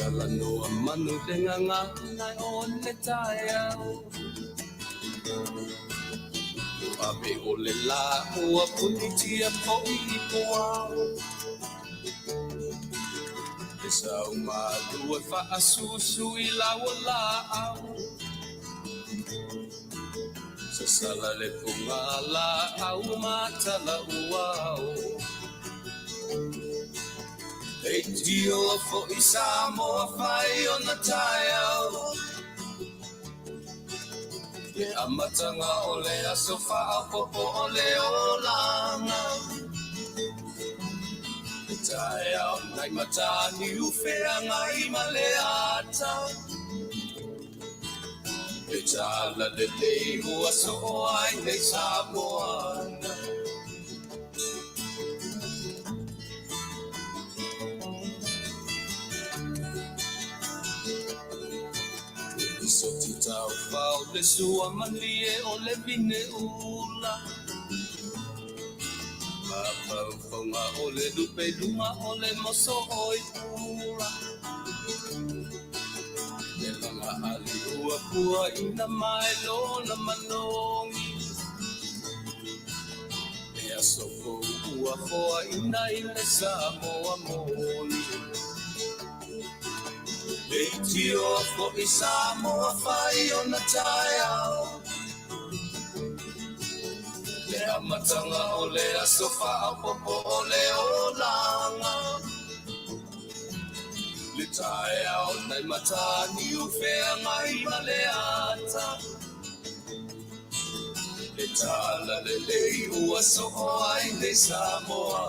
Talanoa manu le gagana o le taeao. Ave o le la ua punitia fo'i i puao. E sau malu e faasusu i lau o laau. Sasala le puga laau ma tala uao. Leitio fo'i Samoa fai ona taeao. Le amataga o le aso faaopoopo o le olaga. Le taeao nai mataniu feagai ma le ata. Le tala lelei ua soo ai nei Samoa. Soti tau fao le sua malie o le vine ula. Mafaufaunga o le lupe lunga o le moso oi pula. Le langa ali ua pua ina mai lona manogi. E aso fou ua foa ina i le Samoa moni. Leitio fo'i Samoa fai ona taeao. Le amataga o le aso faaopoopo o le olaga. Le taeao nai mataniu feagai ma le ata. Le tala lelei ua soo ai nei Samoa.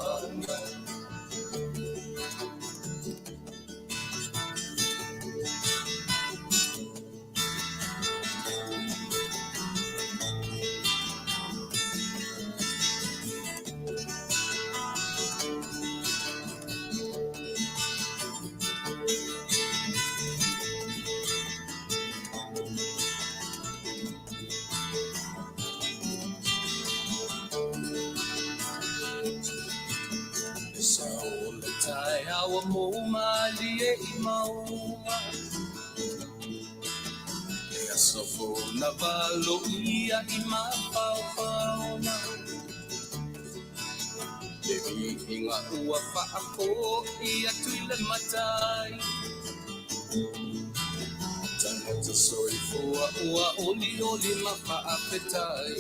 Le sao o le taeao mo malie i mauga. E aso fou na valo ia i mafaofaoga. Le viiga ua faafoi atu i le matai. Tagata soifua ua olioli ma faafetai.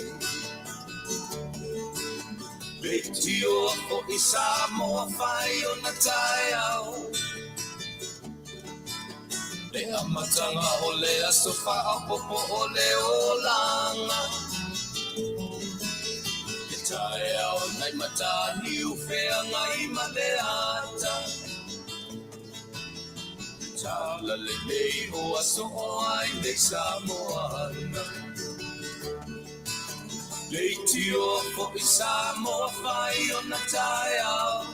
Leitio fo'i Samoa fai ona taeao. Le amataga o le aso faaopoopo o le olaga. Le taeao nai mataniu feagai ma le ata. Le tala lelei ua soo ai nei Samoa. Leitio fo'i Samoa fai ona taeao.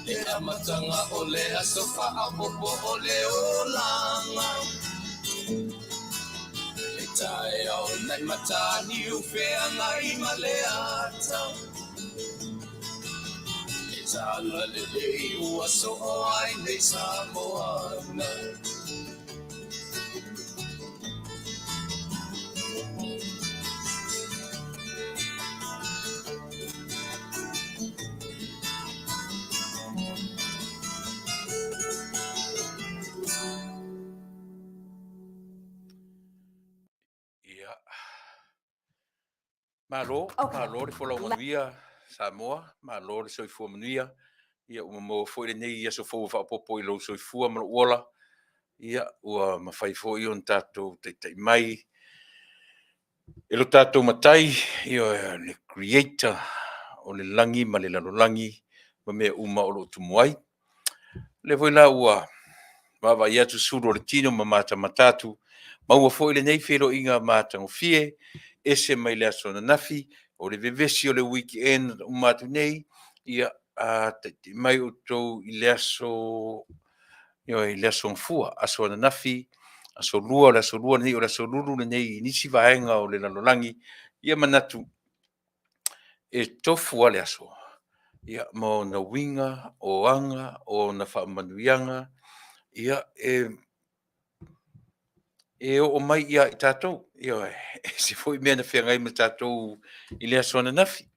Le amataga o le aso faaopoopo o le olaga. Le taeao nai mataniu feagai ma le ata. Le tala lelei ua soo ai nei Samoa. Ia. Malo, Okay. malo le folau manuia Samoa, malo le soifua manuia. Ia ua maua foi lenei aso fou e faaopoopo i lou soifua ma lou ola. Ia ua mafai foi ona tatou taitai mai e lo tatou matai, ia le creator o le lagi ma le lalolagi ma mea uma o lo o tumu ai. O lea foi la ua vaavaai atu sulu o le tino ma matamata atu, maua foi lenei feiloaiga matagofie, ese mai le aso ananafi, o le vevesi o le weekend uma atu nei, ia a taitai mai outou i le aso, ioe, i le aso Gafua, aso ananafi, aso lua, o le aso lua lenei, o le aso lulu lenei i nisi vaega o le lalolagi. Ia manatu e tofu lava le aso. ia, ma ona uiga, o aga, o ona faamanuiaga, ia, e oo mai ia i tatou. Ioe, e ese foi mea na feagai ma tatou i le aso ananafi.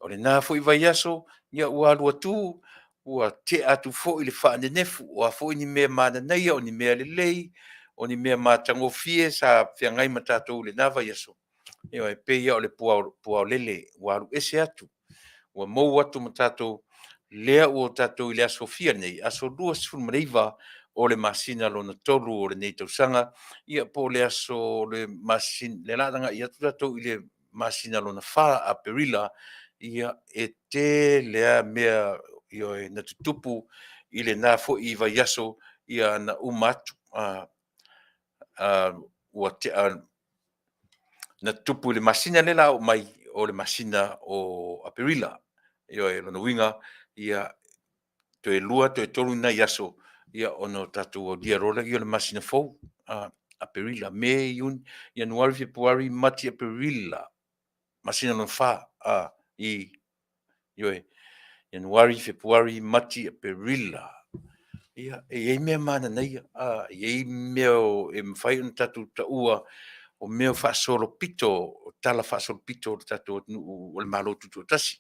O lena foi vaiaso, ia ua alu atu ua tea atu foi le faanenefu, o a foi ni mea mananaia, o ni mea lelei, o ni mea matagofie sa feagai ma tatou i lena vaiaso, ioe, e pei lava o le puaolele ua alu ese atu, ua mou atu ma tatou, lea ua tatou i le aso fia nei? Aso 29 o le masina lona tolu o lenei tausaga, ia po o le aso o le masina, lea o le a agai atu tatou i le masina lona fa, Aperila, ia e tele lava mea, ioe, na tutupu i lena foi vaiaso na uma atu, ua tea na tutupu i le masina lea o le a oo mai o le masina o Aperila. Ioe, o lona uiga, ia, toe 2 toe 3 nai aso ona tatou aulia loa lea o le masina fou, Aperila, Me, Iuni, Ianuari, Fepuari, Mati, Aperila, masina lona fa, ioe, Ianuari, Fepuari, Mati, Aperila. Ia, e i ai mea mananaia, e i ai mea e mafai ona tatou taua o mea faasolopito, o talafaasolopito o le tatou atunuu o le Malo Tutoatasi.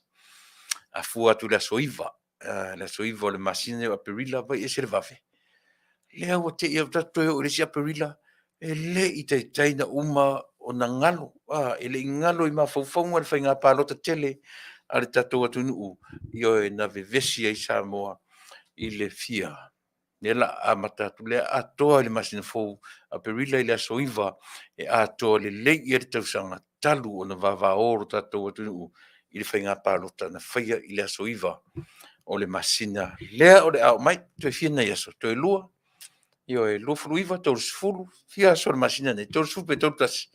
A fua atu i le aso 9, le aso 9 o le masina lenei o Aperila, vaai ese le vave. Lea ua te i lava ua tatou toe oo i le isi Aperila, e le i taitai ona uma ona galo, e le i galo i mafaufauga le faiga palota tele a le tatou atunuu, ioe, na vevesi ai Samoa i le fia. Lea o le a amata atu, lea e atoa i le masina fou Aperila i le aso 9 e atoa lelei i ai le tausaga talu ona vavao lo tatou atunuu i le faiga palota na faia i le aso 9 o le masina lea o le a oo mai. Toe fia nai aso? Toe 2? Ioe, 29, 30, fia aso o le masina lenei? 30 pe 31?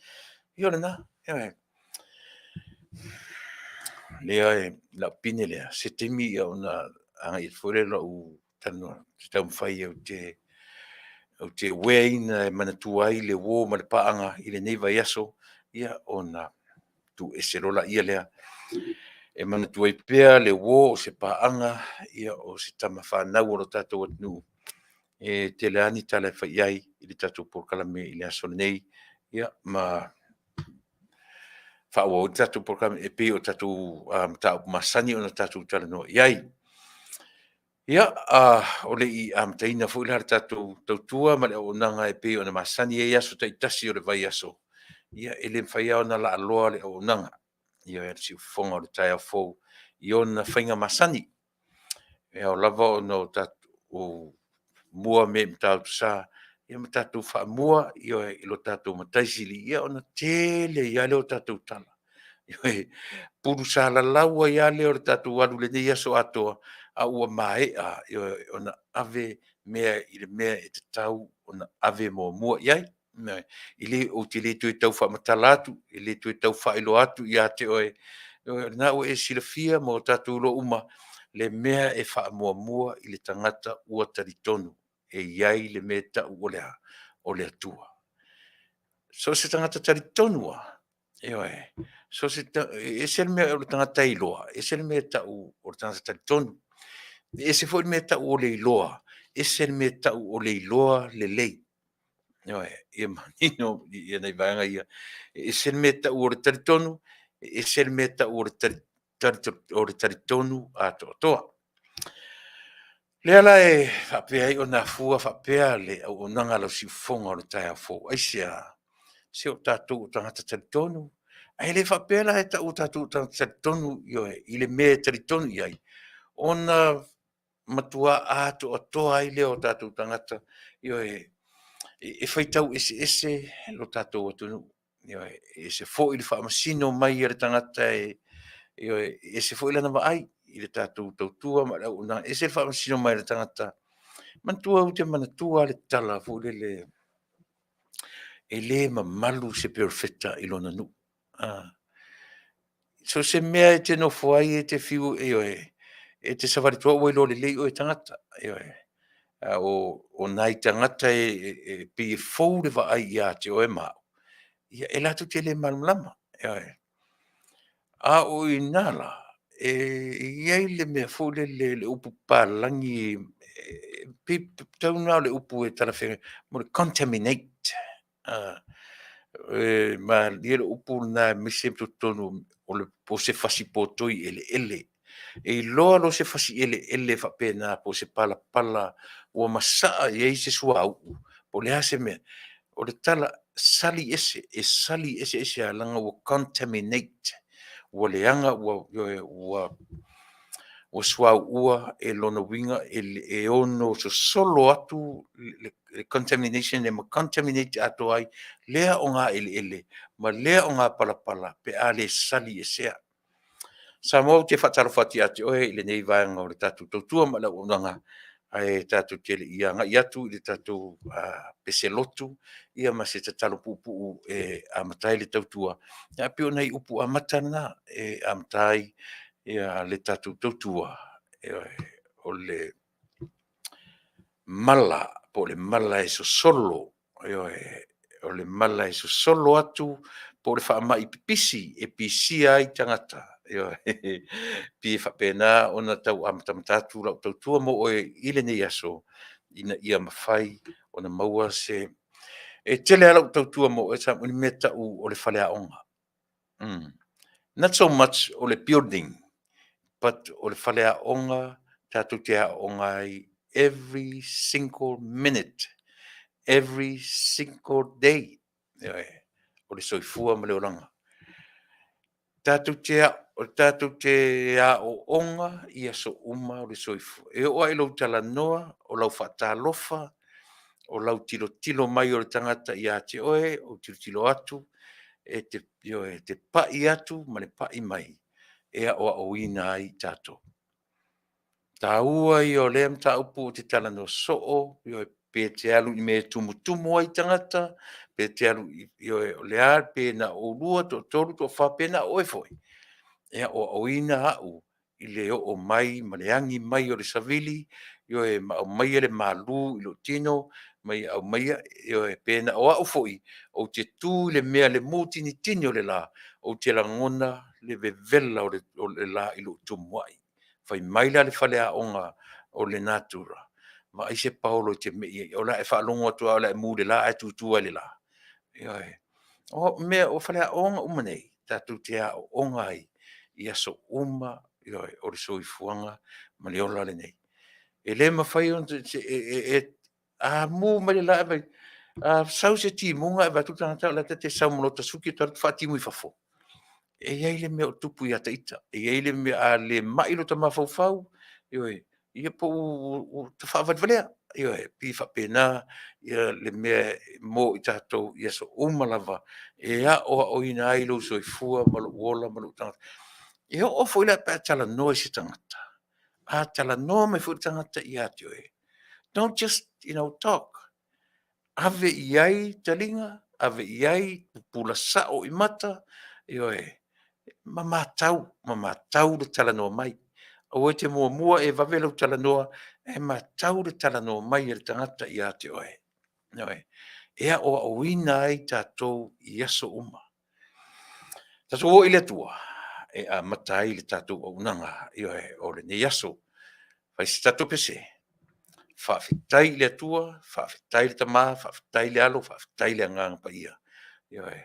Ia o lena. Ioe. Lea, lau pine lea, se taimi ona agai atu foi lea o lau talanoa ou te taumafai ou te wear ina e manatua ai le uo ma le paaga i lenei vaiaso, ia ona tuu ese loa lea e manatua ai pea le uo o se paaga, o se tama fanau a lo tatou atunuu. E tele lava ni tala e fai i ai i le tatou polokalame i le aso lenei, ia ma faaauau ai le tatou polokalame e pei o tatou mataupu masani ona tatou talanoa i ai. Ia, o le i amataina foi la le tatou tautua ma le auaunaga e pei ona masani ai aso taitasi o le vaiaso, ia e le mafai lava ona laaloa le auaunaga a le siufofoga o le taeao fou i ona faiga masani. E ao lava ona tatou mua mea i Matautu-sa ma tatou faamua i lo tatou Matai Sili, ia ona tele ai lava lea o tatou tala. Ioe. Pulusalalaui ai lava lea o le tatou alu i lenei aso atoa, a ua maea ona ave mea i le mea e tatau ona ave muamua i ai. Ioe. Ou te le toe tau faamatala atu, e le toe tau faailoa atu ia te oe, o lena ua e silafia ma ua tatou iloa uma le mea e faamuamua i le tagata ua talitonu e i ai le mea e tau o le a? O le Atua. So o se tagata talitonu lava, ioe, e ese le mea o le tagata e iloa, ese le mea e tau o le tagata talitonu. E ese foi le mea e tau o le iloa, ese le mea e tau o le iloa lelei. Ioe, ia manino nai vaega ia. E ese le mea e tau o le talitonu, ese le mea e tau o le talitonu atoatoa. O lea la e faapea ai ona afua faapea le auaunaga a lau siufofoga o le taeao fou. Aisea? Se o tatou o tagata talitonu. Ae le faapea la e tau o tatou o tagata talitonu, ioe, i le mea e talitonu i ai, ona matua atoatoa ai lea o tatou tagata, ioe, e faitau eseese lo tatou atunuu. Ioe. E ese foi le faamasino mai a le tagata, ioe, e ese foi lana vaai i le tatou tautua ma le auaunaga, e ese le faamasino mai a le tagata. Manatua, ou te manatua lava le tala foi lele, e le mamalu se perofeta i lona nuu. So o se mea e te nofo ai e te fiu, ioe, e te savali atu lava ua iloa lelei oe e tagata. Ioe. A o nai tagata e pei e fou le vaai ia te oe ma au, ia e latou te le malamalama. Ioe. A o i ina la, E i ai le mea foi lele, le upu papalagi, pei tau lena o le upu e talafeagai, mo le contaminate. E malie le upu lena aemaise totonu o se fasipotoii eleele. E iloa loa se fasi eleele faapena po o se palapala ua masaa i ai se suauu po o le a se mea, o le tala, sali ese, e sali eseese lava leaga ua contaminate, ua leaga, ua suauu. O lona uiga e ono sosolo atu le contamination lea ma contaminate atoa ai lea ogaeleele ma lea ogapalapala pe a le sali esea. Samoa ou te faatalofa atu ia te oe i lenei vaega o le tatou tautua ma le auaunaga, ae tatou te le i agai atu i le tatou pese lotu ma se tatalo puupuu e amata ai le tautua. Ae pei o nai upu amata na e amata ai le tatou tautua, ioe, o le mala po o le mala e sosolo, ioe, o le mala e sosolo atu po o le faamai pipisi e pisia ai tagata. Ioe. E pei e faapena ona tau amatamata atu lau tautua mo oe i lenei aso ina ia mafai ona maua se… E tele lava lau tautua mo oe Samoa i le mea e tau o le faleaoga. Not so much o le building, but o le faleaoga tatou te aooga ai every single minute, every single day. Ioe. O le soifua ma le olaga. Tatou te aooga i aso uma o le soifua. E oo lava i lou talanoa, o lau faatalofa, o lau tilotilo mai o le tagata ia te oe, ou tilotilo atu, ioe, e te pai atu ma le pai mai, e aoaoina ai i tatou. O le taua ia o lea mataupu ou te talanoa soo, ioe, pe te alu i mea e tumutumu ai tagata, pe te alu i… ioe, o le a, pe na o oulua, toatolu, toafa, pe na o oe foi, e aoaoina au i le oo mai ma le agi mai o le savili, ioe, ma aumaia le malu i lou tino, ma ia aumaia, ioe, pe na o au foi ou te tu i le mea i le mutinitini o le la, ou te lagona le vevela o le la i lou tumuai. Fai mai la le faleaoga o le natura, vaai se paolo e te mei ai, o le a e faalogo atu lava o le a e mu i le la ae tutu lava i le la. Ioe. O mea, o faleaoga uma nei, tatou te aooga ai i aso uma, ioe, o le soifuaga ma le ola lenei. E le mafai ona… a mu mai le la ae vaai atu, a sau se timuga ae vaai atu le tagata o la e ta te sau ma lota suki ota alu atu faatimu i fafo. E i ai le mea o tupu ia ita, e i ai le mea a le mai lota mafaufau, ioe, ia po ua ta faavalevalea. Ioe, e pei e faapena le mea mo i tatou i aso uma lava e aoaoina ai lou soifua ma lou ola ma lou tagata. E oo foi la pe a e talanoa i se tagata, a talanoa mai foi le tagata ia te oe, don't just talk, ave i ai taliga, ave i ai, pupula sao i mata, ioe, ma matau, ma matau le talanoa mai. Aua e te muamua e vave lou talanoa, ae matau le talanoa mai a le tagata ia te oe. Ioe. E aoaoina ai tatou i aso uma. Tatou o i le Atua e amata ai le tatou auaunaga, ioe, o lenei aso. Fai se tatou pese, faafetai i le Atua, faafetai le Tama, faafetai le Alo, faafetai le Agaga Paia. Ioe.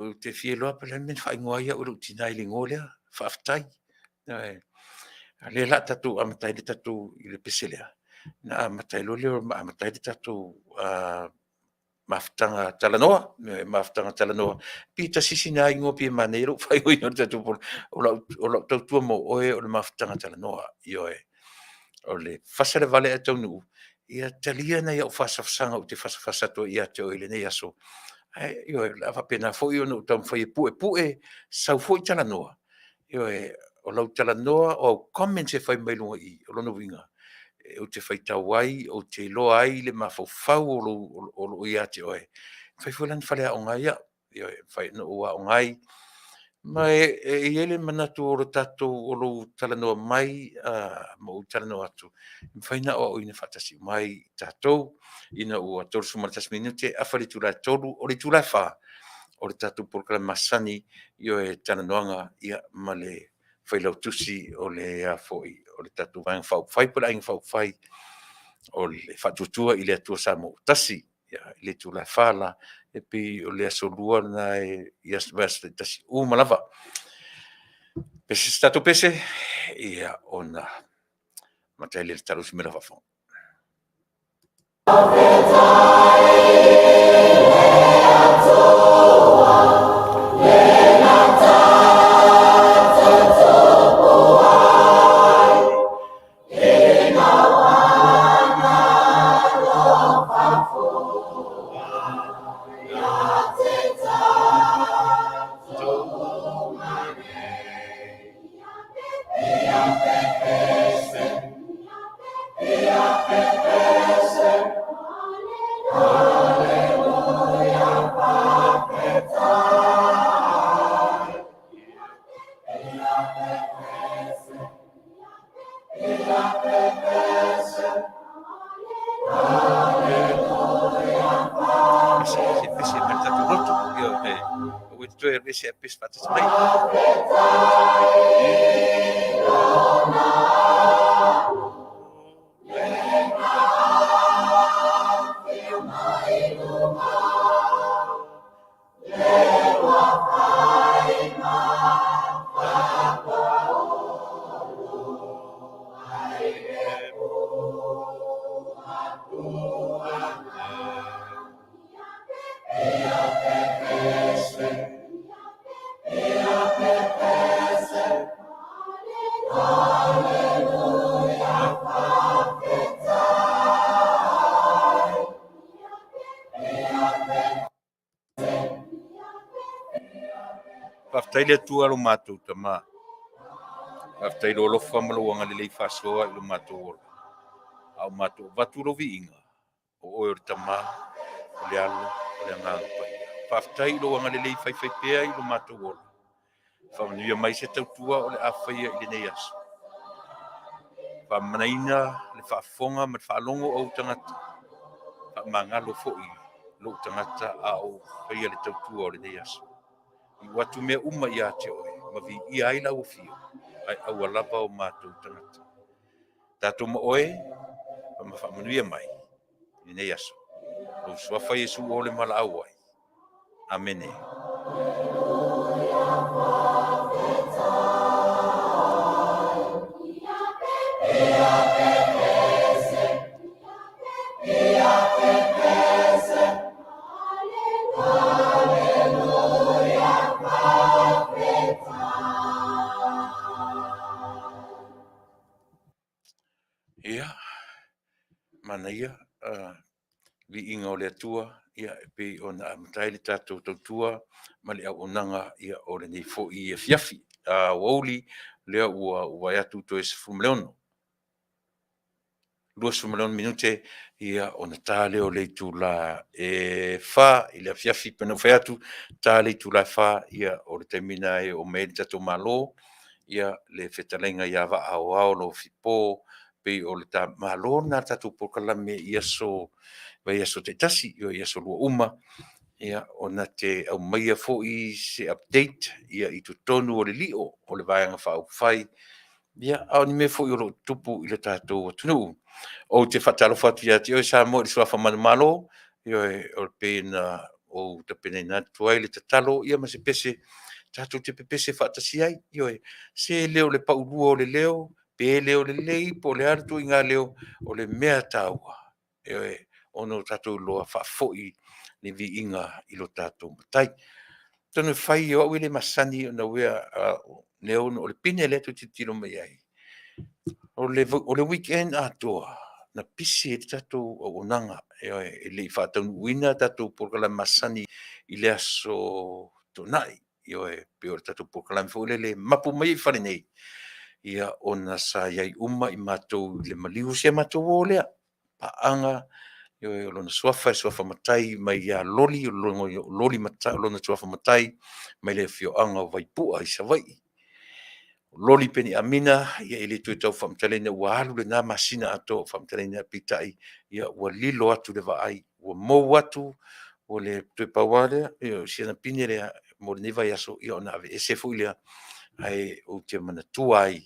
Ou te fia iloa po o le a le mea na faaigoa ai au e lou tina i le igoa lea, Faafetai. Ioe. A o lea o le a tatou amata ai i le pese lea, ona amata ai loa lea ma amata ai le tatou mafutaga talanoa. Ioe, mafutaga talanoa, pe tasi sina igoa pei e manaia lou faaigoaina o le tatou o lau tautua mo oe o le mafutaga talanoa. Ioe. O le fasa le vale ae taunuu, ia talia nai au fasafasaga ou te fasafasa atu ai ia te oe i lenei aso. Ae ioe, o le a faapena foi ona ou taumafai e puepue, sau foi talanoa, ioe, o lau talanoa, o au comments e fai mai luga i i, o lona uiga, ou te faitau ai, ou te iloa ai le mafaufau o lo o ia te oe. E mafai foi la ona faleaoga ai au, ioe, e mafai ona ou aoga ai. Ma e i ai le manatu o lou talanoa mai ma ou talanoa atu, e mafai ona aoaoina faatasi uma ai tatou. Ina ua 31 minute afa i le itula e 3:00, o le itula e 4:00 o le tatou polokalame masani, ioe, talanoaga ma le Failautusi o le a foi o le tatou Vaega Faaupufai po o le Aiga Faaupufai o le Faatuatua i le Atua Samoa ua Tasi. I le itula e 4:00 la, e pei o le aso Lua lena i aso vaiaso taitasi uma lava. Pese se tatou pese, ia ona amata ai lea o le salusi mai i lau faafofoga. Se pese mai le tatou lotu, ioe, aua e te toe alu ese ae pese faatasi mai. Faafetai le Atua lo matou Tama, faafetai i lou alofa ma lou agalelei faasoa i lo matou ola, a o matou avatu lou viiga, o Oe o le Tama, o le Alo, o le Agaga Paia. Faafetai i lou agalelei faifaipea i lo matou ola, faamanuia mai se tautua o le a faia i lenei aso. Faamamanaina le faafofoga ma le faalogo a ou tagata, faamagalo foi lou tagata a o faia le tautua o lenei aso. Iu atu mea uma ia te Oe ma viia ai lau afio, ae aua lava o matou tagata. Tatou ma Oe, ma faamanuia mai i lenei aso. Lou Suafa Iesu o le valaau ai. Amene. Ia, manaia viiga o le Atua e pei ona amata ai le tatou tautua ma le auaunaga o lenei foi afiafi aoauli, lea ua ou vaai atu toe 16 minute ona ta lea o le itula e 4:00 i le afiafi. E pei ona ou fai atu, e ta le itula e 4:00, o le taimi lena e oo mai ai le tatou Malo, le fetalaiga ia Vaa Aoao Alofi Po. E pei o le tamalo lena o le tatou polokalame i aso vaiaso taitasi, i aso Lua uma, ona te aumaia foi se update i totonu o le lio o le Vaega Faaupufai, a o ni mea foi o lo o tutupu i le tatou atunuu. Ou te faatalofa atu ia te oe Samoa i le suafa manumalo, ioe, e pei ona ou tapenaina atu ai le tatalo ma se pese tatou te pepese faatasi ai. Ioe, se le o le paulua o le leo, pe leo lelei po o le a le ituaiga leo, o le mea taua, ioe, ona ua tatou iloa, faafoi le viiga i lo tatou Matai. Atonu e fai o au e le masani ona uia o le pine lea tou te tilotilo mai ai, o le weekend atoa na pisi ai le tatou auaunaga, ioe, e le i faataunuuina tatou polokalame masani i le aso Toonai. Ioe, e pei o le tatou polokalame foi lele e mapu mai ai i fale nei, ona sa i ai uma i matou i le maliu o si a matou uo lea, Paaga, ioe, o lona suafa o le suafa matai mai ia Loli, o lona suafa matai mai le afioaga o Vaipua i Savaii. O Loli Peniamina, e le toe tau faamatalaina ua alu lena masina atoa o faamatalaina, peitai ua lilo atu le vaai, ua mou atu Ua le toe pau lava lea, ioe, o si ana pine lea mo lenei vaiaso ona aveese foi lea, ae ou te manatua ai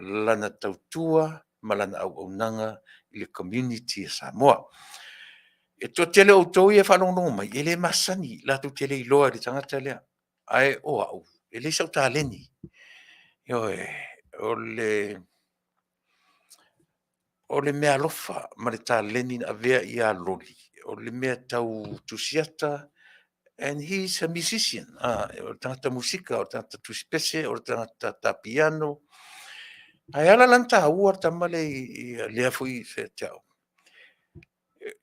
lana tautua ma lana auaunaga i le community a Samoa. E toatele o outou ia e faalogologo mai, e le masani, latou te le iloa i le tagata lea, ae o au, e leai sau taleni. Ioe. O le meaalofa ma le taleni na avea ia Loli, o le mea tau tusiata, and he is a musician. O le tagata musika, o le tagata tusi pese, o le tagata ta piano. Ae ala la ona taua le tama lea ia te au,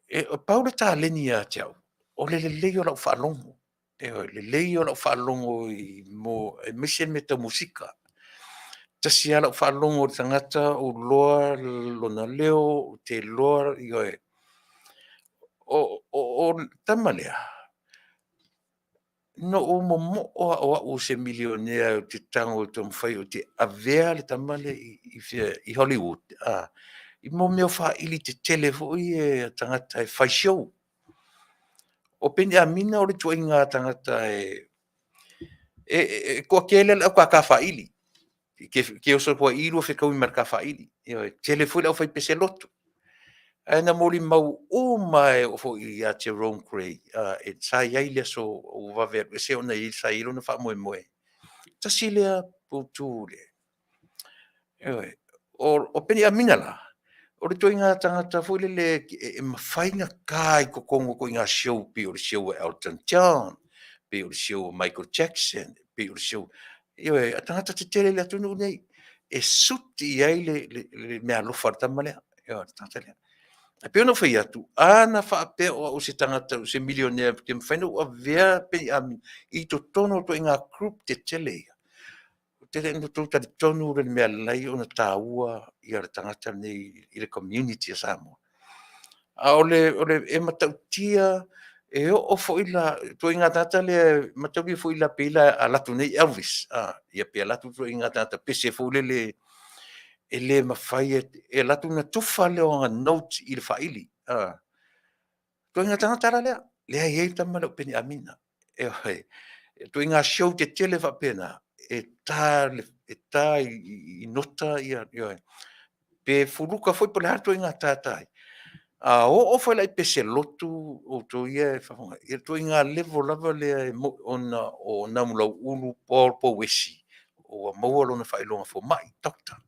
e pau le taleni ia te au, o le lelei o lau faalogo. Ioe, lelei o lau faalogo aemaise mea tau musika. E tasi lava lau faalogo i le tagata ou iloa lona leo, ou te iloa, ioe. O le tama lea, na ou momoo lava o au o se milionea ou te tago ou te taumafai ou te avea le tama lea i Hollywood i mea o faili tetele foi ia a tagata e fai show. O Peniamina o le ituaiga tagata e toatele le au tata faili. E te oso atu lava i i lua fetaui ma le ta faili. Ioe. E tele foi le aufaipese lotu. Ae na molimau uma lava e oo foi ia Jerome Grey sa i ai i le aso ua vave alu ese ona sa i ai lona faamoemoe. Tasi lea poutu, ioe. O Peniamina la, o le ituaiga tagata foi lele e mafai ona ta i totonu o ituaiga show pei o le show a Elton John, pei o le show a Michael Jackson, pei o le show, ioe, a tagata tetele i le atunuu lenei, e suti i ai le meaalofa a le tama lea, ioe, le tagata lea. Ae pei ona ou fai atu, ana faapea o au o se tagata o se milionea ou te mafai ona ou avea Peniamina i totonu o ituaiga group tetele ia, ou te matua talitonu i le mea e ala ai ona taua le tagata lenei i le community a Samoa. A o le e matautia, e oo foi la i le ituaiga tagata lea e mataulia foi la pei a alu atu nei Elvis, ia pe alu atu le ituaiga tagata pese foi lele e le mafai, e alu atu ona tufa lea o ana note i le faili. O le ituaiga tagata la lea, lea e i ai le tama lea o Peniamina. Ioe. O ituaiga show tetele faapena, e ta i nota pe fuluka foi po o le a le ituaiga ta e ta ai. A oo foi la i pese lotu outou ia e faafofoga mai, ia o le ituaiga level lava lea e moni ona o Namulauulu Paul Pouesi, ua maua lona faailoga fomai, Doctor.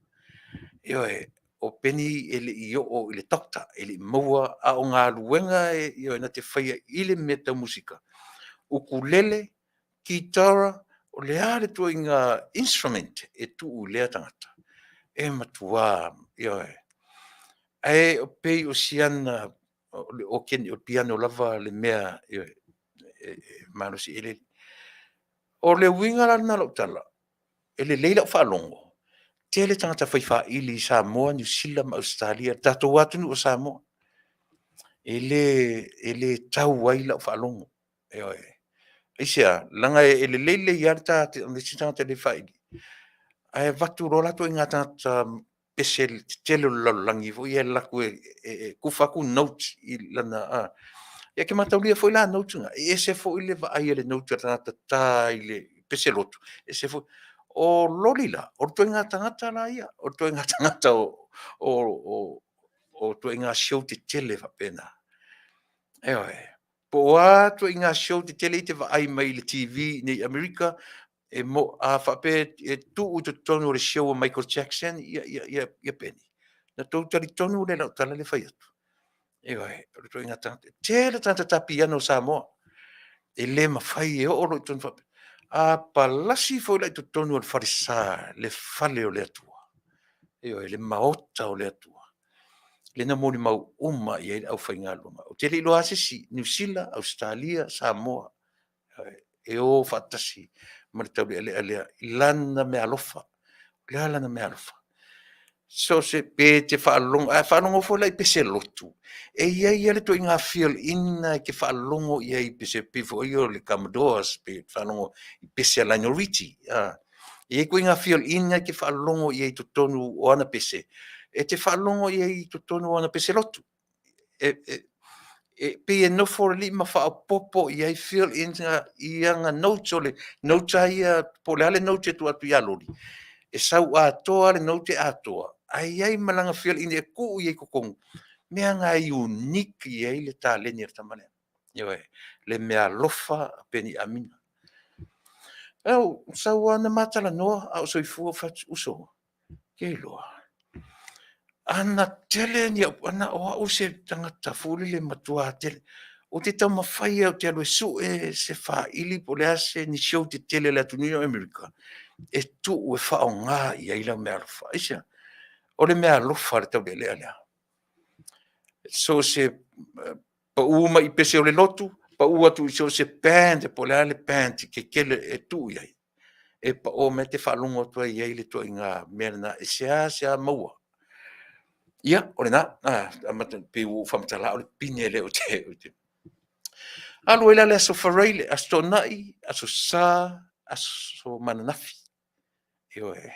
Ioe. O Peni e le i oo i le Doctor, e le i maua, a o galuega na te faia i le mea tau musika, ukulele, kitara, o le a le ituaiga instrument e tuu i lea tagata, e matua, ioe. Ae pei o si ana, o le okeni, o le piano lava le mea e malosi i ai. O le uiga la lena o lau tala, e lelei lau faalogo, tele tagata fai faili i Samoa, Niu Sila ma Ausetalia i le tatou atunuu o Samoa, e le tau ai lau faalogo. Ioe. Aisea? Leaga e lelei lelei lava le ta o le isi tagata e le faili, ae avatu loa la ituaiga tagata pese tetele o le lalolagi foi ia e alu atu e tufa atu notes i lana... Ia e te mataulia foi la notes na, e ese foi le vaai a le note a le tagata ta i le pese lotu, ese foi. O Loli la, o le ituaiga tagata la ia, o le ituaiga tagata o ituaiga show tetele faapena. Ioe. Po o a ituaiga show tetele e te vaai mai i le TV i inei i Amerika, a faapea e tuu i totonu o le show a Michael Jackson ia Peni, ona outou talitonu lea i lau tala lea e fai atu. Ioe, o le ituaiga tagata. E tele tagata ta piano o Samoa, e le mafai e oo loa i totonu faapea. A palasi foi la i totonu o le falesa, le fale o le Atua, ioe, le maota o le Atua, lea na molimau uma i ai le aufaigaluega. Ou te le i iloa lava se isi i Niu Sila, Ausetalia, Samoa, e o faatasi ma le taulealea lea i lana meaalofa. O le a lana meaalofa? So o se, pe te faalogo, a e faalogo foi la i pese lotu, e i ai lava le ituaiga feel in lena e te faalogo i ai i pese pei foi o le Commodores, pe faalogo i pese a Lionel Richie. E i ai ituaiga feel in na e te faalogo i ai i totonu o ana pese, e te faalogo i ai i totonu o ana pese lotu. E pei e nofo le alii ma faaopoopo i ai, fill in i ana notes, o le notes lava ia po o le a le note e tuu atu ia Loli, e sau atoa lava le note e atoa, ae i ai ma lana fill in e tuu i ai i totonu mea na e unique i ai le taleni a le tama lea. Ioe, le meaalofa a Peniamina. Na ou sau lava na ma talanoa a o soifua, ou fai atu, uso, ou te iloa, ana tele ni au, o au se tagata foi lele matua tele, ou te taumafai lava ou te alu e sue se faili po o le a se ni show tetele a le atunuu lenei o Amerika e tuu e faaaoga i ai lau meaalofa. Aisea? O le meaalofa a le taulealea lea. So o se pau mai i pese o le lotu, pau atu i so o se band po o le a le band tetele e tuu i ai, e pao mai e te faalogo atu ai i ai le ituaiga mea lena e seasea maua. Ia, o lena, pei ua ou faamatala o le pine lea ou te... Alu ai la le Aso Faraile, Aso Toonai, Aso Sa, Aso ma ananafi, ioe,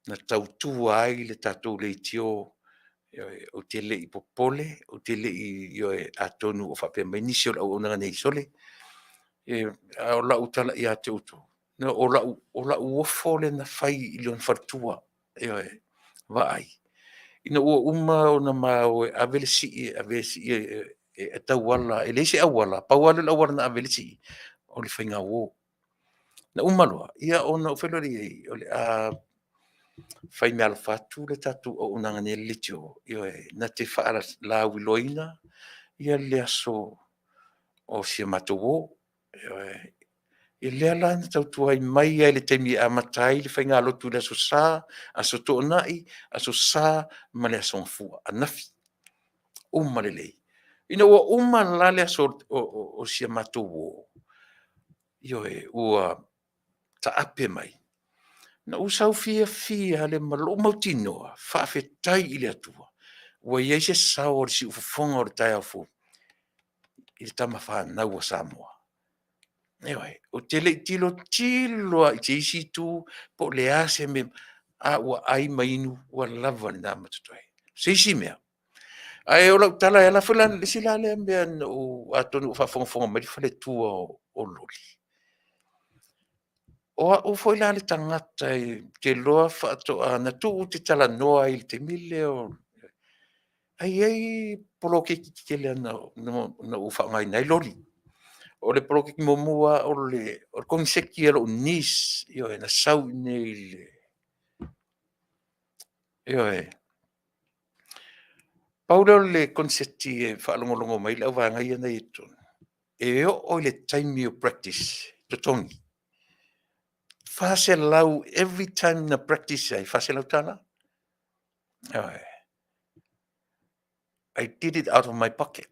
na tautua ai le tatou leitio. Ioe, ou te le i popole, ou te le i, ioe, atonu o faapea mai nisi o le auaunaga nei, sole, a o lau tala ia te outou, o lau ofo lea na fai i lona faletua. Ioe, vaai, ina ua uma ona ma o e ave le sii e tauala, e leai se auala, pau lava lea o le auala na ave ai le sii, o le faigauo. Na uma loa, ia ona ou feiloai loa lea i ai, o le a fai meaalofa atu le tatou auaunaga nei a le leitio, ioe, na te faalauiloaina le aso o si a matou uo. Ioe. Ia lea la na tautua ai mai lava i le taimi e amata ai le faigalotu i le Aso Sa, Aso Toonai, Aso Sa ma le Aso Gafua, ananafi. Uma lelei. Ina ua uma la le aso o si a matou uo, ioe, ua taape mai, ona ou sau fiafia lava lea ma lou mautinoa, faafetai i le Atua ua i ai se sao o le siufofoga o le taeao fou i tama fanau a Samoa. Ioe. Ou te le i tilotilo lava i se isi itu po o le a se mea, a ua ai ma inu ua lava lena ma totoe. O se isi mea? Ae o lau tala e ala foi la, o le isi la lea mea na ou… atonu o faafogafoga mai le faletua o Loli, o au foi la le tagata ou te iloa faatoa, na tuu ou te talanoa ai i le taimi lea, ae i ai poloketi tetele na ou faaaogaina ai Loli. O le poloketi muamua lava o le koneseti a lou niece, ioe, na sau i inei i le… Ioe. Pau lea o le koneseti e faalogologo mai ai le auvaega ia na i ai i totonu, e oo i le taimi o practice totogi, $400 every time na practice ai, e $400. Ioe. I did it out of my pocket.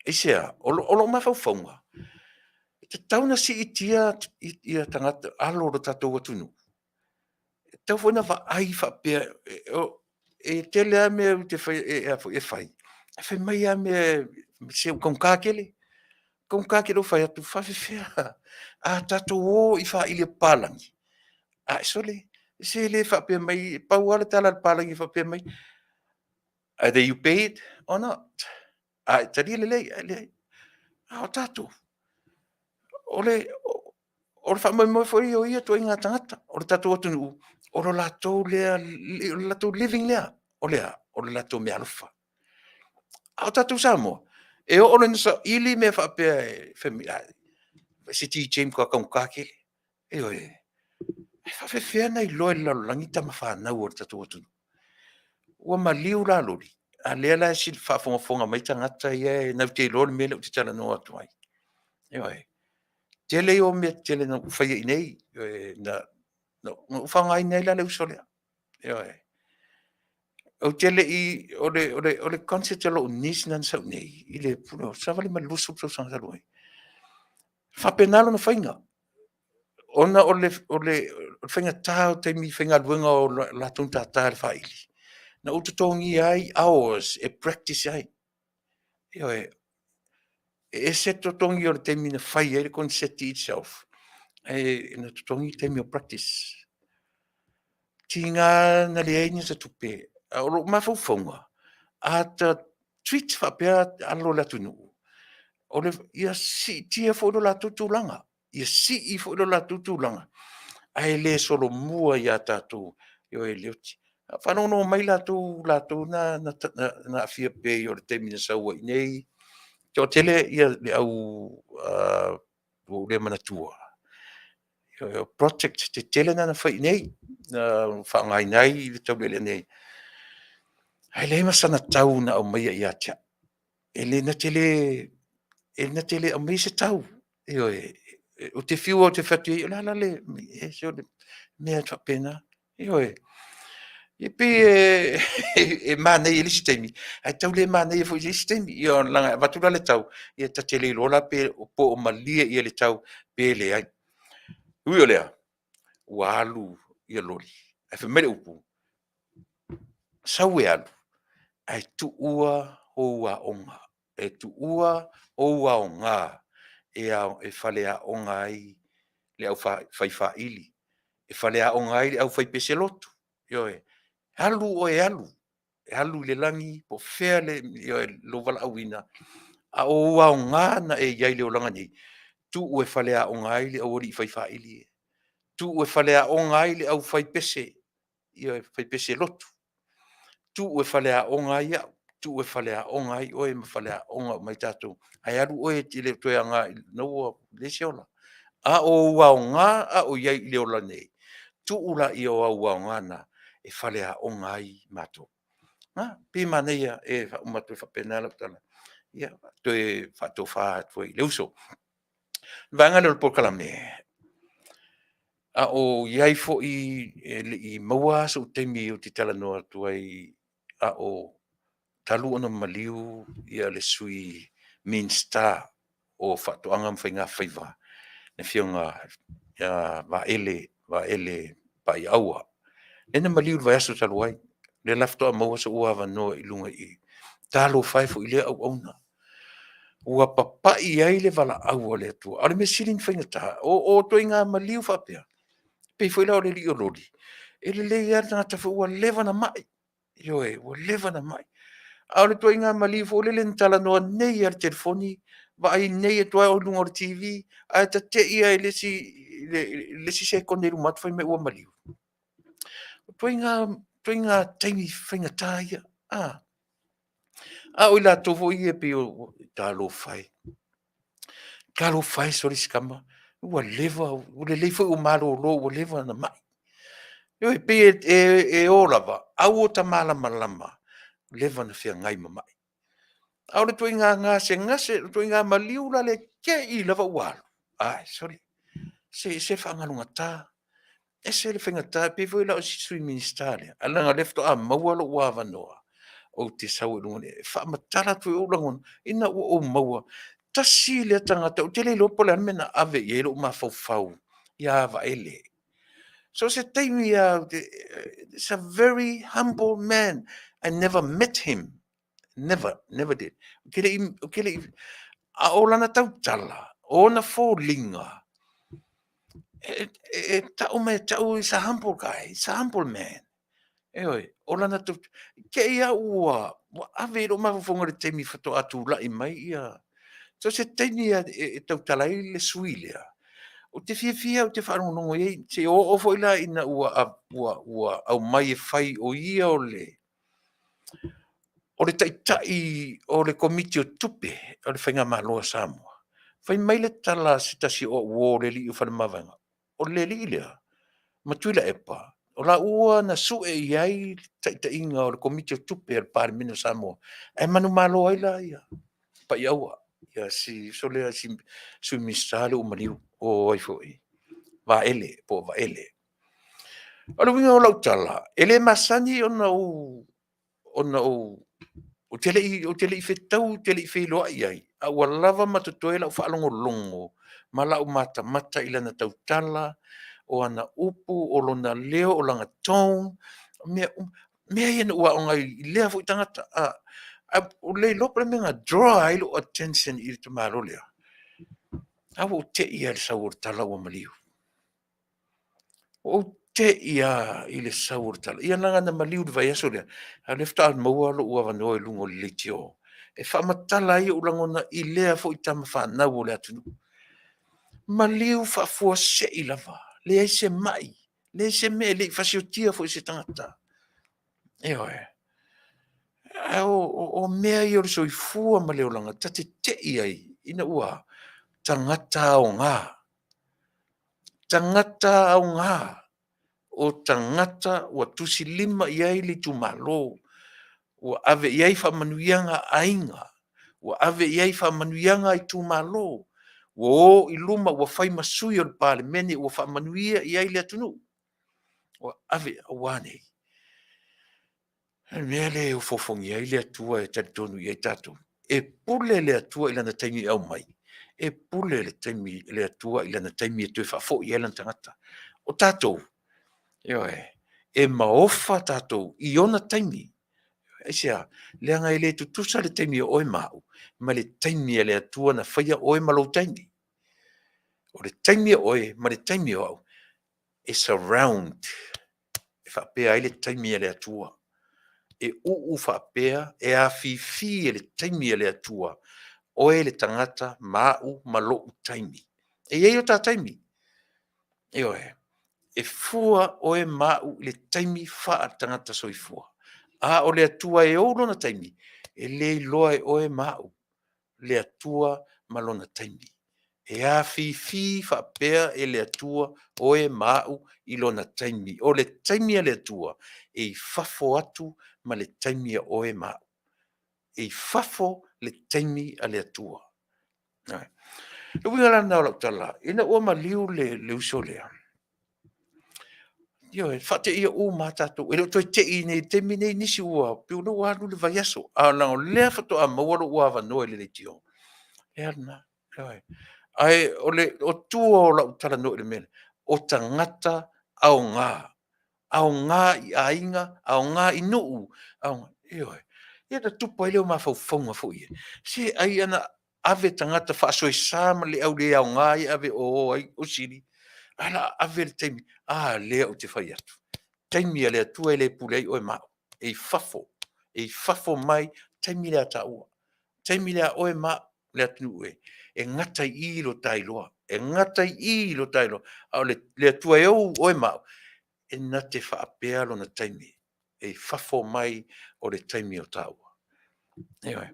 Aisea? O lou mafaufauga, e tatau ona siitia tagata, alo o le tatou atunuu, e tatau foi ona vaai faapea, e tele lava mea ou te faia e fai, ae fai mai lava mea, se ua taugata tele, taugata tele. Ou fai atu, e faapefea? A tatou o i faili a papalagi, ae sole, se le faapea mai, pau lava le tala a le papalagi e faapea mai, either you pay it or not. A e talia lelei ae leai. A o tatou, o le faamoemoe foi o ia ituaiga tagata, o le tatou atunuu, o le latou living lea. O le a? O le latou meaalofa. A o tatou i Samoa, e oo loa ina saili mea faapea fai mai, a se DJ e matua taugata tele. Ioe. E faapefea ona iloa e le lalolagi tama fanau a le tatou atunuu? Ua maliu la Loli, a o lea la e faafogafoga mai tagata ia e matou te iloa le mea lea ou te talanoa atu ai. Ioe. O le tele ia o mea tetele na ou faia i inei, na ou faaaogaina ai la le uso lea. Ioe. Ou te le i… o le concert a lou niece lena na sau i inei i le savali mai i le 20 tausaga talu ai, e faapena lona faiga, ona o le faigata o taimi faigaluega o latou na tata i le faili, na ou totogia ai hours e practice ai. Ioe. E ese le totogi o le taimi na fai ai le koneseti itself, ae na totogi taimi o practice. Tiga na leai ni ata tupe, a o lou mafaufauga, a ta treat faapea alo o le atunuu, o le, ia siitia foi lo latou tulaga, ia sii foi lo latou tulaga, ae le solomua ia tatou e o e oti. A o faalogologo mai latou na na aafia pei o le taimi na sau ai i inei, toatele le au ua ou le manatua, o projects tetele na na fai i inei na faaaogaina ai le taulealea nei, ae leai ma sana tau na aumaia ia te au. E na te le aumaia se tau, ioe. Ou te fiu lava ou te fai atu i ai, o le a la le… se o le mea e faapena. Ioe. E pei e manaia i le isi taimi, ae tau le manaia foi i le isi taimi. Ia leaga e avatu la le tau, ia ta te le iloa la po o malie le tau pe leai. E ui o lea, ua alu loli, ae fai mai le upu, sau e alu, ae tuua ou aoga, e tuua ou aoga e faleaoga ai le aufaifaili, e faleaoga ai le aufaipeselotu, ioe. Alu oe e alu, e alu i le lagi po o fea lou valaauina, a o ou aoga na e i ai i le olaga nei, tuu e faleaoga ai le aualii fai faili ia, tuu e faleaoga ai le aufaipese, ioe, faipeselotu, tuu e faleaoga ai au, tuu e faleaoga ai oe ma faleaoga uma ai tatou. Ae alu oe e te le o toe aoga, o lena ua leai se ola. A o ou aoga a o i ai i le ola nei, tuu laia o au aoga na e faleaoga ai matou. E pei e manaia, e faauma atu ai faapena lau tala, ia toe faatofa atu ai i le uso. O le vaega lea o le polokalame, a o i ai foi, e le i maua lava sou taimi ou te talanoa atu ai a o talu ona maliu le Sui Minisita o Faatoaga ma Faigafaiva, le Afioga ia Vaele Paiaaua, lea na maliu i le vaiaso talu ai. Lea la faatoa maua sou avanoa i luga i i. Talofa e foi i lea auauna, ua papai i ai le valaau a le Atua. A o le mea sili ona faigata, o ituaiga maliu faapea, pei foi la o le alii o loli, e lelei lava le tagata foi ua leva ona mai, ioe, ua leva ona mai. A o le ituaiga maliu foi lele na talanoa nei lava i le telefoni, vaai nei atu lava o i luga o le TV, ae ta te i lava i le isi sekone i luma atu fai mai ua maliu. O ituaiga taimi faigata ia, a o i latou foi ia pei o… talofa e, talofa e sole se tama, ua leva, ua lelei foi ua malolo ua leva ona mai. Ioe, e pei e o lava, a ua ota malamalama, ua leva ona feagai ma mai. A o le ituaiga gasegase, o le ituaiga maliu la e te i lava ua alu, ae sole, se ese le faagalugata, ese le faigata. E pei foi la o si Sui Minisita lea, ae leaga o lea faatoa maua lou avanoa ou te sau ai i luga e faamatala atu ai ou lagona ina ua ou maua, tasi lea tagata, ou te le iloa po o le a le mea na ave i ai lou mafaufau ia Vaele. So o se taimi lava, is a very humble man. I never met him. Never, never did. Ou te le i, a o lana tautala, o ona foliga, e tau mai ia te au is a humble guy, is a humble man. Ioe, o lana te i lava ua ave i ai lou mafaufauga i le taimi faatoa tulai mai ia. So o se taimi lava e tautala ai le sui usufono lea, ou te fiafia ou te faalogologo i ai, seia oo foi la ina ua aumai e fai o ia o le Taitai o le Komiti o Tupe o le Faigamalo a Samoa. Fai mai le tala a se tasi o au uo o le alii o Faleomavaega, o le alii lea, ma Tuilaepa, o laua na sue i ai le taitaiga o le Komiti o Tupe a le Palemene o Samoa, ae manumalo ai la Paiaaua, si uso lea si Sui Minisita lea ua maliu po o Vaele po o Vaele. O le uiga o lau tala, e le masani ona ou, ou te le i fetau ou te le i feiloai i ai, a ua lava ma totoe lau faalogologo ma lau matamata i lana tautala, o ana upu, o lona leo, o lana tone, o mea uma, mea ia na ou aoga ai i lea foi tagata. Ae ua le iloa po o le a le mea na draw ai lou attention i le tamaloa lea, ae ua ou te i lava i le sau o le tala ua maliu. Te'i lava i le sau o le tala. Ia leaga na maliu i le vaiaso lea, a o lea faatoa maua lou avanoa i luga o le leitio e faamatala ai ou lagona i lea foi tama fanau a le atunuu. Maliu faafuasei lava, leai se mai, leai se mea, e le i fasiotia foi e se tagata. Ioe. Ae o mea ia o le soifua ma le olaga, ta te tei ai ina ua a? Tagata aoga, tagata aoga, o tagata ua tusilima i ai le itumalo, ua ave i ai faamanuiaga a aiga, ua ave i ai faamanuiaga a itumalo, ua o i luma ua fai ma sui o le Palemene ua faamanuia i ai le atunuu. Ua ave, ua a nei? O le mea lea e ofoofogia ai le Atua e talitonu i ai tatou, e pule le Atua i lana taimi e aumai, e pule le Atua i lana taimi e toe faafoi ai lana tagata. O tatou, ioe, e maofa tatou i ona taimi. Aisea? Leaga e le tutusa le taimi o oe ma au ma le taimi a le Atua na faia oe ma lou taimi. O le taimi o oe ma le taimi o au, e surround, e faapea ai le taimi a le Atua. E uu faapea, e afifi e le taimi a le Atua oe le tagata ma au ma lou taimi. E i ai o ta taimi, ioe, e fua oe ma au i le taimi faale-tagata soifua, a o le Atua e ou lona taimi, e le iloa e oe ma au le Atua ma lona taimi. E afifi faapea e le Atua oe ma au i lona taimi. O le taimi a le Atua, e i fafo atu ma le taimi a oe ma au. E i fafo le taimi a le Atua. O le uiga la lena o lau tala, ina ua maliu le uso lea, ioe, faateia uma lava tatou, e le o toe te i i le taimi lenei nisi ua pei o lea ua alu le vaiaso, ae leaga o lea faatoa maua lou avanoa i le leitio, ia lena. Ioe. Ae o tua o lau talanoa i le mea lea, o tagata aoga, aoga i aiga, aoga i nuu, ioe. Ia ona tupu ai lea o mafaufauga foi ia, se ai ana ave tagata faasoesa ma le au le aoga ia e ave e o ai osili, ae o le a ave le taimi, a lea ou te fai atu, taimi a le Atua e le pule ai oe ma au, e i fafo, e i fafo mai taimi lea a taua, taimi lea a oe ma au le atunuu e, e gata i i lo ta iloa, e gata i i lo ta iloa, a o le Atua e ou oe ma au, e na te faapea lona taimi, e i fafo mai o le taimi o taua. Ioe.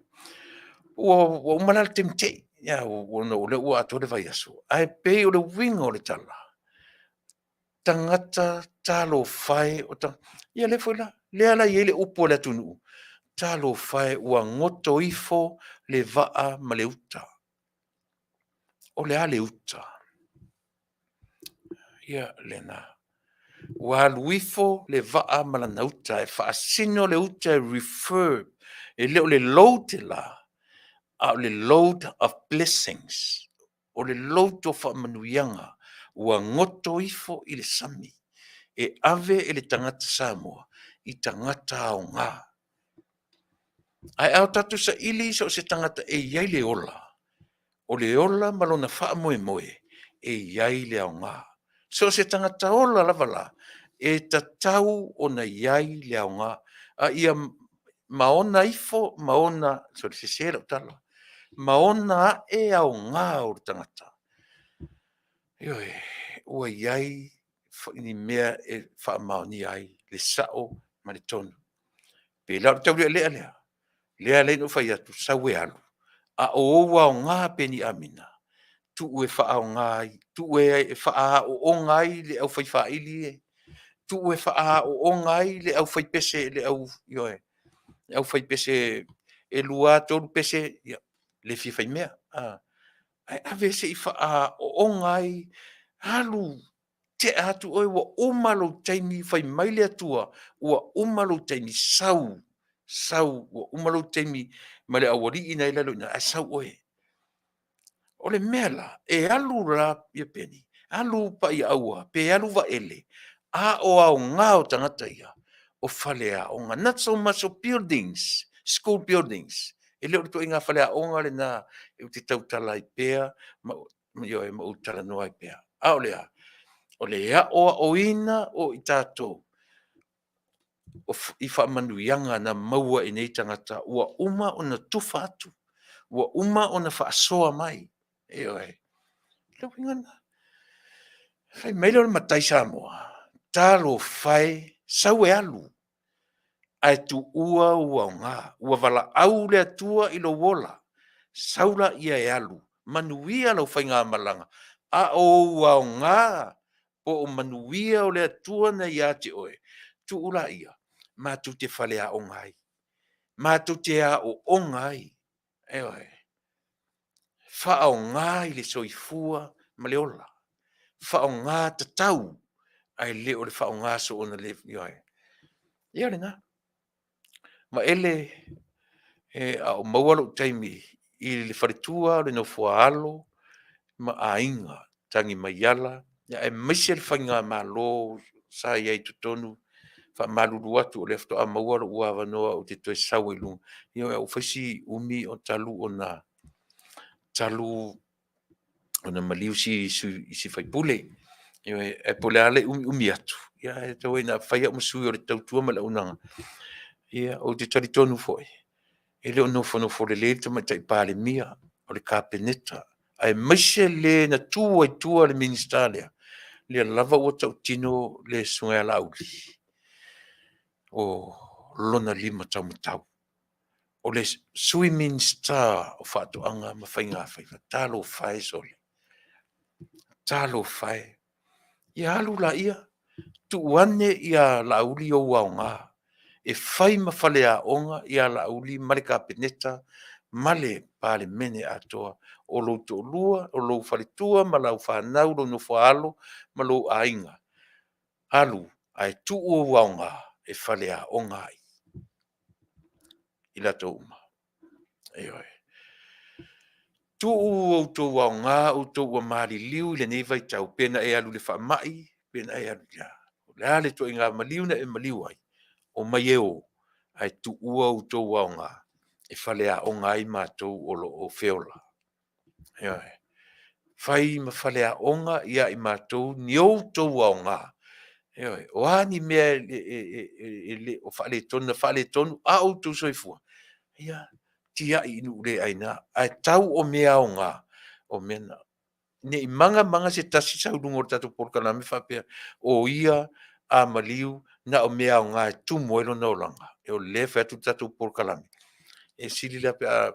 Ua uma la le taimi te'i, ona o lea ua atoa le vaiaso, ae pei o le uiga o le tala, tagata talofa e, ia lea foi la, lea la e i ai le upu a le atunuu, talofa e ua goto ifo le vaa ma le uta. O le a le uta? Ia lena. Ua alu ifo le vaa ma lana uta, e faasino le uta e refer, e le o le load la, a o le load of blessings. O le load o faamanuiaga ua goto ifo i le sami e ave e le tagata Samoa i tagata aoga. Ae a o tatou saili so o se tagata e i ai le ola, o le ola ma lona faamoemoe, e i ai le aoga. So o se tagata ola lava la, e tatau ona i ai le aoga, a ia ma ona ifo ma ona, sole sese lau tala, ma ona ae aoga o le tagata, ioe, ua i ai ni mea e faamaonia ai le sao ma le tonu. E pei la o le taulealea lea, lea e ala ai ona ou fai atu, sau e alu, a o ou aoga Peni Amina, tuu e faaaoga ai, tuu e faaaooga ai le aufaifaili e, tuu e faaaooga ai le aufaipese, ioe, le aufaipese e 2 lava 3 pese, ia, le fia faimea, ae ave se i faaaooga ai, alu, tea atu oe ua uma lou taimi, fai mai le Atua ua uma lou taimi, sau, sau ua uma lou taimi ma le aualii na e i lalo i ina, ae sau oe. O le mea la, e alu la Peni, alu Paiaaua, pe alu Vaele, a o aoga o tagata ia, o faleaoga. Not so much of buildings, school buildings. E le o le ituaiga faleaoga lena ou te tautala ai pea, ioe ma ou talanoa ai pea. A o le a? O le aoaoina o i tatou i faamanuiaga na maua e nei tagata ua uma ona tufa atu, ua uma ona faasoa mai. Ioe. O le uiga lena. Fai mai lea o le matai Samoa, talofa e, sau e alu, ae tuua ou aoga. Ua valaau le Atua i lou ola, sau laia e alu, manuia lau faigamalaga, a o ou aoga po o manuia o le Atua na ia te oe, tuu laia matou te faleaoga ai, matou te aooga ai, ioe, faaaoga i le soifua ma le ola, faaaoga tatau, ae le o le faaaoga soona le, ioe. Ia o lena. Vaele, a o maua lou taimi i le faletua o le nofo a alo ma aiga, Tagimaiala aemaise le faigamalo sa i ai i totonu. E faamalulu atu o lea faatoa maua lou avanoa ou te toe sau ai i luga, ioe, ua fai si umi talu ona maliu si sui usufono. Ioe, ae po o le a le umiumi atu, ae tau ina fai au ma sui o le tautua ma le auaunaga. Ia ou te talitonu foi, e le o nofonofo lelei le Tamaitai Palemia, o le Kapeneta, aemaise le na tu ai i tua le Minisita lea, lea lava ua tautino le Susuga ia Laauli, o lona lima taumatau. O le Sui Minisita o Faatoaga ma Faigafaiva, talofa e sole, talofa e. Ia alu laia, tuu ane ia Laauli ou aoga e fai ma faleaoga ia Laauli ma le Kapeneta ma le Palemene atoa. O lou toalua, o lou faletua ma lau fanau, lou nofo a alo ma lou aiga, alu ae tuu ou aoga e faleaoga ai i latou uma. Ioe. Tuu outou aoga outou ua maliliu i lenei vaitau, pe na e alu i le faamai, pe na e alu i le a, o le a le ituaiga maliu na e maliu ai, omai e o, ae tuua outou aoga e faleaoga ai matou o lo o feola. Ioe. Fai ma faleaoga ia i matou ni outou aoga. Ioe. O a ni mea o faaletonu na faaletonu a o outou soifua, ia tiai i nuu le aina, ae tau o mea aoga, o mea na. Ne i maga maga se tasi sau i luga o le tatou polokalame faapea o ia a maliu na o mea aoga e tumu ai lona olaga. O lea e fai atu le tatou polokalame, e sili la pe a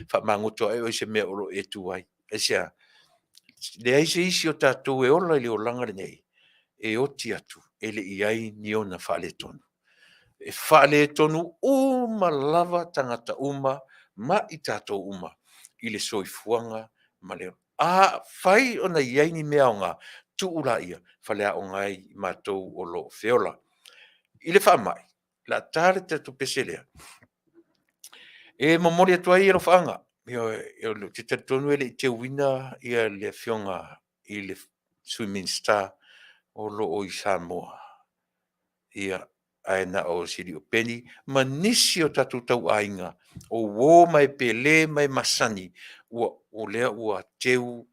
famagoto ae oe i se mea o lo o e tu ai. Aisea? E leai se isi o tatou e ola i le olaga lenei e oti atu e le i i ai ni ona faaletonu. E faaletonu uma lava tagata uma ma i tatou uma i le soifuaga ma le ola. Afai o i ai ni mea aoga, tuu laia e faleaoga ai matou o lo o feola. I le faamai, o le a ta le tatou pese lea, e momoli atu ai alofaaga, ioe, ou te talitonu e le i teuina le Afioga i le Sui Minisita o lo o i Samoa, ae na o si alii o Peni ma nisi o tatou tauaiga, o uo ma e pele ma e masani o lea ua teu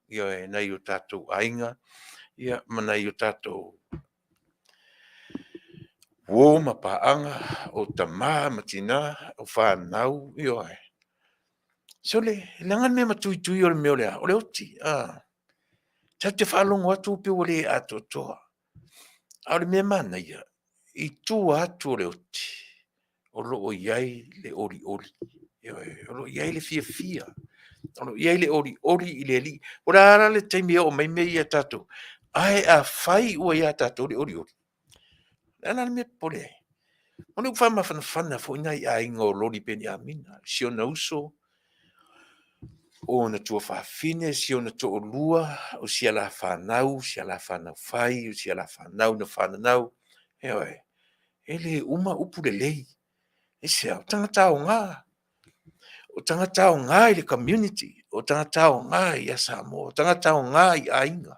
nai o tatou aiga ma nai o tatou uo ma paaga, o tama ma tina, o fanau, ioe. Sole, leaga le mea matuitui o le mea o le a? O le oti. Tatou te faalogo atu pei ua le atoatoa, a o le mea manaia, i tua atu o le oti, o lo o i ai le olioli. Ioe, o lo o i ai le fiafia, o lo o i ai le olioli i le Alii. Po o le a la le taimi e oo mai ai mea ia ia tatou, ae afai ua ia tatou le olioli, o le a la le mea e popole ai? O lea ua faamafanafana foi nai aiga o Loli Peniamina, si ona uso, o ona tuafafine, si ona toalua, o si a la fanau, si a la fanau fai, o si a la fanau na fananau. Ioe. E le uma upu lelei. Aisea? O tagata aoga, o tagata aoga i le community, o tagata aoga ia Samoa, o tagata aoga i aiga.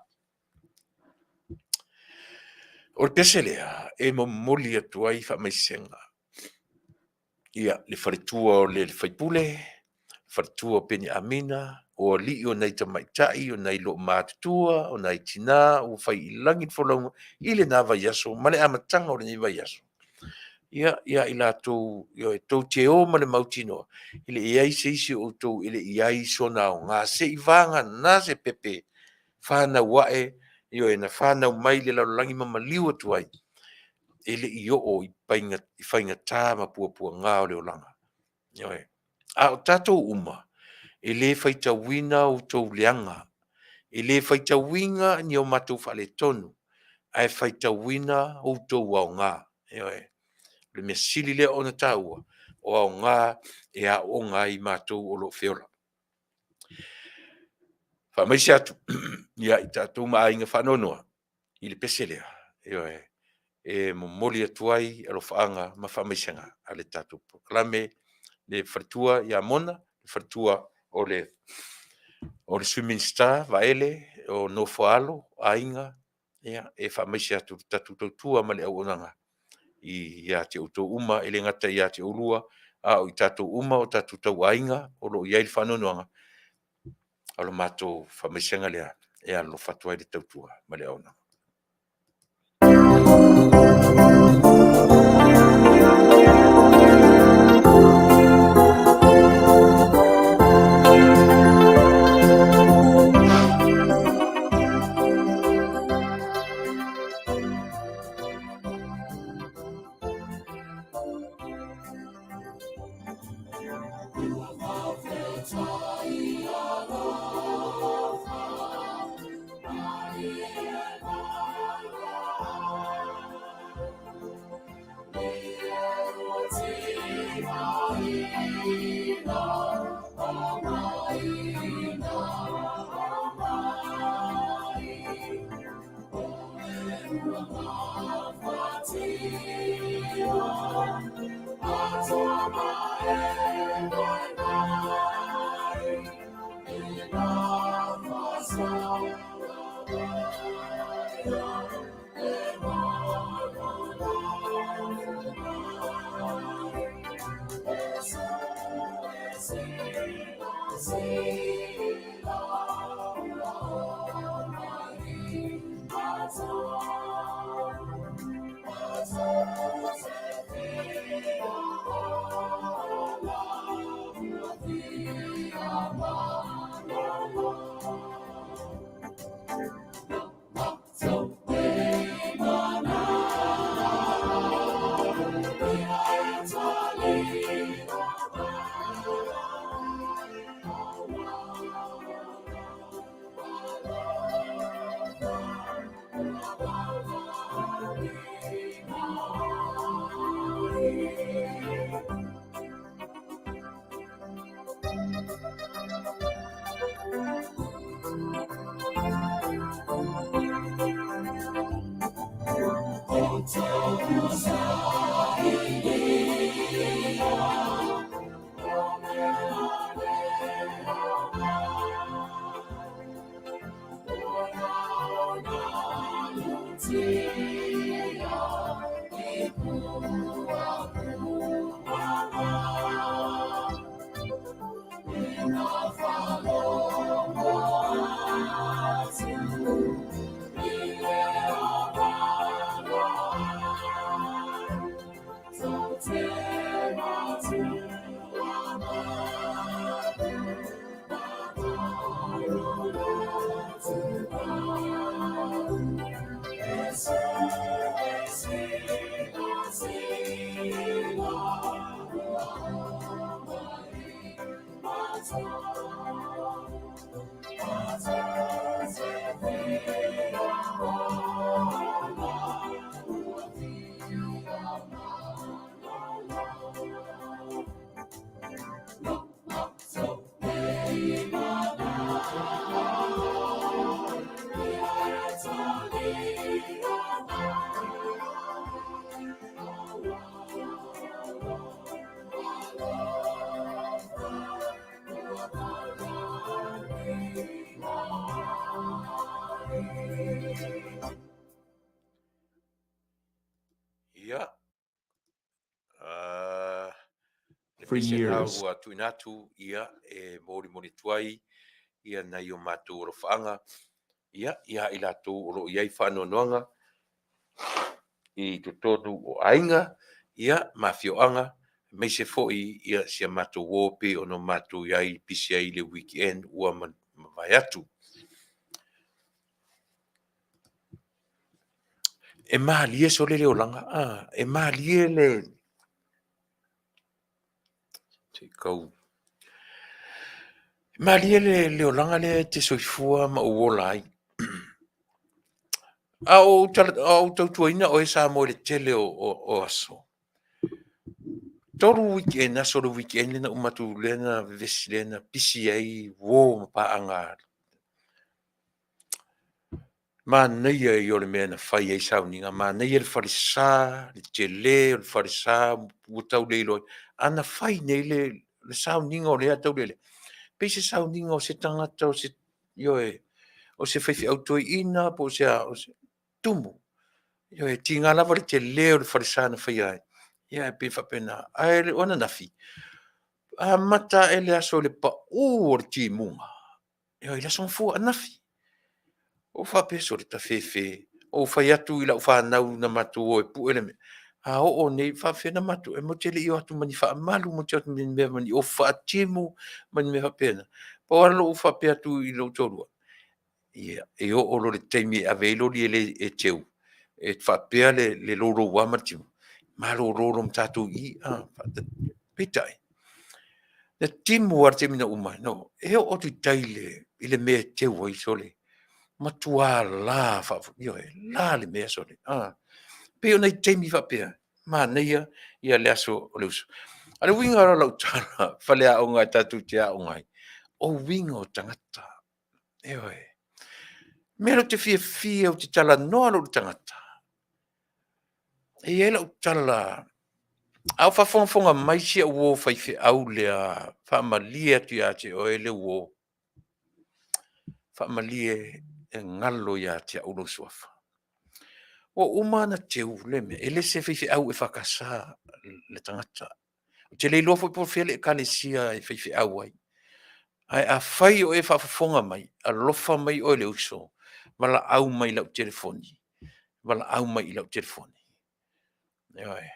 O le pese lea e momoli atu ai faamaisega i le faletua o le sui usufono, faletua o Peniamina, o o alii o nai tamaitai, o nai loomatutua, o nai tinā ua fai i lagi le folauga i lena vaiaso ma le amataga o lenei vaiaso. Ia, ia i latou, ioe, tou te o ma le mautinoa, e le i i ai se isi o outou e le i i ai sona aoga, seiavagana se pepe fanau ae, ioe, na fanau mai i le lalolagi ma maliu atu ai, e le i oo i faigata ma puapuaga o le olaga. Ioe. A o tatou uma, e le faitauina outou leaga, e le faitauina ni o matou faaletonu, ae faitauina outou aoga. Ioe. O le mea sili lea ona taua, o aoga e aooga ai matou o lo o feola. Faamaise atu ia i tatou ma aiga faanoanoa i le pese lea, ioe, e momoli atu ai alofaaga ma faamaisega a le tatou polokalame, le faletua ia Mona, le faletua o le Sui Minisita Vaele o nofo a alo, aiga, ia e faamaise atu i le tatou tautua ma le auaunaga ia te outou uma, e le gata ia te oulua, a o i tatou uma o tatou tauaiga o lo o i ai le faanoanoaga, o le matou faamaisega lea e alolofa atu ai le tautua ma le auaunaga. Ia, le For pese lena years. ua tuuina atu, ia, e molimoli atu ai ia nai o matou alofaaga ia ia i latou o lo o i ai faanoanoaga i totonu o aiga ia ma afioaga, aemaise foi ia si a matou uo e pei ona matou i ai pisi ai i le weekend ua mavae atu. E malie sole le olaga, a, e malie le se i tau E malie le olaga lea e te soifua ma ou ola ai. A o ou tautuaina oe Samoa i le tele o aso, 3 weekend, aso o le weekend lea na uma atu lea na vevesi lea na pisi ai uo ma paaga. Manaia ia o le mea na fai ai sauniga, manaia le falesa, le tele o le falesa ua tau le iloa. A na fai nei le sauniga o lea tau le iloa, pei se sauniga o se tagata o se, ioe, o se faifeau toeaina po o se a, o se tumu. Ioe, e tiga lava le tele o le falesa na faia ai, ia ae pei e faapena. Ae o ananafi, amata ae le aso i le pau o le timuga, ioe, i le Aso Gafua ananafi. Ou faapea, sole, tafefe. Ou fai atu i lau fanau na matou o e pue le mea, a oo nei, e faapefea ona matou… e matou te le i o atu ma ni faamalu, matou te o atu ma ni mea ma ni ofu faatimu ma ni mea faapena. Pau lava lou faapea atu i lou toalua, ia, e oo loa i le taimi e ave ai loli e teu, e faapea le louloua ma le timu, malolo loa ma tatou i i. Peitai, na timu lava i le taimi na uma ai, e oo atu i tai i le mea e teu ai, sole, matua la, ioe, la le mea sole. E pei o nai taimi faapea, manaia le aso o le uso. A o le uiga la o lau tala faleaoga tatou te aoga ai, o uiga o tagata. Ioe. O le mea lea ou te fiafia ou te talanoa loa i le tagata, e i ai lau tala, a o faafogafoga mai si au uo faifeau lea, faamalie atu ia te oe le uo, faamalie e galo ia te au lou suafa. Ua uma ona teu le mea, e le o se faifeau EFKS le tagata. Ou te le iloa foi po o fea le ekalesia e faifeau ai. Ae afai o e faafofoga mai, alofa mai oe le uso, valaau mai i lau telefoni, valaau mai i lau telefoni. Ioe.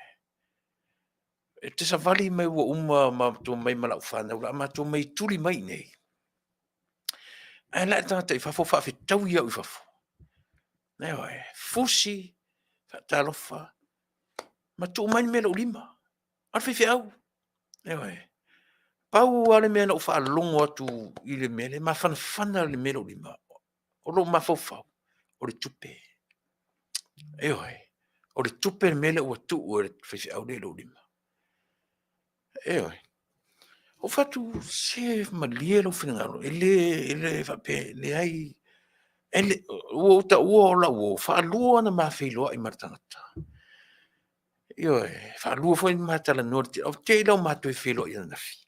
E te savali mai ua uma matou omai ma lau fanau o le a matou omai e tuli mai i inei, ae la e le tagata i fafo faafetaui au i fafo. Ioe, fusi, faatalofa ma tuu mai le mea i lou lima. A o le faifeau. Ioe. Pau lava le mea na ou faalogo atu i le mea lea, e mafanafana le mea i lou lima, o lou mafaufau, o le tupe. Ioe, o le tupe le mea lea ua tuu e le faifeau lea i lou lima. Ioe. Ou fai atu, se malie lou finagalo, e le faapea, e leai. Ua ou taua o lau uo, e faalua ona ma feiloai ma le tagata. Ioe, e faalua foi ona ma talanoa, ou te iloa ua ma toe feiloai ananafi.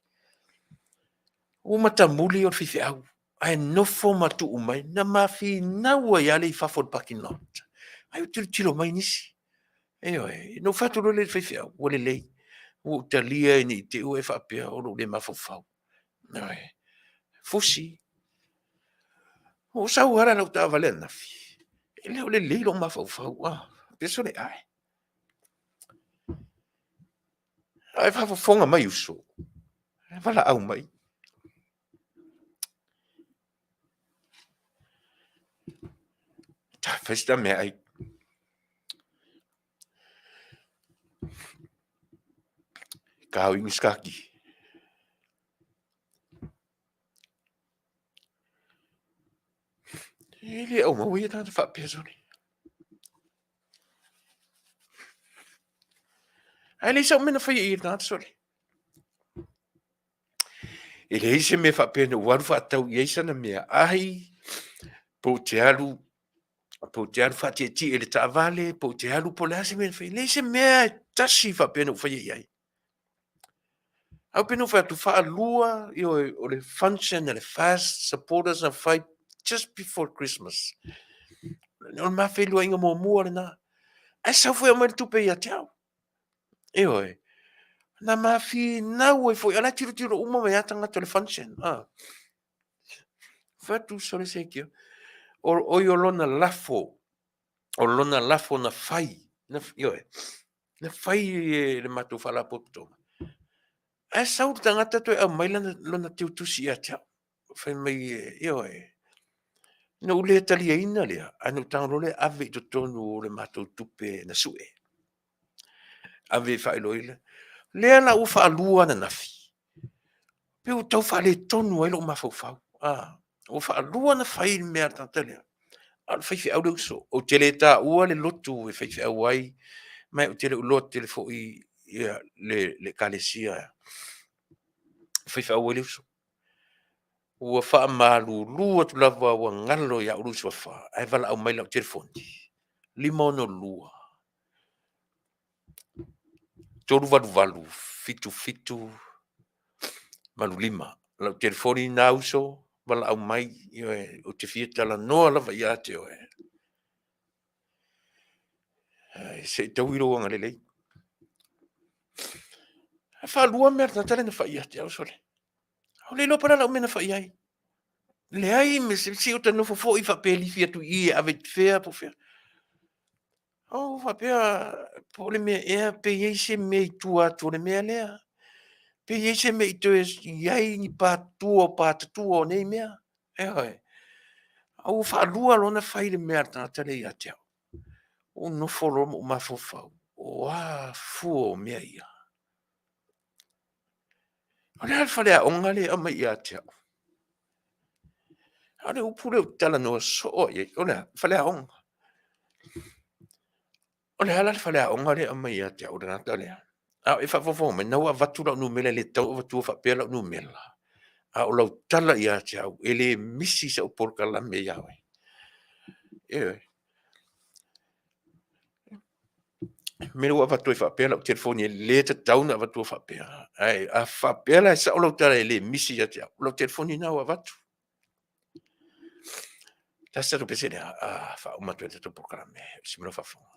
Ua matamuli o le faifeau, ae nofo ma tuu mai, na ma finau ai lava lea i fafo i le parking lot, ai o tilotilo mai nisi. Ioe, ona ou fai atu loa lea i le faifeau, ua lelei, ua ou talia ne i te i ua e faapea o lou le mafaufau. Ioe, fusi. Ua ou sau lava la i lau taavale ananafi, e le o lelei lou mafaufau, faapea sole, ae. A o faafofoga mai uso, valaau mai. Fai si ta meaai. E le aumaua ia tagata faapea sole. Ae leai sau mea na faia i ai i le tagata sole. E leai se mea faapea na ou alu faatau i ai sana meaai, po ou te alu po ou te alu faatietie i le taavale, po ou te alu po o le a se mea na faia. E leai se mea e tasi faapea na ou faia i ai. Ae pei ona ou fai atu, faalua, ioe, o le function a le FAST supporters na fai just before Christmas. O le ma feiloaiga muamua lena. Ae sau foi e aumai le tupe ia te au. Ioe. Na ma finau ai foi, a o la e tilotilo uma mai lava tagata o le function. Fai atu, sole se kia. O, oi o lona lafo, o lona lafo na fai, na, ioe, na fai e le matou faalapotopotoga. Ae sau le tagata toe aumai lana, lona teutusi ia te au. Fai mai, ioe, na ou le taliaina lea, ae na ou tago loa lea ave i totonu o le matou tupe na sue. Ave e faailoa lea la ua faalua ananafi, pei ua tau faaletonu ai lou mafaufau. Ua faalua ona fai le mea a le tagata lea, a o le faifeau le uso. Ou te le taua le lotu e faifeau ai, ma ou te le o iloa tele foi ia le ekalesia e faifeau ai le uso. Ua faamalulu atu lava ua galo ia au lou suafa, ae valaau mai i lau telefoni, 562 388 7785. O lau telefoni lena uso, valaau mai, ioe, ou te fia talanoa lava ia te oe. Se i taui lou agalelei. E faalua mea a le tagata lea na fai ia te au, sole. Ua le iloa po o le a lau mea na fai ai. Leai ma se isi o ta nofo foi faapea e lifi atu i i e ave i fea po o fea. Ou faapea, po o le mea ea pe i ai se mea i tua atu o le mea lea. Pe i ai se mea i toe i ai ni pa tua o patatua o nei mea. Ioe. A ua faalua loa ona fai le mea a le tagata lea ia te au, ou nofo loa ma ou mafaufau, o a fua o mea ia? O le a le faleaoga lea e aumai ia te au? A o le upu lea ou te talanoa soo lava i ai, o le a? Faleaoga. O le a la le faleaoga lea e aumai ia te au e le tagata lea? A o e faafogafoga mai, o lena ua avatu lau numera, e le tatau ona avatua faapea lau numera, a o lau tala ia te au, e le misi sau polokalame ia oe. Ioe. Mea ua avatu ai faapea lau telefoni e le tatau ona avatua faapea. Ae a faapea la e sao lau tala e le misi ia te au, o lau telefoni lena ua avatu. Tasi tatou pese lea, faauma atu ai le tatou polokalame. Si mea faafofoga.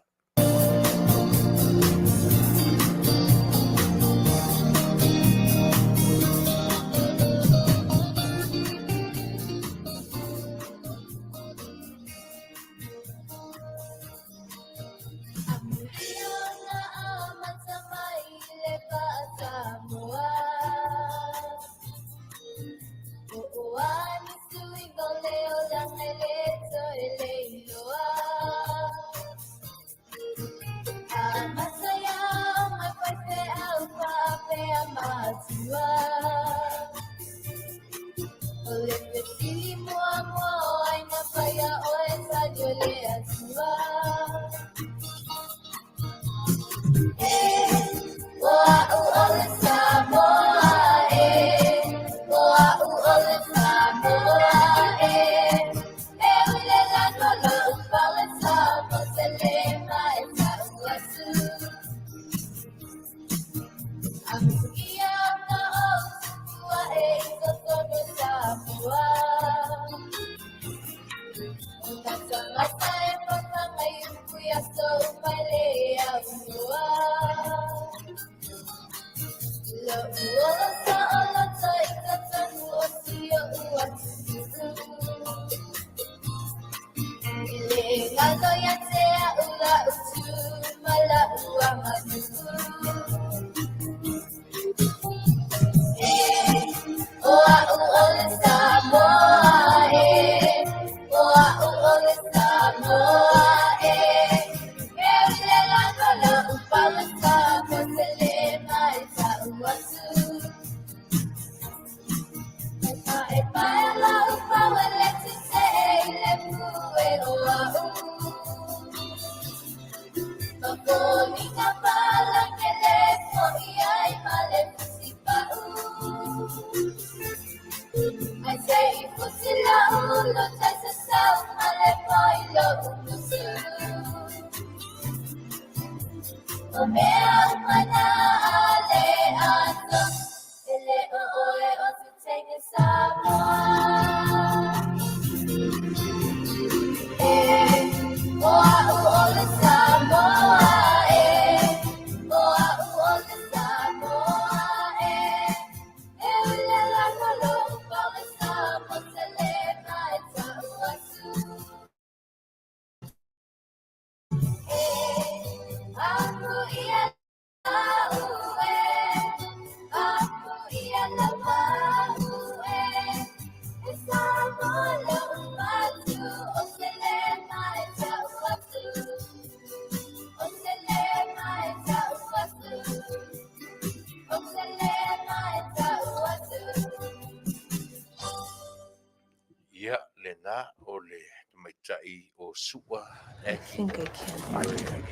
lena o le tamaitai o Su'a I Aki. think I can.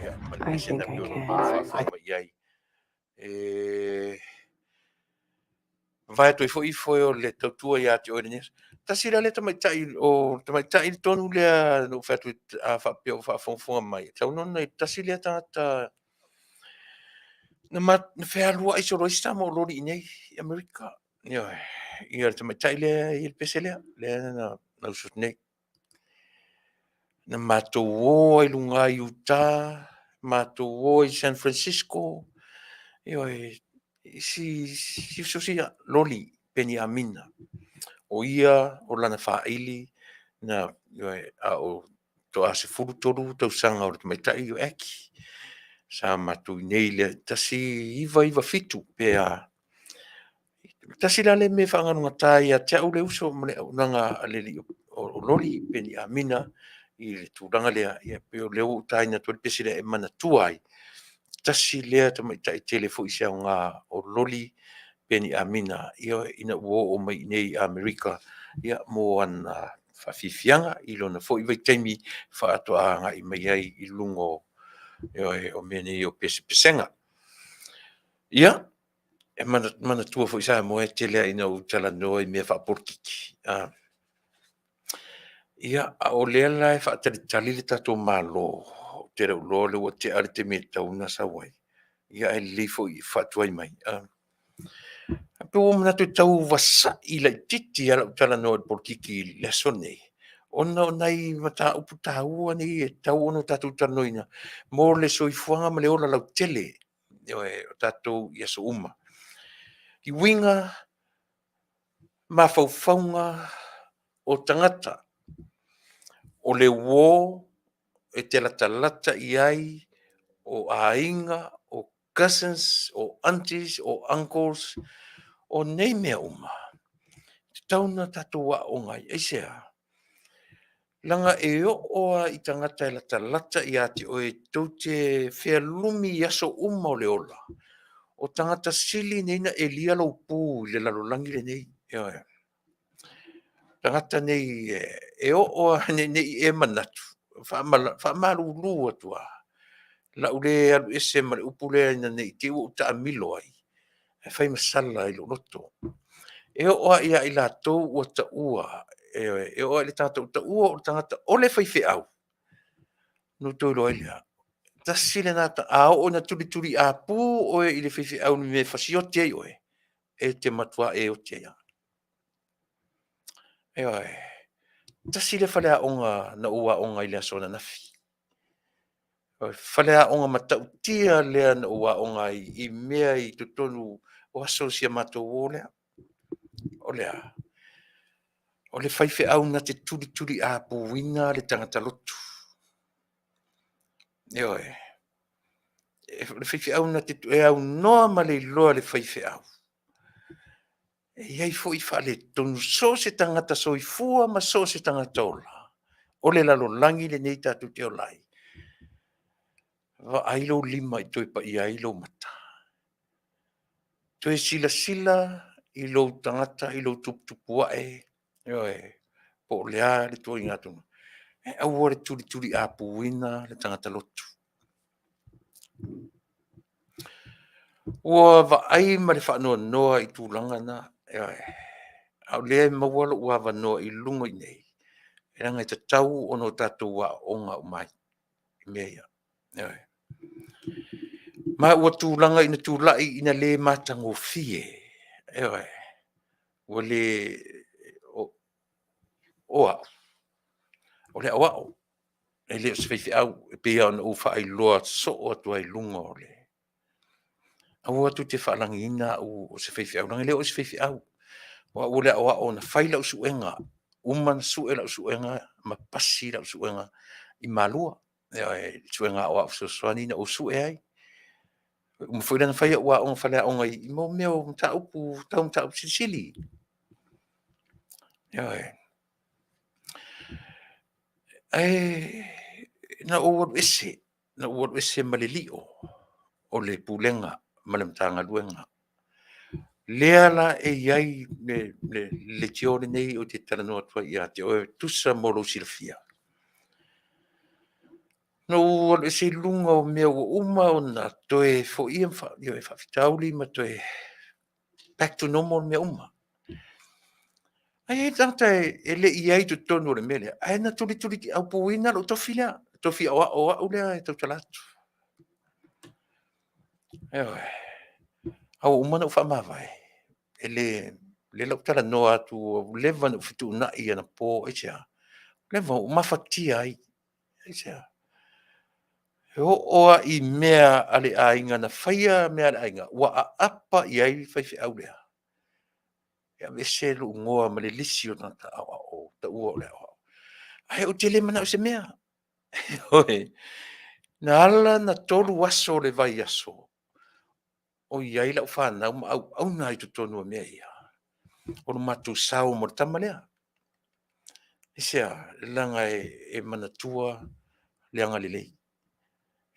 Ia, ma le I pese think na I pei ona can. outou faafofoga mai ai. E vae atu ai foi foe o le tautua ia te oe i lenei aso. Tasi la lea tamaitai o le tamaitai tonu lea na ou fai atu a faapea o faafogafoga mai, e tatau ona tasi lea tagata na fealuai solo ai si tama o Loli i inei i Amerika. Ioe, ia le tamaitai lea i le pese lea, lea na usu atu nei. Na matou o ai i luga i Utah, matou o ai i San Francisco, ioe, si uso sia Loli Peniamina. O ia o lana faaili na, ioe, a o toa 13 tausaga o le tamaitai o Aki. Sa matou i inei i le 1997 pe a. Tasi la lea mea e faagalugata ai ia te au le uso ma le auaunaga a le alii o Loli Peniamina i le tulaga lea, ia pei o lea ua ou taina atu ai le pese lea e manatua ai, tasi lea tamaitai tele foi se aoga o Loli Peniamina, ioe, ina ua oo mai i inei i Amerika, ia, mo ana faafiafiaga i lona foi vaitaimi faatoa agai mai ai i luga o, ioe, o mea nei o pesepesega. Ia, e manatua foi Samoa e tele lava ina ou talanoa i mea faapolokiki, ia, a o lea la e faatalitali le tatou Malo, ou te le o iloa o lea ua tea le taimi e tatau ona sau ai, ia ae lelei foi le faatuai mai. Ae pei ua ou manatu e tau vasai laitiiti lava lau talanoa i le polokiki i le aso lenei, ona o nai mataupu taua nei e tatau ona tatou talanoaina mo le soifuaga ma le ola lautele, ioe, o tatou i aso uma. I uiga, mafaufauga o tagata, o le uo e te latalata i ai, o aiga, o cousins, o aunties, o uncles, o nei mea uma, e tatau ona tatou aooga ai. Aisea? Leaga e oo lava i tagata e latalata ia te oe tou te fealumi i aso uma o le ola, o tagata sili nei ona elia lou pu i le lalolagi lenei. Ioe. O tagata nei e oo lava ne i e manatu, faamalulu atu lava, o le a ou le alu ese ma le upu lea ina ne i te i ua ou taamilo ai, ae fai ma sala i lou loto. E oo lava ia i latou ua taua, ioe, e oo lava i le tagata ua taua o le tagata o le faifeau, ona outou iloa ai lea, tasi lena, a oo ina tulituliapu oe i le faifeau i le mea e fasioti ai oe, e te matua e oti ai lava. Ioe. Tasi lea faleaoga na ou aoga ai i le aso ananafi. O le faleaoga matautia lea na ou aoga ai i mea i totonu o aso o si a matou uo lea. O le a? O le faifeau na te tulituliapuina le tagata lotu. Ioe. O le faifeau na te, e aunoa ma le iloa e le faifeau, e i ai foi faaletonu, so o se tagata soifua ma so o se tagata ola, o le lalolagi lenei tatou te ola ai, vaai lou lima i toe paia ai lou mata. Toe silasila i lou tagata, i lou tuputupuae, ioe, po o le a le ituaiga tulaga, ae aua le tulituliapuina le tagata lotu. Ua vaai ma le faanoanoa i tulaga na, ioe, a o lea e maua lou avanoa i luga i inei, leaga e tatau ona tatou aooga uma ai i mea ia. Ioe. Ma ua tulaga ina tulai ina le matagofie, ioe, ua le, o au, o le aoao, e le o se faifeau, e pei lava ona ou faailoa soo atu lava i luga o le… Aua tou te faalagiina au o se faifeau, leaga e le o se faifeau. O au o le aoao na fai lau suega, uma ona sue lau suega ma pasi lau suega i Malua, ioe, suega aoao fesoasoani na ou sue ai. Ua uma foi ona fai au aoga faleaoga i mea o mataupu tau mataupu silisili. Ioe. Ae na ou alu ese, na ou alu ese ma le lio o le Pulega ma le Matagaluega. Lea la e i ai le leitio lenei ou te talanoa atu ai ia te oe e tusa mo lou silafia. Na ou alu ese i luga o mea ua uma ona toe foia faafitauli ma toe back to normal mea uma. Ae i ai le tagata e le i i ai i totonu o le mea lea, ae na tulituliaupuina lou tofi lea, tofi aoao o au lea e tautala atu. Ioe. A ua uma ona ou faamavae, e le, o lea o le a ou talanoa atu ua leva ona ou fetuunai anapo, aisea? Ua leva ona ou mafatia ai. Aisea? E oo lava i mea a le aiga na faia mea a le aiga, ua aapa i ai le faifeau lea e aveese lou igoa ma le lisi o tagata aoao taua o le aoao. Ae ou te le manao i se mea. Ioe. Na ala ona 3 aso o le vaiaso o i ai lau fanau ma auauna ai i totonu o mea ia, o le matou sao mo le tama lea. Aisea? Leaga e manatua le agalelei,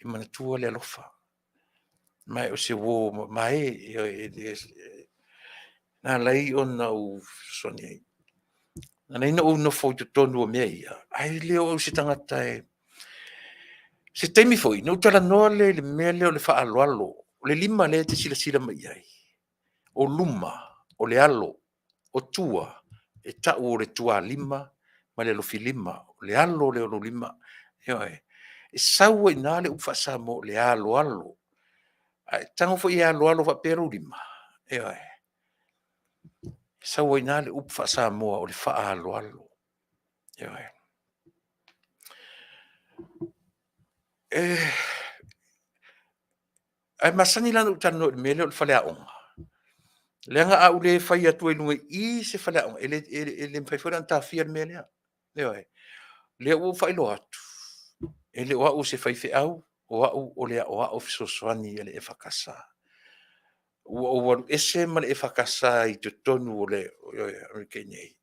e manatua le alofa. Ma o se uo mamae, ioe. Na ala ai ona ou fesoasoani ai. Na ala ai ona ou nofo i totonu o mea ia, ae le o au o se tagata e… O se taimi foi ona ou talanoa lea i le mea lea o le faaaloalo. O le lima lea e te silasila mai i ai, o luma o le alo, o tua e tau o le tualima ma le alofilima, o le alo lea o lou lima. Ioe. E sau ai i ina le upu faa-Samoa o le aloalo. A e tago foi e aloalo faapea lou lima, ioe, e sau ai i ina le upu faa-Samoa o le faaaloalo. Ioe. Ae masani la ona ou talanoa i le mea lea o le faleaoga, leaga a ou le fai atua i luga i i se faleaoga, e le mafai foi la ona taofia le mea lea. Ioe. O lea ua ou faailoa atu, e le o au o se faifeau, o au o le Aoao Fesoasoani a le EFKS. Ua ou alu ese ma le EFKS i totonu o le Amerika nei,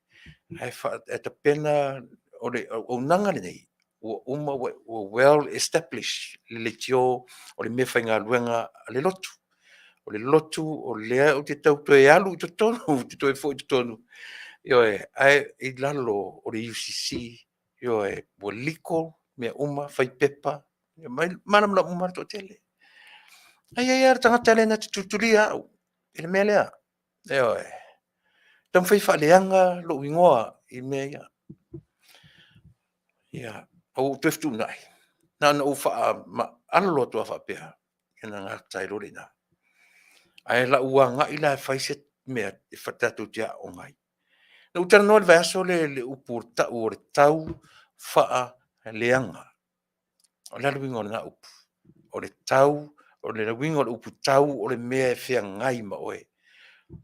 ae tapena, o le auaunaga lenei, ua uma ua well established le leitio o le meafaigaluega a le lotu. O le lotu o lea ou te tau toe alu i totonu, ou te toe foi i totonu, ioe, ae i lalo o le UCC, ioe, ua legal mea uma, fai pepa, malamalama uma lava le toatele. Ae i ai lava le tagata lea na te tulitulia au i le mea lea, ioe, taumafai e faaleaga lou igoa i mea ia. Ia, ae ua ou toe fetuunai, na ona ou faamaalo atu lava faapea ona gata ai loa lea i ina. Ae o le a ou agai la e fai se mea tatou te aooga ai. Na ou talanoa i le vaiaso lea i le upu e tau o le taufaaleaga. O le a le uiga o lena upu? O le tau, o le uiga o le upu tau o le mea e feagai ma oe.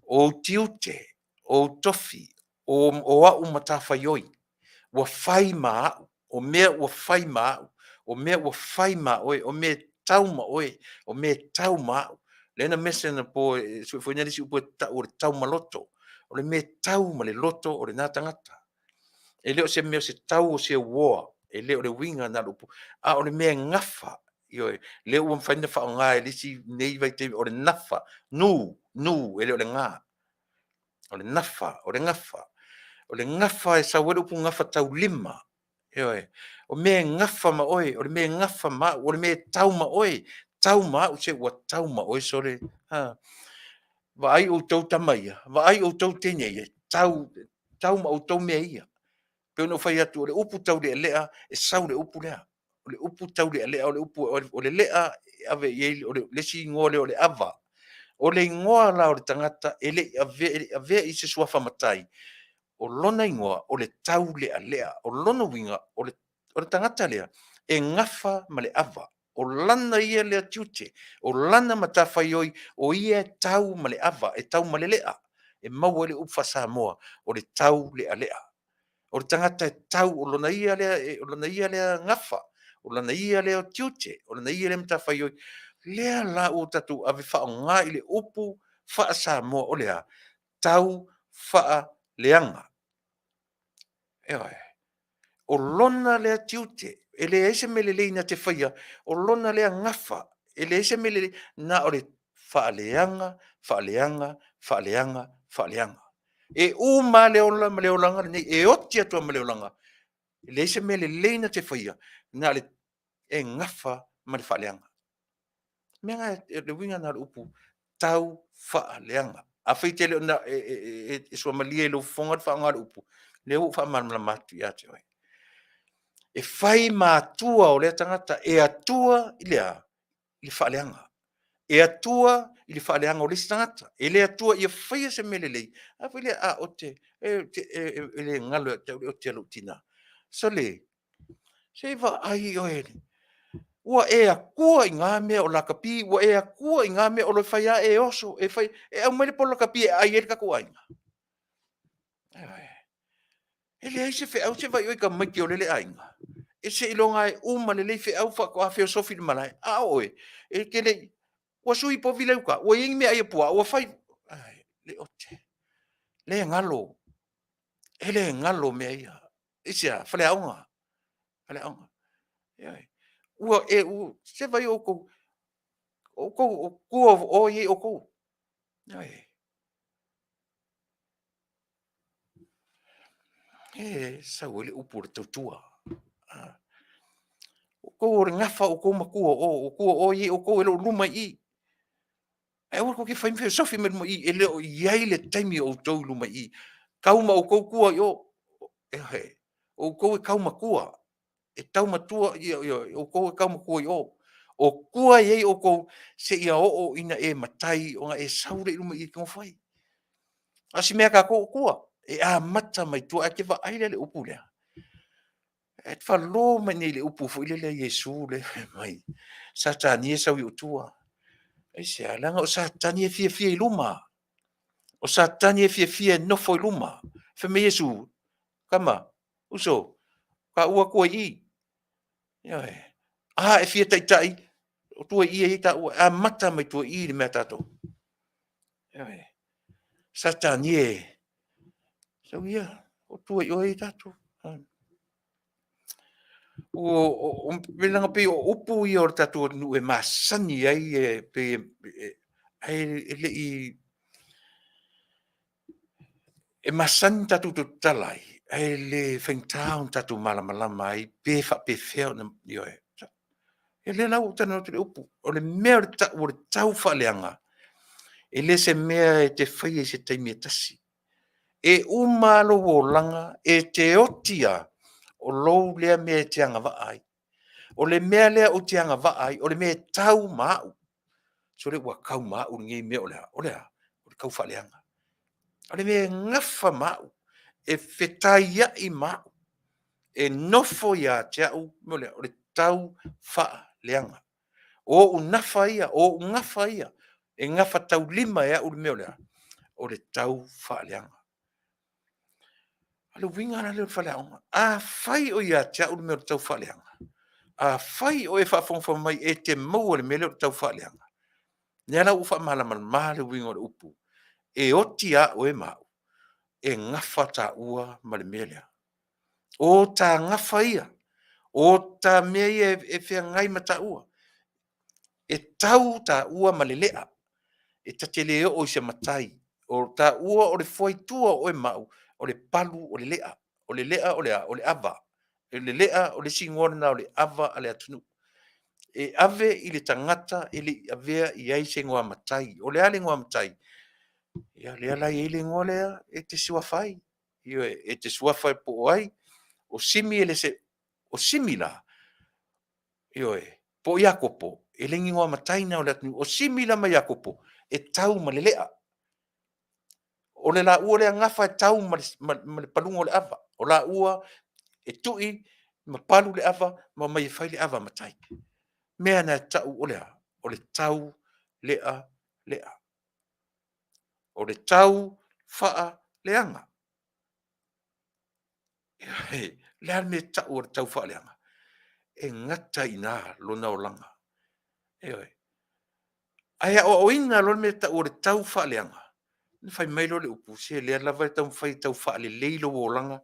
O ou tiute, o ou tofi, o au matafaioi ua fai ma au, o mea ua fai ma au, o mea ua fai ma oe, o mea e tau ma oe, o mea e tau ma au. Lea na mention anapo e sue foi le isi upu e tau o le taumaloto. O le mea e tau ma le loto o lena tagata. E le o se mea o se tau o se uoa, e le o le uiga lena o le upu, a o le mea e gafa, ioe, lea ua mafai ona faaaoga e le isi i lenei vaitaimi o le nafa, nu, nu e le o le ga. O le nafa, o le gafa. O le gafa e sau ai le upu gafataulima, ioe. O mea e gafa ma oe, o le mea e gafa ma au, o le mea e tau ma oe, tau ma au, se ua tau ma oe sole, a! Vaai outou tama ia, vaai outou teine ia, e tau ma outou mea ia. E pei ona ou fai atu o le upu taulealea e sau i le upu lea. O le upu taulealea o le upu o le lea e ave i ai, o le isi igoa lea o le ava. O le igoa la o le tagata e le i avea i ai se suafa matai, o lona igoa o le Taulealea. O lona uiga, o le tagata lea e gafa ma le ava, o lana ia lea tiute, o lana matafaioi o ia e tau ma le ava, e tau ma le lea, e maua ai le upu faa-Samoa o le taulealea. O le tagata e tau, o lona ia lea gafa, o lona ia lea tiute, o lona ia lea matafaioi. O lea la ua tatou ave faaaoga i le upu faa-Samoa o le a? Taufaaleaga. Ioe. O lona lea tiute, e leai se mea lelei na te faia, o lona lea gafa, e leai se mea lelei, na o le faaleaga, faaleaga, Faaleaga, faaleaga. E uma lava le ola ma le olaga lenei, e oti atu lava ma le olaga, e leai se mea lelei na te faia, na o le e gafa ma le faaleaga. O le mea lena, o le uiga lena o le upu taufaaleaga. Afai e te le o e suamalie i lou fofoga le faaaoga o le upu, o lea ua ou faamalamalama atu ia te oe. E fai ma atua o lea tagata, e atua i le a? I le faaleaga. E atua i le faaleaga o le isi tagata. E le atua ia faia se mea lelei. A foi lea a ote, e le galo ia te au le ote a lou tina. Sole, se i vaai oe, ua e atua i na mea o lakapi, ua e atua i na mea, o lo o fai lava e oso, e fai, e aumai le polo lakapi e aai ai le tatou aiga. Ioe. E leai se feau, se i vaai oe i tamaiti o lele aiga, seiloga lava e uma lelei feau faatoa feosofi i le malae. A o oe, e te le i, ua sui povi la e i uta, ua i ai ni meaai a puaa ua fai? Le ote, le galo, e le galo mea ia. Aisea? Faleaoga, faleaoga. Ioe. Ua e se i vaai outou, o tua o o e i ai outou. Ioe. E sau ai le upu o le tautua. O outou o le gafa o outou ma tua o o, o tua o o e i ai outou e le o luma i i. Ae aua tou te fai ma feosofi mai luma i i, e le o i ai le taimi o outou i luma i i. Tau ma outou tua i o, ioe, o outou e tau ma tua, e tau ma tua, ioe, o outou e tau ma tua i o. O tua e i ai outou seia oo ina e matai ona e sau lea i luma i i e te nofo ai. A o si mea a tatou o tua, e amata mai tua. Ae e te vaai la i le upu lea, e te falo mai i inei i le upu foi lele a Iesu lea fai mai, Satani e sau i ou tua. Aisea? Leaga o Satani e fiafia i luma. O Satani e fiafia e nofo i luma. Fai mai Iesu, tama, uso, taua tua i i. Ioe. A e fia taitai, o tua i i e i ai taua. E amata mai tua i i le mea a tatou. Ioe. Satani e, sau ia, o tua i o e i ai tatou. Leaga e pei o upu ia o le tatou atunuu e masani ai e pei e ae e le i e masani ona tatou tautala ai, ae le faigata ona tatou malamalama ai pe faapefea ona, ioe. O lea la ua ou talanoa atu i le upu, o le mea e tau o le taufaaleaga, e le o se mea e te faia i se taimi e tasi. E uma lava lou olaga e te oti lava, o lou lea mea e te agavaa ai. O le mea lea ou te agavaa ai, o le mea e tau ma au. Sole ua tau ma au lenei mea o le a? O le a? O le taufaaleaga. O le mea e gafa ma au, e fetaiai ma au, e nofo ia te au, o le taufaaleaga. O ou nafa ia, o ou gafa ia, e gafataulima e au le mea o le a? O le taufaaleaga. O le uiga la lea o le faaleaoga. Afai o ia te au le mea o le taufaaleaga, afai o e faafogafoga mai e te maua i le mea lea o le taufaaleaga, lea la ua ou faamalamalama le uiga o le upu, e oti lava oe ma au, e gafa taua ma le mea lea. O ta gafa ia, o ta mea ia e feagai ma taua, e tau taua ma le lea, e ta te le oo i se matai. O taua o le foe i tua o oe ma au, o le palu o le lea. O le lea o le a? O le ava. O le lea o le isi igoa lena o le ava a le atunuu. E ave i le tagata e le i avea i ai se igoa matai. O le a le igoa matai? Ia lea la e i ai le igoa lea e te suafa ai. Ioe, e te suafa ai po o ai? O Simi e le o Simi la, ioe, po o Iakopo, e le ni igoa matai na o le atunuu. O Simi la ma Iakopo, e tau ma le lea. O le laua lea gafa e tau ma le paluga o le ava. O laua e tui ma palu le ava ma omai e fai le ava a matai. O mea na e tau o le a? O le tau lea lea. O le tau faaleaga. O le a le mea e tau o le taufaaleaga? E gata i ina lona olaga. Ioe. Ae aoaoina loa le mea e tau o le taufaaleaga, ona fai mai lea o le upu, se o lea lava e taumafai e tau faalelei lou olaga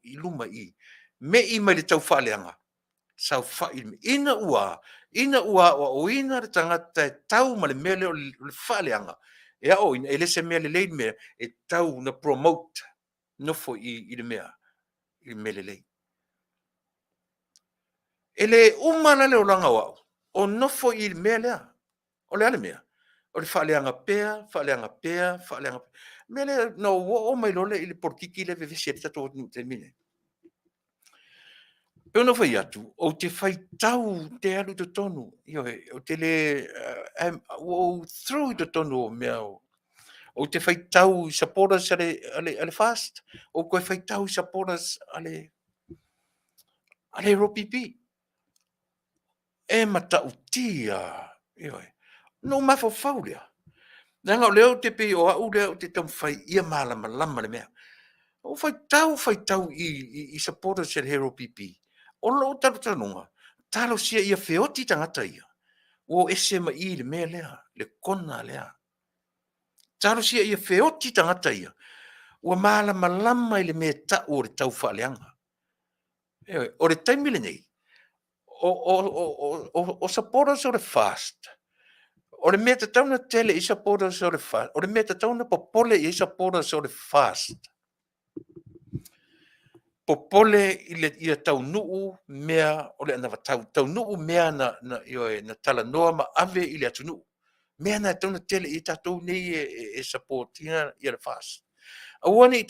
i luma i i. Me i mai le taufaaleaga, saofai ina ua a? Ina ua aoaoina le tagata e tau ma le mea lea o le faaleaga, e aoaoina, e le se mea lelei le mea e tau na promote nofo i le mea, i le mea lelei. E le uma la le olaga o au o nofo i le mea lea. O le a le mea? O le faaleaga pea, faaleaga pea, faaleaga pea. O le mea lea na ou oo mai loa lea i le polokiki lea e vevesi ai le tatou atunuu i le taimi lenei. E pei ona ou fai atu, ou te faitau ou te alu i totonu, ioe, ou te le, ua ou through i totonu o mea o. Ou te faitau i supporters a le FAST, ou toe faitau i supporters a le LPP. E matautia, ioe. Ona ou mafaufau lea, leaga o lea ou te pei o au lea ou te taumafai ia malamalama le mea. Ou faitau faitau i supporters a le LPP, o lou talitonuga, talosia ia feoti tagata ia, ua o ese mai i i le mea lea, le corner lea. Talosia ia feoti tagata ia ua malamalama i le mea e tau o le taufaaleaga. Ioe. O le taimi lenei, o supporters o le FAST, o le mea e tatau ona tele i ai supporters o le FAST, o le mea e tatau ona popole i ai supporters o le FAST, popole ia taunuu mea o le anavatau, taunuu mea na, ioe, na talanoa ma ave i le atunuu. Mea na e tatau ona tele i ai tatou nei e support ina le FAST. Aua ne i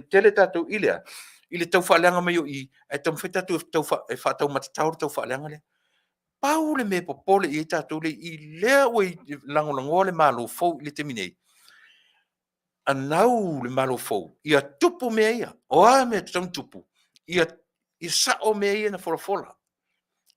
tele tatou i le a? I le taufaaleaga mai o i, ae taumafai tatou e faataumatatao le taufaaleaga lea. Pau le mea e popole i ai tatou lea e i i, lea ua lagolagoa le Malo fou i le taimi nei, anau le Malo fou ia tupu mea ia. O a mea e tatau ona tupu? Ia sao mea ia na folafola.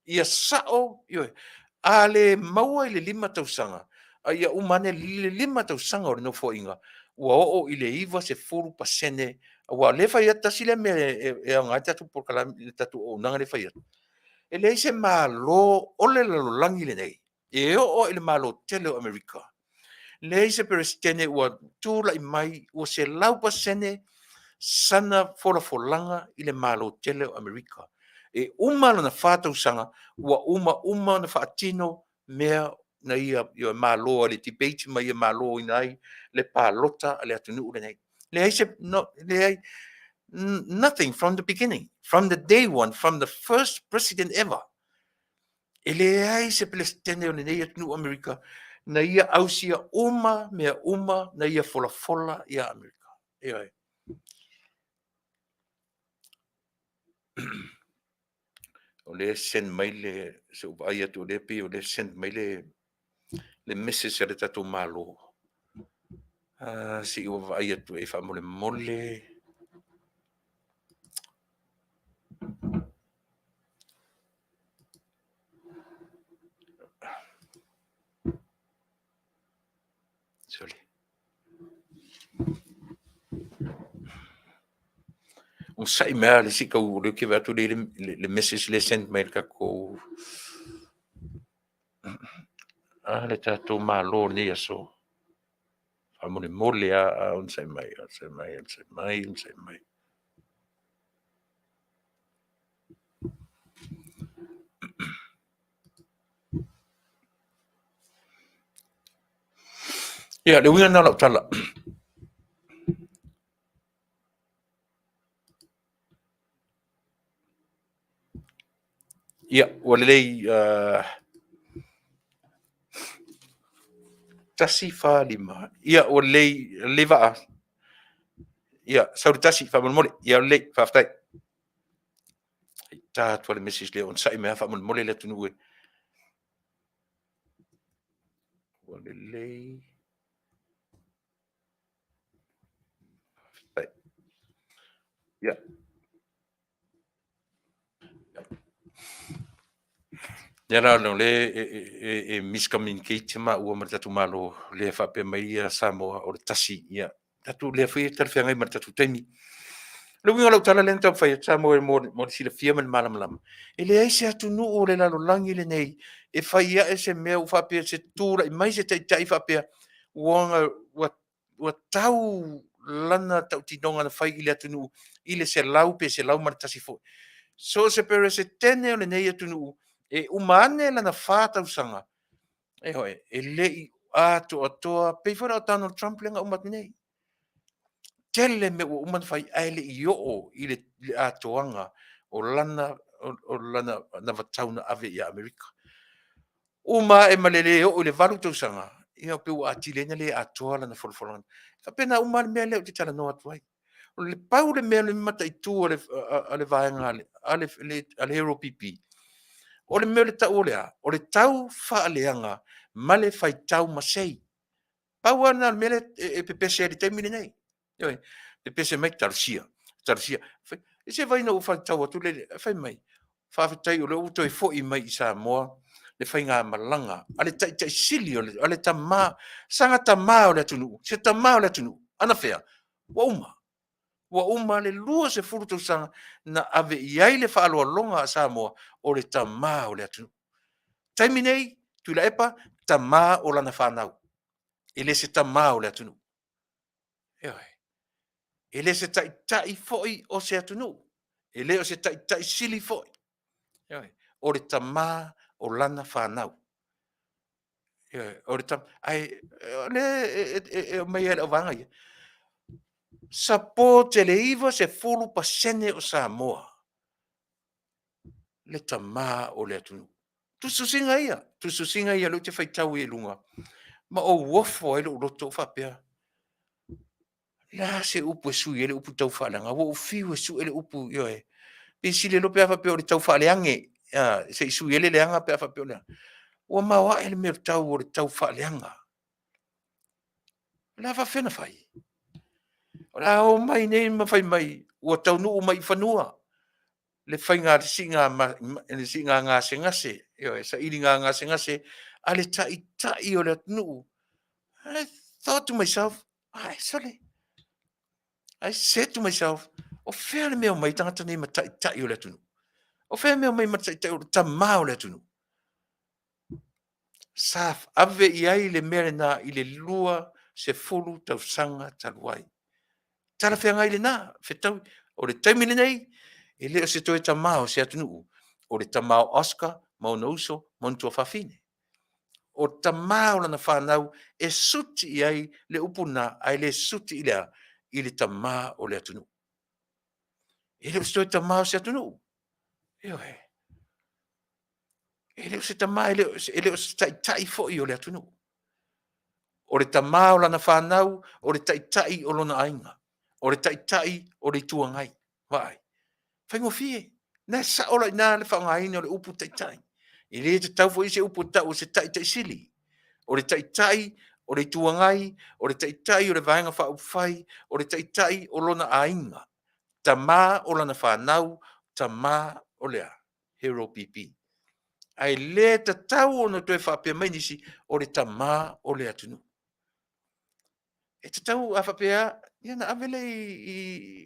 Ia sao, ioe. A le maua i le 5 tausaga, a ia uma ane le 5 tausaga o le Nofoaiga ua oo i le 90%, aua o lea e fai atu, tasi lea mea e aoga ai le tatou polokalame, le tatou auaunaga lea e fai atu, e leai se Malo o le lalolagi lenei, e oo lava i le Malo tele o Amerika, leai se Peresetene ua tulai mai ua 100% sana folafolaga i le Malo tele o Amerika. E uma lona 4 tausaga ua uma uma ona faatino mea na ia malo ai i le debate ma ia maloina ai le palota a le atunuu lenei. Leai se, no, leai, nothing from the beginning, from the day one, from the first president ever. E leai se Peresetene o lenei atunuu o Amerika na ia ausia uma mea uma na ia folafola ia Amerika. Ioe. O lea e send mai le, se i ou vaai atu o lea e pei o lea e send mai le message a le tatou Malo. Se i ou vaai atu i ai faamolemole. Sorry. Onosai mai lava le isi tau, o lea ou te vaai atu o lea e i ai le message lea e send mai e le tatou, a le tatou Malo i lenei aso. Faamolemole lava, onosai mai, onosai mai, onosai mai, onosai mai. Ia, le uiga lena o lau tala. Ia, ua lelei. 1, 4, 5. Ia, ua lelei, lelei vaa. Ia, sau le 1, faamolemole. Ia, lelei, faafetai. Ta atu le message lea, onosai mai lava faamolemole le atunuu e. Ua lelei. Faafetai. Ia. Ia la, o lea e miscommunicate maua ma le tatou Malo, lea e faapea mai ia Samoa o le tasi, ia, tatou lea foi e talafeagai ma le tatou taimi. O le uiga o lau tala lea na taumafai atu Samoa mo le silafia ma le malamalama, e leai se atunuu o le lalolagi lenei e fai ae se mea ua faapea se tulai mai se taitai faapea ua, ua tau lana tautinoga na fai i le atunuu i le 100 pe 101 foi. So o se Peresetene o lenei atunuu e uma ane lana 4 tausaga, ioe, e le i atoatoa, pei foi la o Donald Trump lea na uma atu nei. Tele mea ua uma ona fai ae le i oo i le atoaga o lana anavatau na ave ia Amerika. Uma ae ma le le oo i le 8 tausaga, ia pei ua atili ai ona le atoa lana folafolaga. E faapena uma lava le mea lea ou te talanoa atu ai. E pau le mea o le mataitu a le vaega a le LPP, o le mea o le tau o le a? O le tau faaleaga ma le faitau masei. Pau lava lena o le mea lea e pepese ai i le taimi lenei. Ioe, pepese mai, talosia, talosia. Se i vaai ina ou faitau atu lea, fai mai, faafetai o lea ua toe foi mai i Samoa le faigamalaga a le Taitai sili a le tama, saga tama o le atunuu, se tama o le atunuu, anafea? Ua uma, ua uma le 20 tausaga na ave i ai le faaaloaloga a Samoa o le tama o le atunuu. Taimi nei, Tuilaepa, tama o lana fanau, e le se tama o le atunuu. Ioe. E le se taitai foi o se atunuu, e le o se taitai sili foi. Ioe. O le tama o lana fanau. Ioe. O le tama, ae o lea e aumai e lau vaega ia, support e le 90% o Samoa le tama o le atunuu. Tusitusiga ia, tusitusiga ia o lea ou te faitau ai i luga, ma ou ofo ai lou loto ou faapea, o le a se upu e sui ai le upu taufaaleaga? Ua ou fiu e sue le upu, ioe, pe sili loa pe a faapea o le taufaaleage, se i sui ai le leaga pe a faapea o le a. Ua maoae le mea tau o le taufaaleaga. O le a faapefea ona fai? O le a omai nei ma fai mai ua taunuu mai i fanua le faiga le siiga gasegase, ioe, sailiga gasegase a le Taitai o le atunuu. I thought to myself, sole, I said to myself, o fea le mea e omai ai tagata nei ma taitai o le atunuu? O fea le mea e omai ai ma taitai o le tama o le atunuu? Sa ave i ai le mea lena i le 20 tausaga talu ai. Talafeagai lena fetaui. O le taimi lenei, e le o se toe tama o se atunuu, o le tama o Oscar ma ona uso ma ona tuafafine. O tama o lana fanau e suti i ai le upu lena, ae le suti i le a? I le tama o le atunuu. E le o se toe tama o se atunuu. Ioe. E le o se tama, e le o se taitai foi o le atunuu. O le tama o lana fanau, o le taitai o lona aiga, o le taitai o le Itu Agai. Vaai, faigofie. Na e sao la i ina le faaaogaina o le upu taitai. E le tatau foi se upu e tau o se Taitai sili. O le Taitai o le Itu Agai, o le Taitai o le Vaega Faaupufai, o le Taitai o lona aiga, tama o lana fanau, tama o le a? HRPP. Ae le tatau ona toe faapea mai nisi, o le tama o le atunuu. E tatau a faapea lava, ia ona ave lea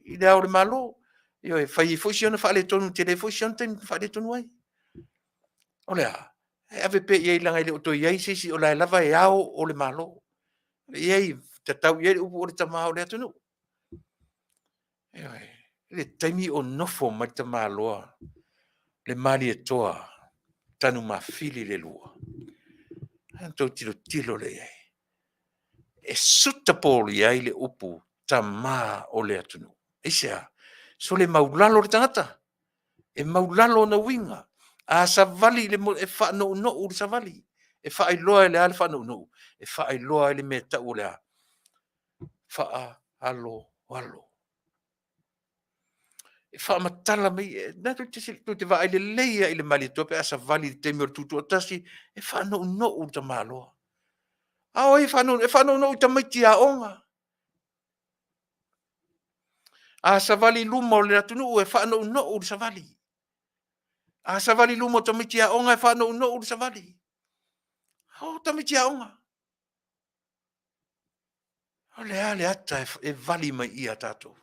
i Le Ao o le Malo, ioe, fai ai foi si ona faaletonu, e tele foi si ona taimi faaletonu ai. O le a? E ave pea i ai leaga e le o toe i ai se isi o la e lava e Ao o le Malo. Ave i ai, tatau i ai le upu o le tama o le atunuu. Ioe. I le taimi o nofo mai le tamaloa le Malietoa Tanumafili II, ona outou tilotilo lea i ai, e suitable i ai le upu tama o le atunuu. Aisea? Sole maulalo le tagata, e maulalo ona uiga. A savali e faanounou le savali. E faailoa e le a le faanounou? E faailoa ai le mea e tau o le a? Faaaloalo. E faamatala mai, o lena tou te vaai lelei lava i le Malietoa pe a savali i le taimi o le Tutoatasi, e faanounou le tamaloa. A o ai e faanounou? E faanounou i tamaiti aoga. A savali i luma o le atunuu, e faanounou le savali. A savali i luma o tamaiti aoga, e faanounou le savali. O tamaiti aoga. O le a le ata e vali mai i i ia tatou?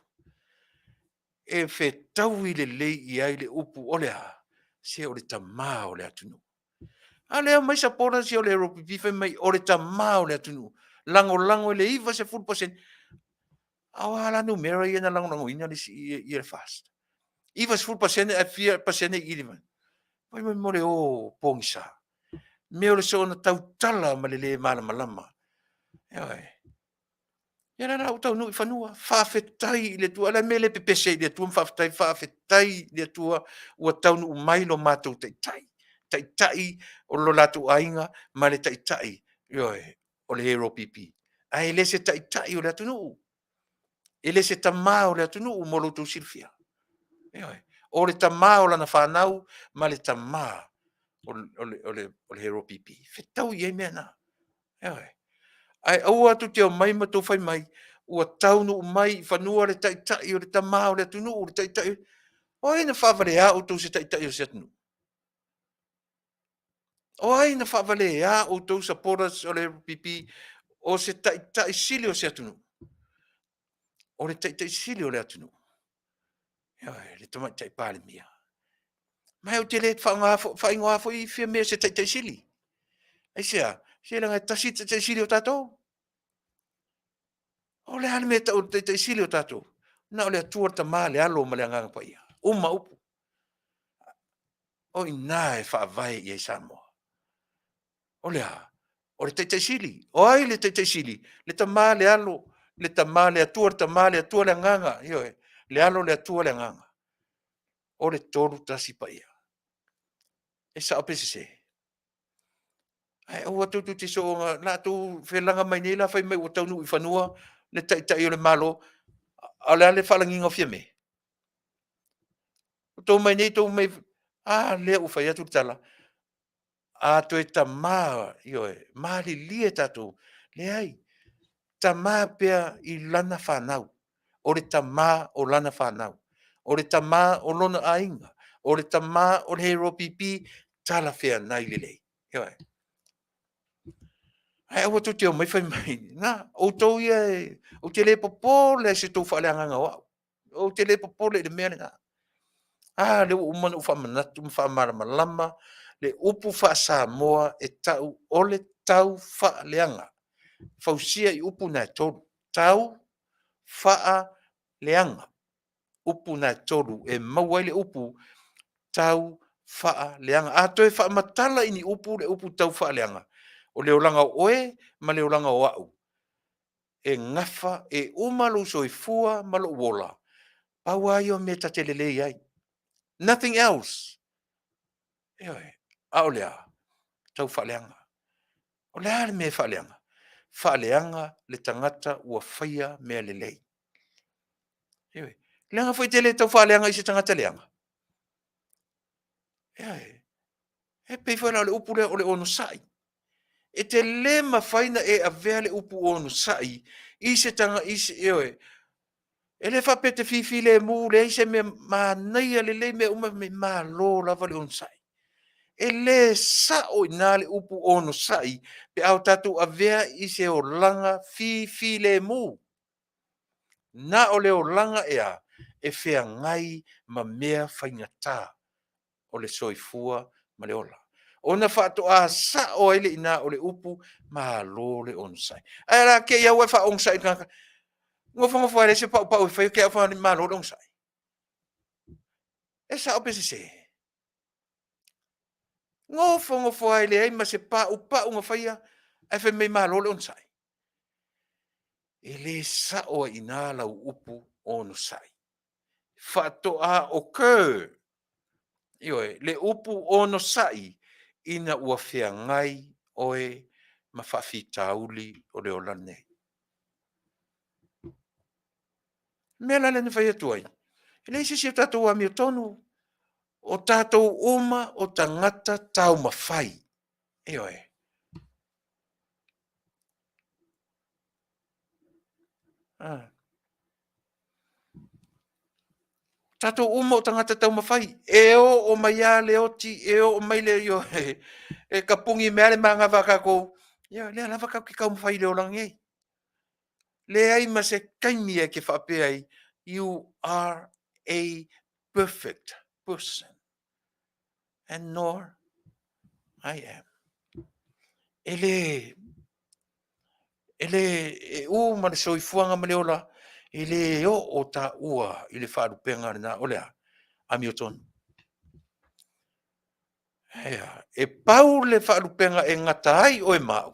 E fetaui lelei i ai le upu o le a? Se o le tama o le atunuu. A lea e omai supporters ia o le HRPP fai mai o le tama o le atunuu, lagolago i le 90%. A o a la numera ia na lagolagoina le FAST? 90% ae fia pasene i i? Fai mai mo le o pogisa. Mea o le soona tautala ma le lē malamalama. Ioe. Ia la la ua taunuu i fanua. Faafetai i le Atua. O le a le mea e le pepese ai i le Atua ma faafetai, faafetai i le Atua ua taunuu mai lo matou Taitai. Taitai o lo latou aiga ma le Taitai, ioe, o le AOPP. Ae le se Taitai o le atunuu. E le se tama o le atunuu mo lo outou silafia. Ioe. O le tama o lana fanau ma le tama o le HRPP. Fetaui i ai mea na. Ioe. Ae aua tou te omai ma tou fai mai ua taunuu mai i fanua le Taitai o le tama o le atunuu, le Taitai. O ai na faavalea outou o se Taitai o se atunuu? O ai na faavalea outou supporters o le HRPP o se Taitai sili o se atunuu? O le Taitai sili o le atunuu, ioe, le Tamaitai Palemia. Ma ou te le faaigoa foi Fiame o se Taitai sili. Aisea? Se leaga e tasi le Taitai sili o tatou. O le a le mea e tau o le Taitai sili o tatou? Na o le Atua le Tama, le Alo ma le Agaga Paia. Uma upu. O i ina e faavae i ai Samoa. O le a? O le Taitai sili. O ai le Taitai sili? Le Tama, le Alo, le Tama, le Atua, le Tama, le Atua, le Agaga, ioe, le Alo, le Atua, le Agaga. O le tolu tasi paia. E sao pe sese? Ae aua tou te soona latou felaga mai nei la fai mai ua taunuu i fanua le Taitai o le Malo. A o le a le faalagiga o Fiame? Ua tou omai nei tou omai, a lea ua fai atu le tala, a toe tama, ioe, malilie tatou, leai, tama pea i lana fanau. O le tama o lana fanau, o le tama o lona aiga, o le tama o le HRPP, talafeagai lelei. Ioe. Ae aua tou te omai fai mai, na, outou ia, ou te le popole lava i se tou faaleagaga o au. Ou te le popole i le mea lena. A lea ua uma ona ou faamanatu ma faamalamalama le upu faa-Samoa e tau o le taufaaleaga. Fausia i upu na e tolu, tau, faa, leaga. Upu na e tolu e maua ai le upu taufaaleaga. A toe faamatala i ni upu le upu taufaaleaga, o le olaga o oe ma le olaga o au, e gafa, e uma lou soifua ma lou ola, pau lava ia o mea ta te lelei ai. Nothing else. Ioe. A o le a? Taufaaleaga. O le a le mea e faaleaga? Faaleaga le tagata ua faia mea lelei. Ioe. Leaga foi e te le tau faaleaga i se tagata leaga. Ioe. E pei foi la o le upu lea o le onosai. E te le mafai ona e avea le upu onosai i se tagata, ioe, e le faapea e te fifilemu, leai se mea, manaia lelei mea uma, malo lava le onosai. E le sao i ina le upu onosai pe a o tatou avea i se olaga fifilemu. Na o le olaga e a? E feagai ma mea faigata o le soifua ma le ola. Ona faatoa sao ai lea i ina o le upu malo le onosai. Ae o le a te i lava ua e faaonosai i le tagata, nofonofo lava e leai se paupau e faia, te i lava ua malo le onosai. E sao pe sese? Nofo nofo lava e leai ma se paupau na faia, ae fai mai malo le onosai. E le sao ai i ina lau upu onosai. Faatoa occur, ioe, le upu onosai ina ua feagai oe ma faafitauli o le ola lenei. O le mea la lea na fai atu ai, e leai se isi o tatou amiotonu, o tatou uma o tagata taumafai. Ioe. Ah. Tatou uma o tagata taumafai. E oo mai lava le oti, e oo mai le ioe, e tapuni mai lava le manava a tatou. Ia, lea lava tatou te taumafai i le olaga nei. Leai ma se taimi e te faapea ai, you are a perfect person. And nor I am. E le, e le, e u ma le soifuaga ma le ola, e le oo taua i le faalupega lena, o le a? Amiotonu. Ea, e pau le faalupega e gata ai oe ma au,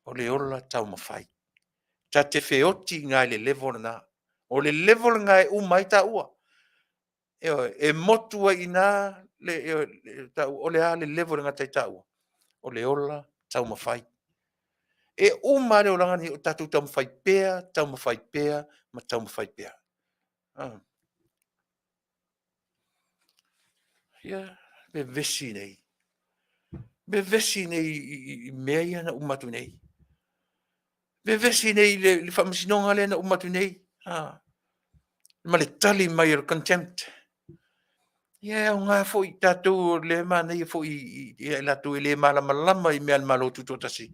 o le ola taumafai. Ta te feoti i ina i le level lena. O le level lena e uma ai taua. Ioe, e motu ai i ina le, ioe, taua, o le a le level e gata ai taua? O le ola taumafai. E uma lava le olaga lenei o tatou taumafai pea, taumafai pea ma taumafai pea. Ia, vevesi nei, vevesi nei i mea ia na uma atu nei. Vevesi nei i le faamasinoga lea na uma atu nei, ma le tali mai o le contempt. Ia e aoga foi i tatou o lea e manaia foi ia i latou e le malamalama i mea a le Malo Tutoatasi,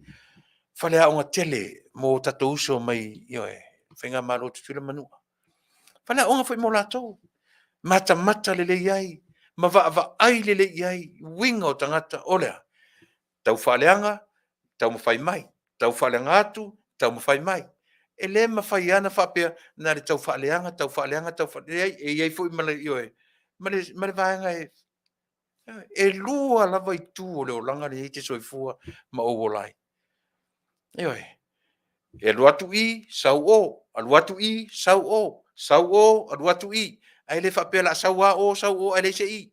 faleaoga tele mo tatou uso mai ioe, Faigamalo a Tutuila ma Manua. Faleaoga foi mo latou, matamata lelei ai ma vaavaai lelei i ai i uiga o tagata. O le a? Taufaaleaga, taumafai mai, taufaaleaga atu, taumafai mai. E le mafai lava ona faapea na o le taufaaleaga, taufaaleaga, taufaaleaga. E leai, e i ai foi ma le, ioe, ma le vaega e… E lua lava itu o le olaga lenei e te soifua ma ou ola ai. Ioe. E alu atu i, sau o, alu atu i, sau o, sau o, alu atu i. Ae le faapea o le a sau lava o, sau o ae leai se i.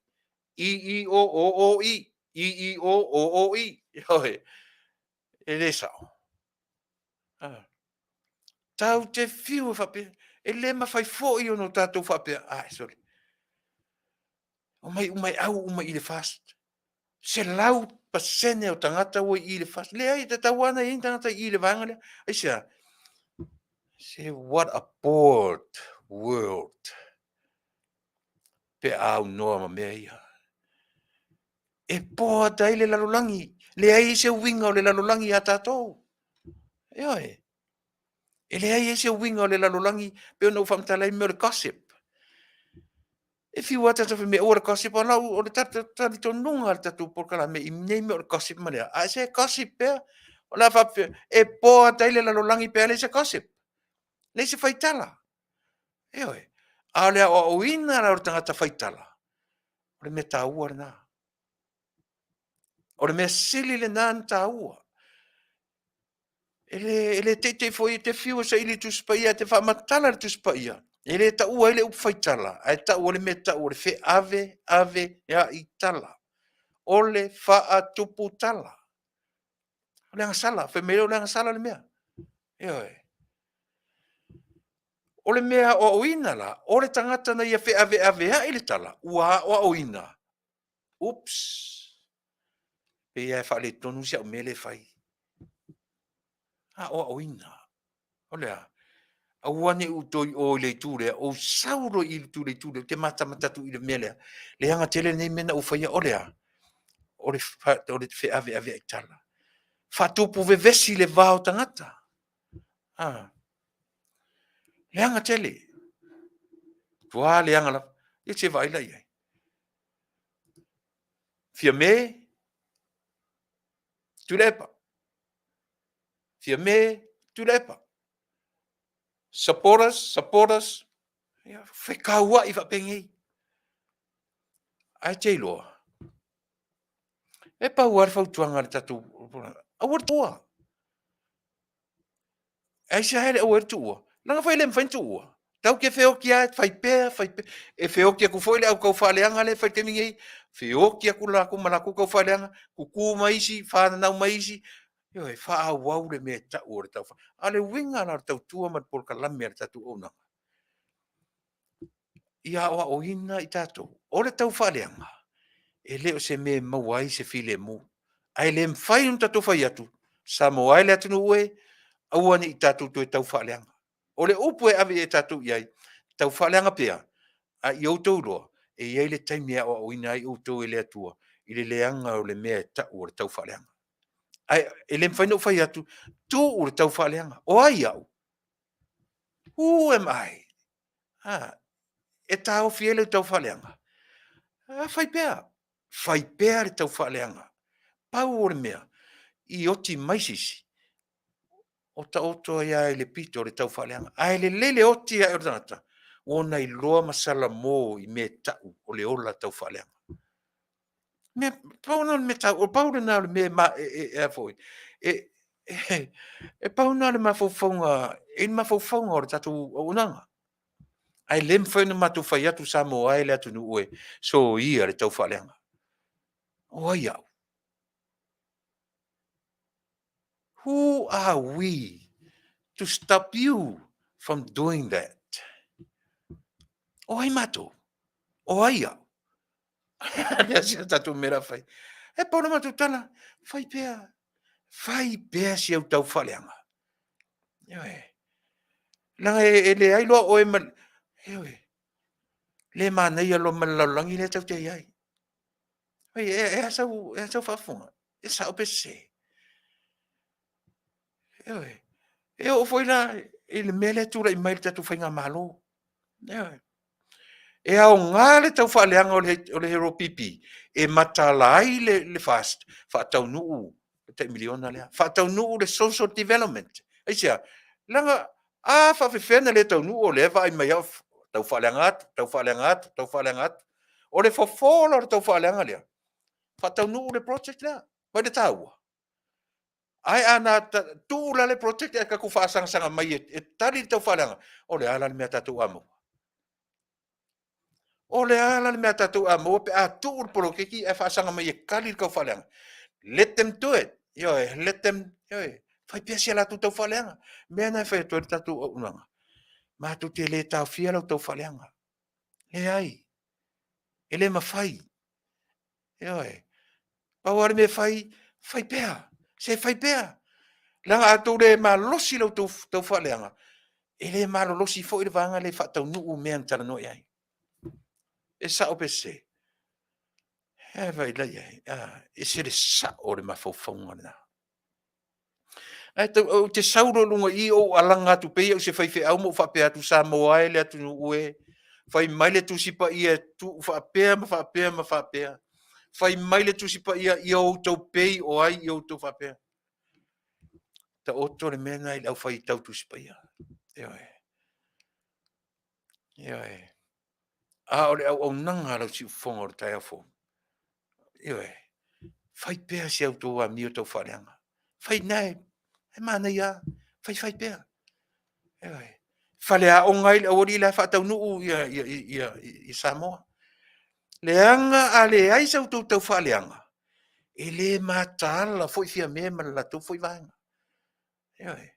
I, i, o, o, o, i. I, i, o, o, o, i. Ioe. E le sao. Tatou te fiu e faapea, e le mafai foi ona tatou faapea, ai sole, omai uma e au uma i le FAST. 100% o tagata ua i i le FAST. Leai, e tatau lava ona i ai ni tagata i i le vaega lea. Aisea? Se what a bored world pe a aunoa ma mea ia. E bored ai le lalolagi, leai se uiga o le lalolagi ia tatou. Ioe. E leai ai se uiga o le lalolagi, pei ona ou faamatala ai mea o le gossip. E fiu lava tatou fai mai aua le gossip, a o le talitonuga o le tatou polokalame i nei mea o le gossip ma le a, ae se gossip pea. O le a faapefea? E bored ai le lalolagi pe a leai se gossip, leai se faitala. Ioe. A o le aoaoina la o le tagata faitala, o le mea taua lena. O le mea sili lena ona taua. E le teitei foi e te fiu e saili i le Tusi Paia e te faamatala le Tusi Paia, e le taua ai le upu faitala, ae tau ai le mea e tau o le feaveaveai tala. O le faatupu tala. O le agasala, fai mai o le agasala le mea. Ioe. O le mea aoaoina la, o le tagata na ia feaveaveai le tala, ua aoaoina. Oops! Pei lava e faaletonu si au mea lea e fai. Aoaoina. O le a? Aua ne i ou toe o i le itu lea, ou sau loa i le itu lea, ou te matamata atu i le mea lea, leaga tele lenei mea na ou faia. O le a? O le feaveaveai tala. Faatupu vevesi le va o tagata. A. Leaga tele. Matua leaga lava. Ia se i vaai la i ai. Fiame, Tuilaepa. Fiame, Tuilaepa. Supporters, supporters. Ia, fekauai faapenei. Ae te iloa, e pau lava le fautuaga a le tatou, aua le tuua. Aisea le aua ai le tuua? Leaga foi e le mafai ona tuua. Tatou te feoti lava, fai pea, fai pea. E feoti atu foi le au taufaaleaga lea e fai i le taimi nei, feoti atu latou ma latou taufaaleaga, tutu mai isi, fananau mai isi. Ioe, faaauau le mea e tau o le taufaaleaga. A o le uiga la o le tautua ma le polokalame a le tatou auaunaga, ia aoaoina i tatou, o le taufaaleaga, e le o se mea e maua ai se filemu. Ae le mafai ona tatou fai atu, Samoa e le atunuu e, aua ne i tatou toe taufaaleaga. O le upu e ave i ai tatou i ai, taufaaleaga pea, a ia outou iloa, e i ai le taimi e aoaoina ai outou e le Atua i le leaga o le mea e tau o le taufaaleaga. Ae e le mafai ona ou fai atu, tuu le taufaaleaga. O ai au? Who am I? A, e taofi ai le taufaaleaga. A, fai pea. Fai pea le taufaaleaga. Pau o le mea, i oti mai se isi, o taoto ai lava i le pito le taufaaleaga. Ae lelei le oti ae o le tagata, ua ona iloa ma salamo i mea e tau o le ola taufaaleaga. Mea, pau lena o le mea taua, pau lena o le mea e ma, e, e, e a foi, e, e, e pau lena o le mafaufauga, e i le mafaufauga o le tatou auaunaga. Ae le mafai ona matou fai atu Samoa e le atunuu e soia le taufaaleaga. O ai au? Who are we to stop you from doing that? O ai matou? O ai au? Lea si a tatou mea la fai. E pau le matou tala, fai pea, fai pea si au taufaaleaga. Ioe. Leaga e leai loa oe ma, ioe, le manaia loa ma le lalolagi lea tatou te i ai. Oi, e a sau, e a sau faafofoga? E sao pe sese? Ioe. E oo foi la i le mea lea e tulai mai i le tatou faigamalo. Ioe. E aoga le taufaaleaga o le HRPP e mataala ai le FAST faataunuu le tai miliona lea, faataunuu le social development. Aisea? Leaga a faapefea ona le taunuu o lea e vaai mai lava taufaaleaga atu, taufaaleaga atu, taufaaleaga atu. O le fofo la o le taufaaleaga lea, faataunuu le project lea. Vaai i le taua? Ae a na tuu la le project ae tatou faasagasaga mai e tali le taufaaleaga, o le a la le mea a tatou a maua? O le a la le mea a tatou a maua pe a tuu le poloketi ae faasaga mai e tali le taufaaleaga? Let them do it. Ioe, let them, ioe, fai pea si a latou taufaaleaga. O le mea lena e fai atu ai le tatou auaunaga, matou te le taofia lau taufaaleaga. Leai, e le mafai. Ioe. Pau lava le mea e fai, fai pea, se fai pea. Leaga a outou le malolosi i la outou taufaaleaga, e le malolosi foi le vaega lea e faataunuu mea na talanoa i ai. E sao pe sese? E vaai la i ai, e ese le sao o le mafaufauga lena. Ae ou te sau loa i luga i i ou alaga atu pea ia o se faifeau ma ou faapea atu, Samoa e le atunuu e, fai mai le Tusi Paia e tuu faapea ma faapea ma faapea. Fai mai le Tusi Paia ia outou pei o ai ia outou faapea. Taoto le mea lena i le aufaitau Tusi Paia. Ioe. Ioe. A o le auaunaga a lau siufofoga o le taeao fou. Ioe. Fai pea si a outou amio taufaaleaga. Fai na e manaia lava. Fai fai pea. Ioe. Faleaoga ai le aualii la e faataunuu ia Samoa. Leaga a leai sa outou taufaaleaga, e le mataala foi Fiame ma le latou foi vaega. Ioe.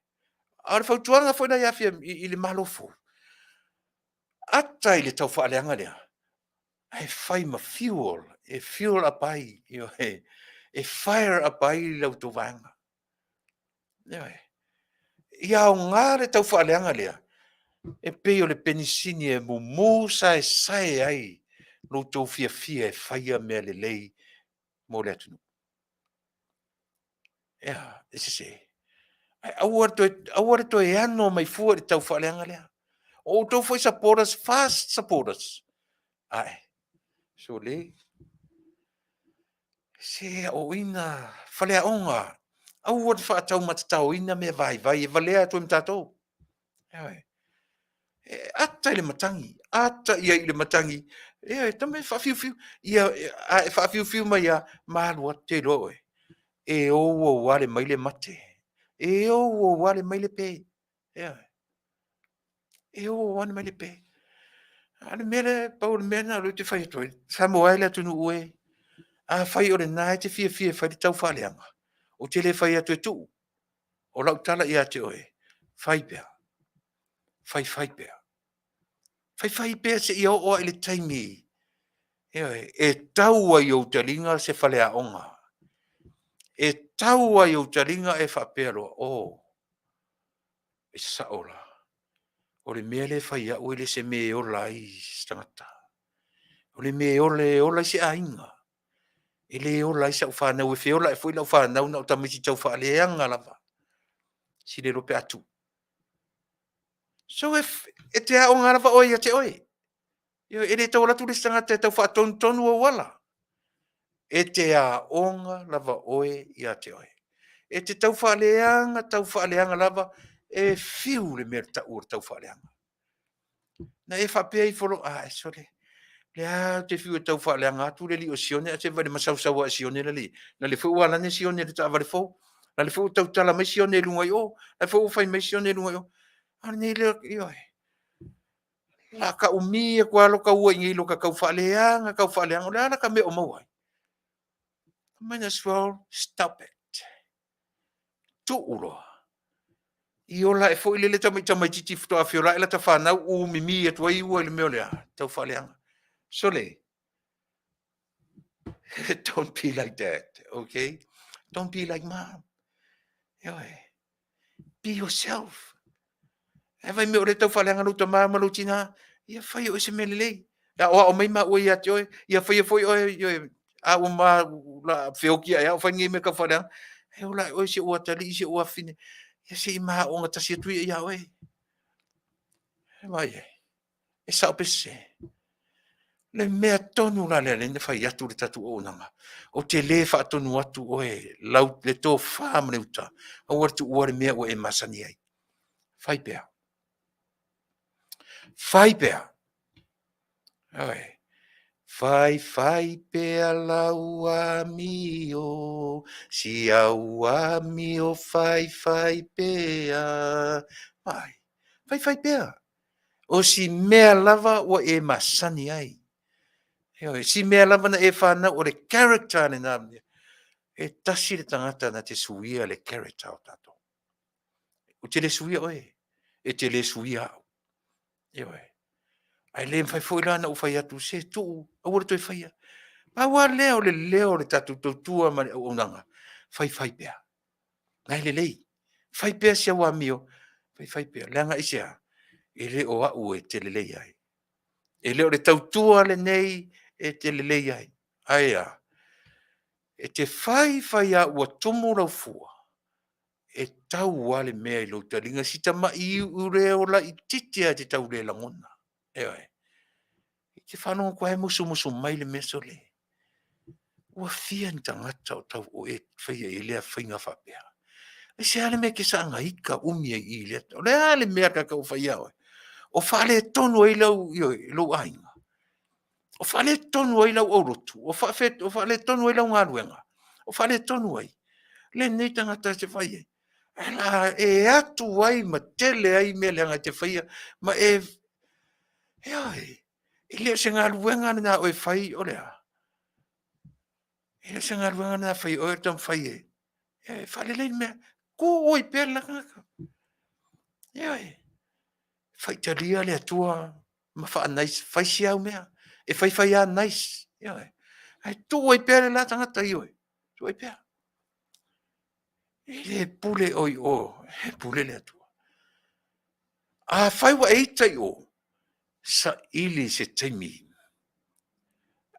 A o le fautuaga foi la ia Fiame, i le Malo fou, ata i le taufaaleaga lea, ae fai ma fuel, e fuel up ai, ioe, e fire up ai la outou vaega. Ioe. Ia aoga le taufaaleaga lea, e pei o le penisini e mumu saesae ai lo outou fiafia e faia mea lelei mo le atunuu. Ea, e sese. Ae aua le toe, aua le toe ano mai fua i le taufaaleaga lea. O outou foi supporters, fast supporters, ae, sole, se aoaoina faleaoga, aua le faataumatataoina mea vaivai e valea atu ai ma tatou. Ioe. E ata i le matagi, ata i ai i le matagi, ioe, tama e faafiufiu, ia, a e faafiufiu mai lava, ma alu atu, te iloa oe, e ou ou ale mai le mate, e ou ou ale mai le pe. Ioe. E ou ou ale mai le pe. A o le mea lea, pau o le mea lena o lea ou te fai atu ai, Samoa e le atunuu e, afai o lena e te fiafia e fai le taufaaleaga, ou te le fai atu e tuu. O lau tala ia te oe, fai pea, fai fai pea. Fai fai pea seia oo lava i le taimi, ioe, e tau ai i ou taliga se faleaoga. E tau ai i ou taliga e faapea loa, oh, e sao la, o le mea lea e fai e au e le o se mea e ola ai se tagata. O le mea e ola, e ola ai se aiga. E le ola ai sau fanau, e feola ae foi lau fanau na o tamaiti taufaaleaga lava. Sili le iloa pe a tuu. So e, e te aoga lava oe ia te oe. E le tau alu atu le isi tagata e tau faatonutonu ou ala. E te aoga lava oe ia te oe. E te taufaaleaga, taufaaleaga lava, e fiu le mea tau o le taufaaleaga. Na e faapea ifo loa, ah, sole, Lea ou te fiu e tau faaleaga atu le alii o Sione, ae se vaai i le masausau lava o Sione la le i ai. La le foi ua alani Sione i le taavale fou, la le foi ua tautala mai Sione i luga i o, la foi ua fai mai Sione i luga i o. A o lenei le, ioe, o le a ta umi atu lava lota ua i inei i lo ta tau faaleaga, tau faaleaga. O le a la ta mea o maua ai? Might as well stop it. Tuu loa. I ola ae foi lele tamai tamaitiiti faatoa feola ae lata fanau umimi atu ai ua i le mea o le a? Tau faaleaga. Sole, don't be like that, okay? Don't be like mom. Ioe. Be yourself. E vai mea o le tau faaleaga lou tama ma lou tina, ia fai oe se mea lelei. E aoao mai maua ia te oe, ia faia foi oe, ioe, a ua ma la feoki ae au fai nei mea tau faaleaga. E ola ae oe si ou atalii, si ou afafine, ia se i ma aooga tasi atu ia ia oe. E vai e, e sao pe sese. Le mea tonu la lea lea na fai atu le tatou auaunaga, ou te le faatonu atu oe lau le tofa ma le uta, aua le tuua le mea ua e masani ai. Fai pea. Fai pea. Oi. Fai fai pea lau amio, si au amio fai fai pea. Vai, fai fai pea. O si mea lava ua e masani ai. Ioe, si mea lava na e whanau, o le character lena. E tasi le tagata na te suia le character o tatou. Ou te le suia oe, e te le suia au. Ioe. Ae le mafai foi la ona ou fai atu, se tuu, aua le toe faia. Pau lava lea o le leo o le tatou tautua ma le auaunaga, faifai pea. Na e lelei. Fai pea si au amio, faifai pea. Leaga aisea? E le o au e te lelei ai. E le o le tautua lenei e te lelei ai. Ae a? E te fai fai lava ua tumu lau fua, e tau lava le mea i lou taliga, si tamai iuleo laitiiti lava e te tau le lagona. Ioe. E te faalogo atu lava e musumusu mai le mea sole. Ua fia ni tagata o tau o e faia i ai lea faiga faapea. Aisea le mea e te saga ita umi ai i i lea. O le a le mea a le tagata ua fai ia oe? O faaletonu ai lau, ioe, lou aiga. O faaletonu ai lau aulotu. O faaletonu ai lau galuega. O faaletonu ai. Lenei tagata e te fai ai. Ae la e atu ai ma tele ai mea leaga e te faia ma e, ioe, e le o se galuega lena a oe e fai o le a? E le o se galuega lena e fai e oe o le taumafai e, e faalelei le mea. Tuu ai pea le la tagata. Ioe, faitalia le Atua ma faa-nice, fai si au mea. E faifai lava nice. Ioe. Ae tuu ai pea le la tagata, ioe. Tuu ai pea. E le pule oe i o, e pule le Atua. Afai ua e ita i o, saili se taimi.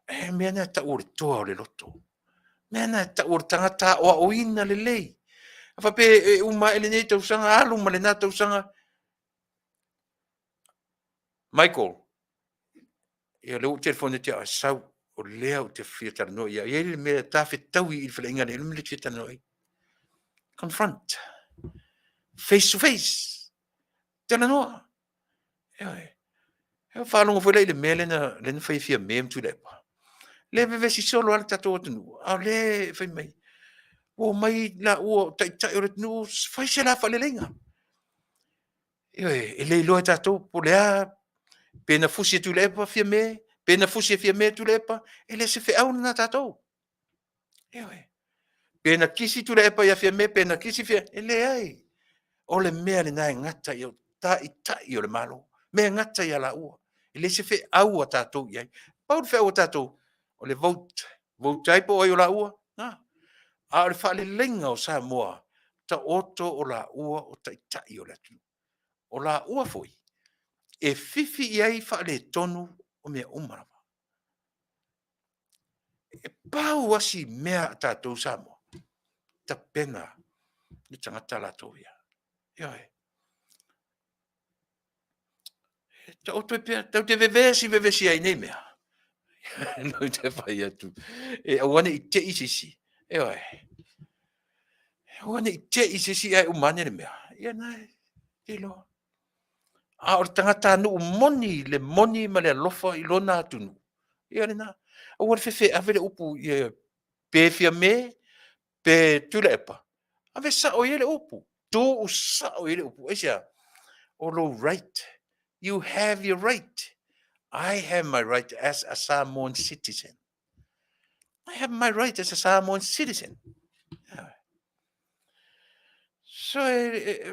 E mea na e tau o le toa o le loto. Mea na e tau o le tagata aoaoina lelei. A faapea e uma ae lenei tausaga, alu ma lena tausaga. Michael, ia lea ua ou telefoni atu ia oe, sau, o lea ou te fia talanoa i ai. E i ai le mea ta fetaui i le faleaiga nei, o le mea lea e te fia talanoa i ai. Confront. Face to face. Talanoa. Ioe. E faalogo foi la i le mea lea na, lea na fai e Fiame ma Tuilaepa. Lea e vevesi solo lava le tatou atunuu, a o lea e fai mai, ua omai laua o taitai o le atunuu, fai se la faaleleiga. Ioe, e le iloa e tatou po o le a, pe na fusi e Tuilaepa Fiame, pe na fusi e Fiame Tuilaepa, e le o se feau lena a tatou. Ioe. Pe na kisi Tuilaepa ia Fiame, pe na kisi Fiame, e leai. O le mea lena e gata i taitai o le Malo, mea e gata ia laua. E le se feau a tatou i ai. Pau le feau a tatou, o le vote. Vote ai po o ai o laua, na. A o le faaleleiga o Samoa, taoto o laua o taitai o le atunuu. O laua foi e fifi i ai faaletonu o mea uma lava. E pau lava si mea a tatou Samoa, tapena le tagata latou ia. Ioe. Taoto ai pea, tatou te vevesi vevesi ai i nei mea. Ou te fai atu, e aua ne i te i se isi. Ioe. Aua ne i te i se isi ae uma ane le mea. Ia na e te iloa. A o le tagatanuu moni, le moni ma le alofa i lona atunuu. Ia lena. Aua le fefe ave le upu ia pe Fiame pe Tuilaepa. Ave sao i ai le upu. Tuu sao i ai le upu. Aisea? O lou right. You have your right. I have my right as a Samoan citizen. I have my right as a Samoan citizen. So, e,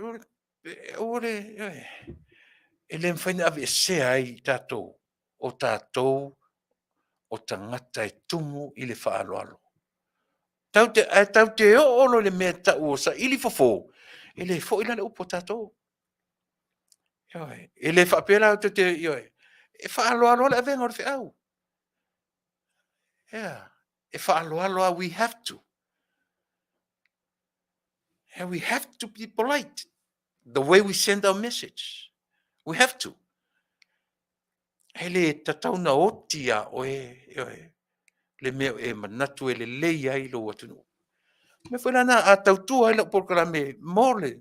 aua le, e le mafai ona aveesea ai i tatou, o tatou o tagata e tumu i le faaaloalo. Tau te, ae tau te oo loa i le mea e tau o saili fofo, e le foi la le upu a tatou. Ioe, e le faapea la tou te, ioe, e faaaloalo lava le avega o le feau. Yeah, e faaaloalo lava, we have to. And we have to be polite the way we send our message. We have to. E le tatau na oti iā oe, ioe, le mea e manatu e lelei ai lou atunuu. O mea foi la na, a tautua ai lau polokalame mo le,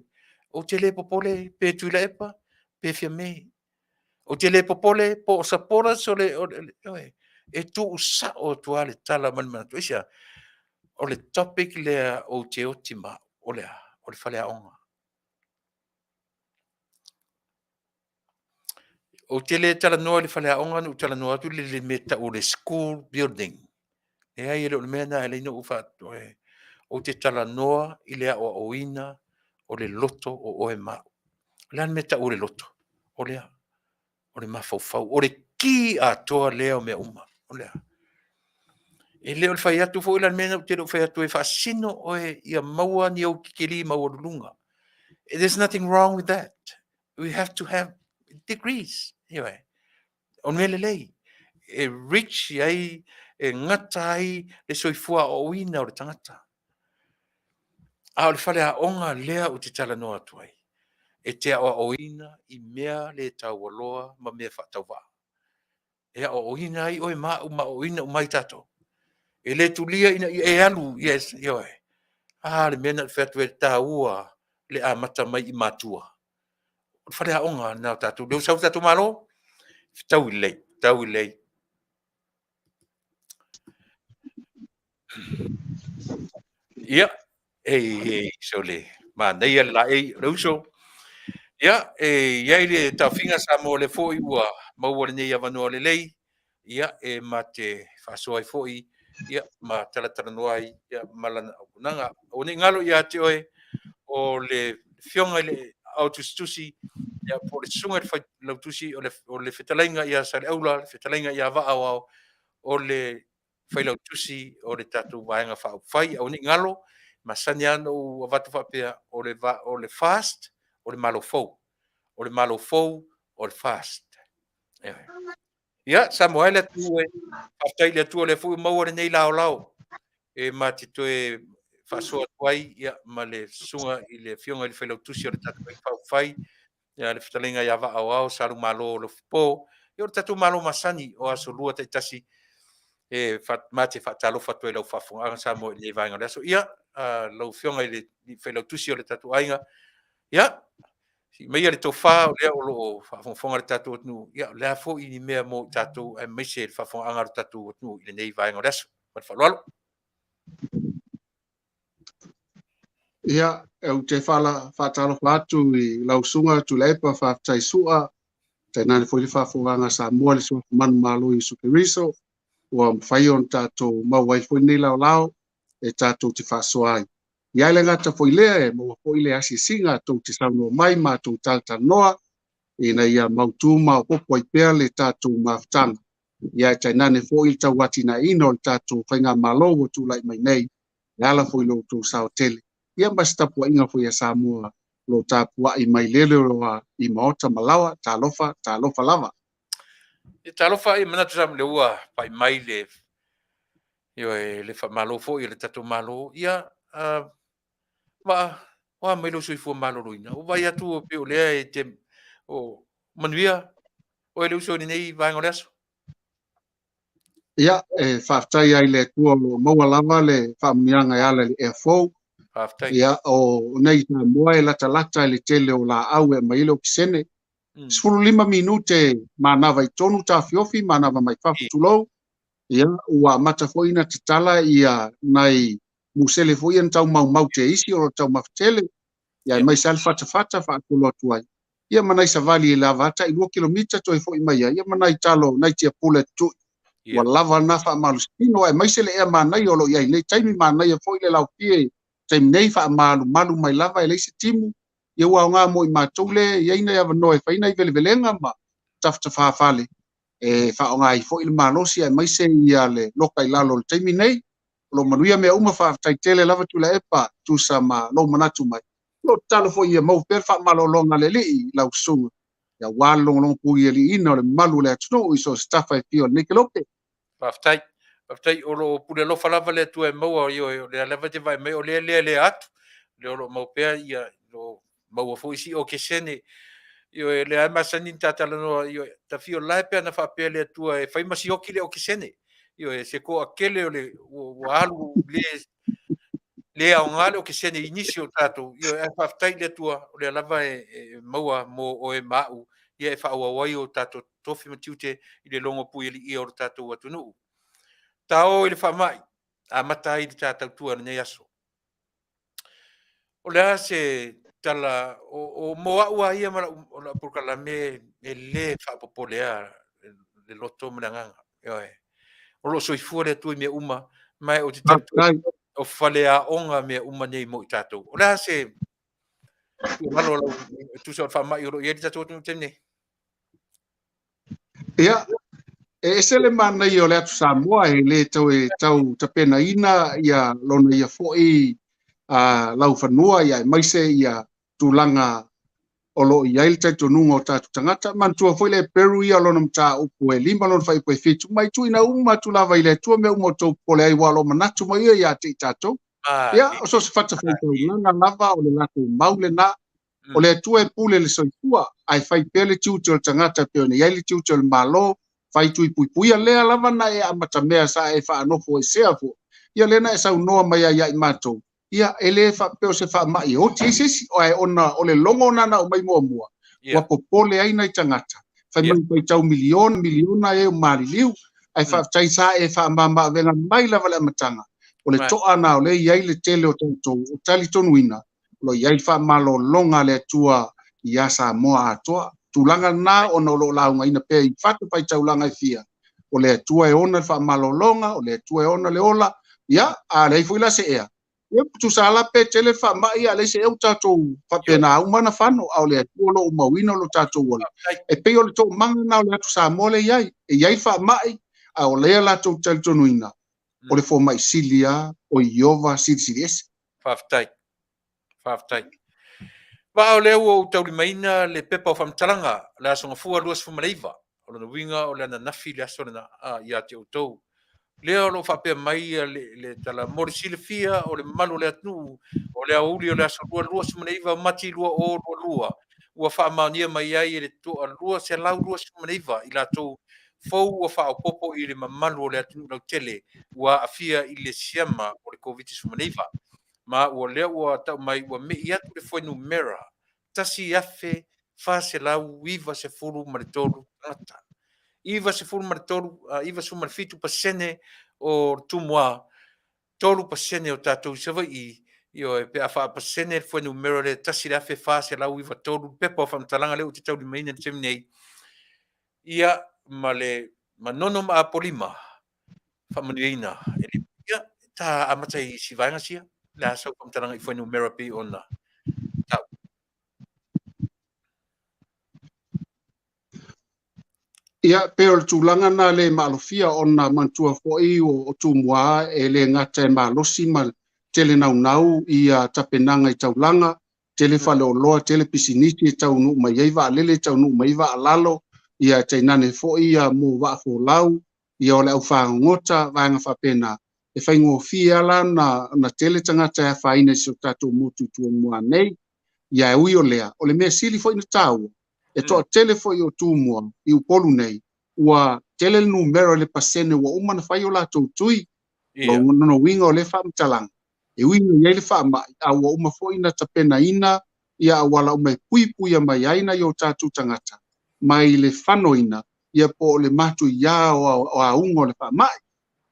ou te le popole pe Tuilaepa, pe Fiame. Ou te le popole po o supporters o le, o le, ioe, e tuusao atu lava le tala ma le manatu. Aisea? O le topic lea ou te oti ma au, o le a? O le faleaoga. Ou te le talanoa i le faleaoga na ou talanoa atu i le mea e tau o le school building. Leai, e le o le mea lena e ala ai ona ou faatoe. Ou te talanoa i le aoaoina o le loto o oe ma au. O le a le mea e tau o le loto? O le a? O le mafaufau. O le ki atoa lea o mea uma. O le a? E le o le fai atu foi la le mea lena ou te le o fai atu e faasino oe ia maua ni ou tikeri maualuluga. There's nothing wrong with that. We have to have degrees. Ioe. O le mea lelei, e rich ai, e gata ai le soifua aoaoina o le tagata. A o le faleaoga lea ou te talanoa atu ai, e te aoaoina i mea le taualoa ma mea faatauvaa. E aoaoina ai oe ma au ma aoaoina uma ai tatou. E le tulia ina ia e alu, yes, ioe. A, le mea na ou fai atu ai, e taua le amata mai i matua. O le faleaoga lena o tatou. Lea ua sau le tatou Malo, fetaui lelei, fetaui lelei. Ia, ei, sole, manaia le laei o le uso. Ia, e i ai le taofiga Samoa lea foi ua maua lenei avanoa lelei, ia, e ma te faasoa ai foi, ia, ma talatalanoa ai, ia, ma lana auaunaga. Aua ne i galo ia te oe, o le Afioga i le Aao Tusitusi, ia, po o le Susuga i le Failautusi, o le Fetalaiga ia Saleaula, le Fetalaiga ia Vaaoao, o le Failautusi o le tatou Vaega Faaupufai. Aua ne i galo, e masani lava ona ou avatu faapea, o le, o le FAST, o le Malo fou. O le Malo fou, o le FAST. Ia, Samoa e le atunuu e, faafetai i le Atua o lea foi ua maua lenei laolao e ma te toe faasoa atu ai ia, ma le susuga i le Afioga i le Failautusi o le tatou Vaega Faaupufai, ia, le Fetalaiga ia Vaaoao Salumalo Alofipo, ia o le tatou Malo masani o aso Lua taitasi e ma te faatalofa atu ai i lau faafofogaaga Samoa i lenei vaega o le aso. Ia, lau Afioga i le Failautusi o le tatou aiga, ia, sii maia le tofa o lea o lo o faafogafoga le tatou atunuu, ia, o le a foi ni mea mo i tatou aemaise le faafofogaaga a le tatou atunuu i lenei vaega o le aso. Ma le faaaloalo. Ia, ou te faatalofa atu i lau Susuga Tuilaepa Faafetai Su'a, tainane foi le faafofogaaga a Samoa i le Suafa Manumalo o Iesu Keriso, ua mafai ona tatou maua ai foi lenei laolao e tatou te faasoa ai. Ia e le gata foi i lea, e maua foi le asiasiga tou te saunoa mai ma tou talatalanoa ina ia mautu ma maopoopo ai pea le tatou mafutaga. Ia e tainane foi le tauatinaeina o le tatou faigamalo ua tulai mai nei e ala foi i lo outou sao tele, ia ma se tapuaiga foi a Samoa o lo o tapuai mai leleoa i maota ma laoa. Talofa, talofa lava. Ia talofa, ia manatu sa lea ua pai mai le ioe le faamalo foi a le tatou Malo. Ia Vaa, o a mai lou soifua maloloina? Ua vaai atu pei o lea e te o manuia oe le uso i lenei vaega o le aso. Ia, e faafetai ai i le Atua o lo o maua lava le faamanuiaga e ala i le ea fou. Faafetai. Ia, o nei Samoa e latalata i le tele o laau e aumai ai le okesene. 15 minute manava i tonu taofiofi, manava mai fafo, tulou. Ia, ua amata foi ona tatala ia nai musele foi ia na tau maumau te isi o lo o taumafa tele, ia aemaise lava le fatafata faasolo atu ai. Ia ma nai savali e lava a tai 2 kilomita toe foi mai ai, ia ma nai talo, nai tiapula e tutui. Ua lava lena faamalositino, aemaise le ea manaia o lo o i ai nei taimi, manaia foi le laofie i taimi nei, faamalumalu mai lava e leai se timu, ia ua aoga mo i matou lea e i ai nai avanoa e fai nai velevelega ma tafatafa fale e faaaoga ai foi le malosi aemaise ia le loka i lalo o le taimi nei. O lo o manuia mea uma, faafetai tele lava Tuilaepa, tusa ma lou manatu mai. O lo o tatalo foi ia maua pea le faamalologa a le Alii i lau susuga, aua le logologo puialiiina o le mamalu o le atunuu i so o se tafa e fia o lenei kelope. Faafetai. Faafetai. O lo o pule alofa lava le Atua e maua, ioe, o lea lava e te vaai mai o lea e lealea atu, o lea o lo o mau pea ia, o lo o maua foi si okesene. Ioe, o lea lava e masani ona ta talanoa, ioe, Tafio la e pe ana faapea le Atua e fai ma sioki le okesene. Ioe, se toatele o le ua alu le le aoga le okesene i nisi o tatou. Ioe, ae faafetai i le Atua, o lea lava e maua mo oe ma au, ia e faaauau ai o tatou tofi ma tiute i le logo puialiia o le tatou atunuu. Tao i le faamai, amata ai le ta tautua i lenei aso. O le a se tala o mo au a ia ma lau, lau polokalame e le faapopolea le loto ma le agaga. Ioe. O lo o soifua le Atua i mea uma, ma ou te talitonu o faleaoga mea uma nei mo i tatou. O le a se tuualalo lau e tusa o le faamai o lo o i ai le tatou atunuu i le taimi nei? Ia, e ese le manaia o le atu Samoa e le tau e tau tapenaina ia lona ia foi laufanua ia aemaise ia tulaga o lo o i ai le talitonuga o tatou tagata. Manatua foi le Heperu ia o lona mataupu e 5 lona fuaiupu e 7, mai tuuina uma atu lava i le Atua mea uma outou popole ai, aua o lo o manatu mai ia ia te i tatou. Ia, o so o se fatafaitaulaga lava o le latou mau lena. O le Atua e pule le soifua, ae fai pea le tiute o le tagata e pei ona i ai le tiute o le Malo, fai tui puipuia lea lava na e amatamea sa e faanofo esea foi, ia lea na e saunoa mai ai ia i matou, ia e le faapea o se faamai e oti ai se isi, ae ona o le logo na na aumai muamua, ua popole ai nai tagata, fai mai faitau miliona, miliona e o maliliu, ae faafetai sa e faamamaavega mai lava le amataga, o le to'a na o lea e i ai le tele o tatou o talitonuina, o lo o i ai le faamalologa a le Atua iā Samoa atoa. Tulaga lena ona o lo o laugaina pea i fatafaitaulaga e fia, o le Atua e ona le faamalologa, o le Atua e ona le ola, ia, a leai foi la se ea, ia, tusa la pe tele le faamai, a leai se ea ua tatou faapena uma ona fano, a o le Atua o lo o mauina lo tatou ola. E pei o le toomaga lena o le atu Samoa lea e i ai, e i ai faamai, a o lea latou te talitonuina, o le fomai sili lava o Ieova Silisili Ese. Faafetai. Faafetai. Vaa o lea ua ou taulimaina le pepa o faamatalaga, le Aso Gafua 29, o lona uiga o le ananafi le aso lena ia te outou. Lea o lo o faapea mai le, le tala mo le silafia o le mamalu o le atunuu o le aoauli o le aso 29 o Mati 2022 ua faamaonia mai ai e le toa 229 i latou fou ua faaopoopo i le mamalu o le atunuu lautele ua aafia i le siama o le Koviti-19. Ma ua lea ua tau mai ua me'i atu le fuainumera 1,493 tagata. 93, 97% o Tumua, 3% o tatou i Savaii, ioe, pe a faapasene le fuainumera lea 1,493, pepa o faamatalaga lea ou te taulimaina i le taimi nei, ia, ma le Manono ma Apolima faamanuiaina e le ia, ta amata i si vaega sia, le a sau faamatalaga i fuainumera pei ona tau. Ia, pei o le tulaga lena le maalofia ona manatua foi o Tumua e le gata e malosi ma tele naunau ia tapenaga i taulaga, tele faleoloa, tele pisinisi e taunuu mai ai vaalele, e taunuu mai ai vaalalo, ia tainane foi ia mo vaafolau, ia o le aufagogota, vaega faapena. E faigofie lava la ona tele tagata e afaina i si o tatou motu i Tumua nei. Ia e ui o lea, o le mea sili foi ona taua, e toatele foi o Tumua i Upolu nei, ua tele le numera i le pasene ua uma ona fai o latou tui. Lona uiga o lea faamatalaga, e ui ina i ai le faamai, a ua uma foi ona tapenaina ia auala uma e puipuia mai ai nai o tatou tagata mai le fanoina ia po o le matuiā o auga o le faamai.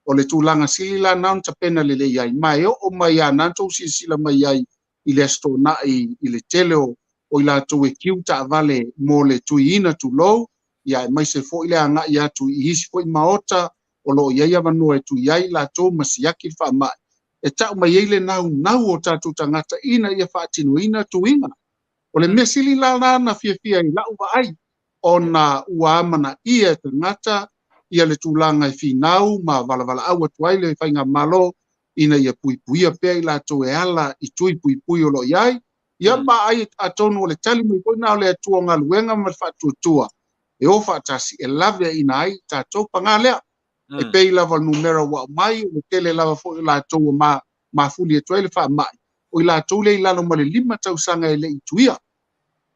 O le tulaga sili la na ona tapena lelei ai, ma e oo mai lava na tou silasila mai ai i le Aso Toonai i le tele o i latou e kiu taavale mo le tuiina tulou, ia aemaise foi le agai atu i isi foi maota o lo o i ai avanoa e tui ai i latou ma siaki le faamai, e tau mai ai le naunau o tatou tagata ina ia faatinoina tuiga. O le mea sili la lena na fiafia i lau vaai, ona ua amanaia e tagata ia le tulaga e finau ma valavalaau atu ai le faigamalo ina ia puipuia pea i latou e ala i tui puipui o lo o i ai. Ia ma ai atonu o le tali mai foi lena o le Atua o galuega ma le faatuatua e o faatasi e laveaiina ai tatou. Paga lea, e pei lava o le numera ua aumai, o le tele lava foi o latou ua mafuli atu ai le faamai, o i latou lea i lalo ma le 5 tausaga e le i tuia.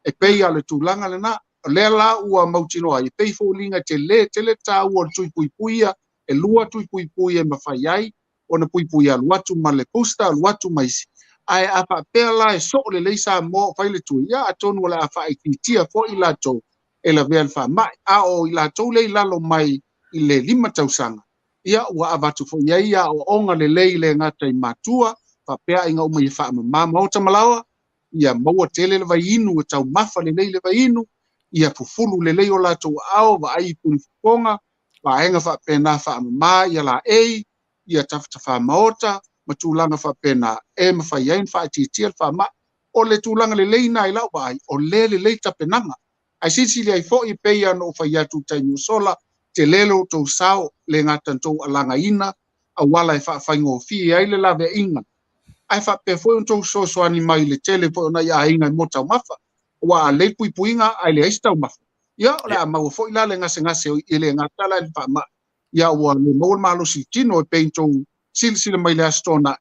E pei lava o le tulaga lena. O lea la ua mautinoa ai, e pei foliga tele tele le taua o le tui puipui ia, e 2 tui puipui e mafai ai ona puipui alu atu ma le booster, alu atu ma isi. Ae a faapea la e soo lelei Samoa o fai le tui, ia atonu o le a faaitiitia foi i latou e lavea le faamai. A o i latou lea i lalo mai i le 5 tausaga, ia ua avatu foi i ai aoaoga lelei le gata i matua, faapea aiga uma ia faamama maota ma laoa, ia maua tele le vaiinu, e taumafa lelei le vaiinu, ia fufulu lelei o latou aao, vaai i punifofoga, vaega faapena faamama ia laei, ia tafatafa maota, ma tulaga faapena, e mafai ai ona faaitiitia le faamai. O le tulaga lelei na i lau vaai, o lea lelei tapenaga. Ae silisili ai foi e pei ona ou fai atu i taimi ua sola, tele lo outou sao, le gata na outou alagaina, auala e faafaigofie ai le laveaiga. Ae faapea foi ona outou fesoasoani mai i le tele foi o nai aiga e mo taumafa. Aua a lelei puipuiga ae leai se taumafa, ia o le a maua foi la le gasegase e le gata la i le faamai. Ia ua le maua le malosi i tino e pei ona outou silasila mai i le Aso Toonai.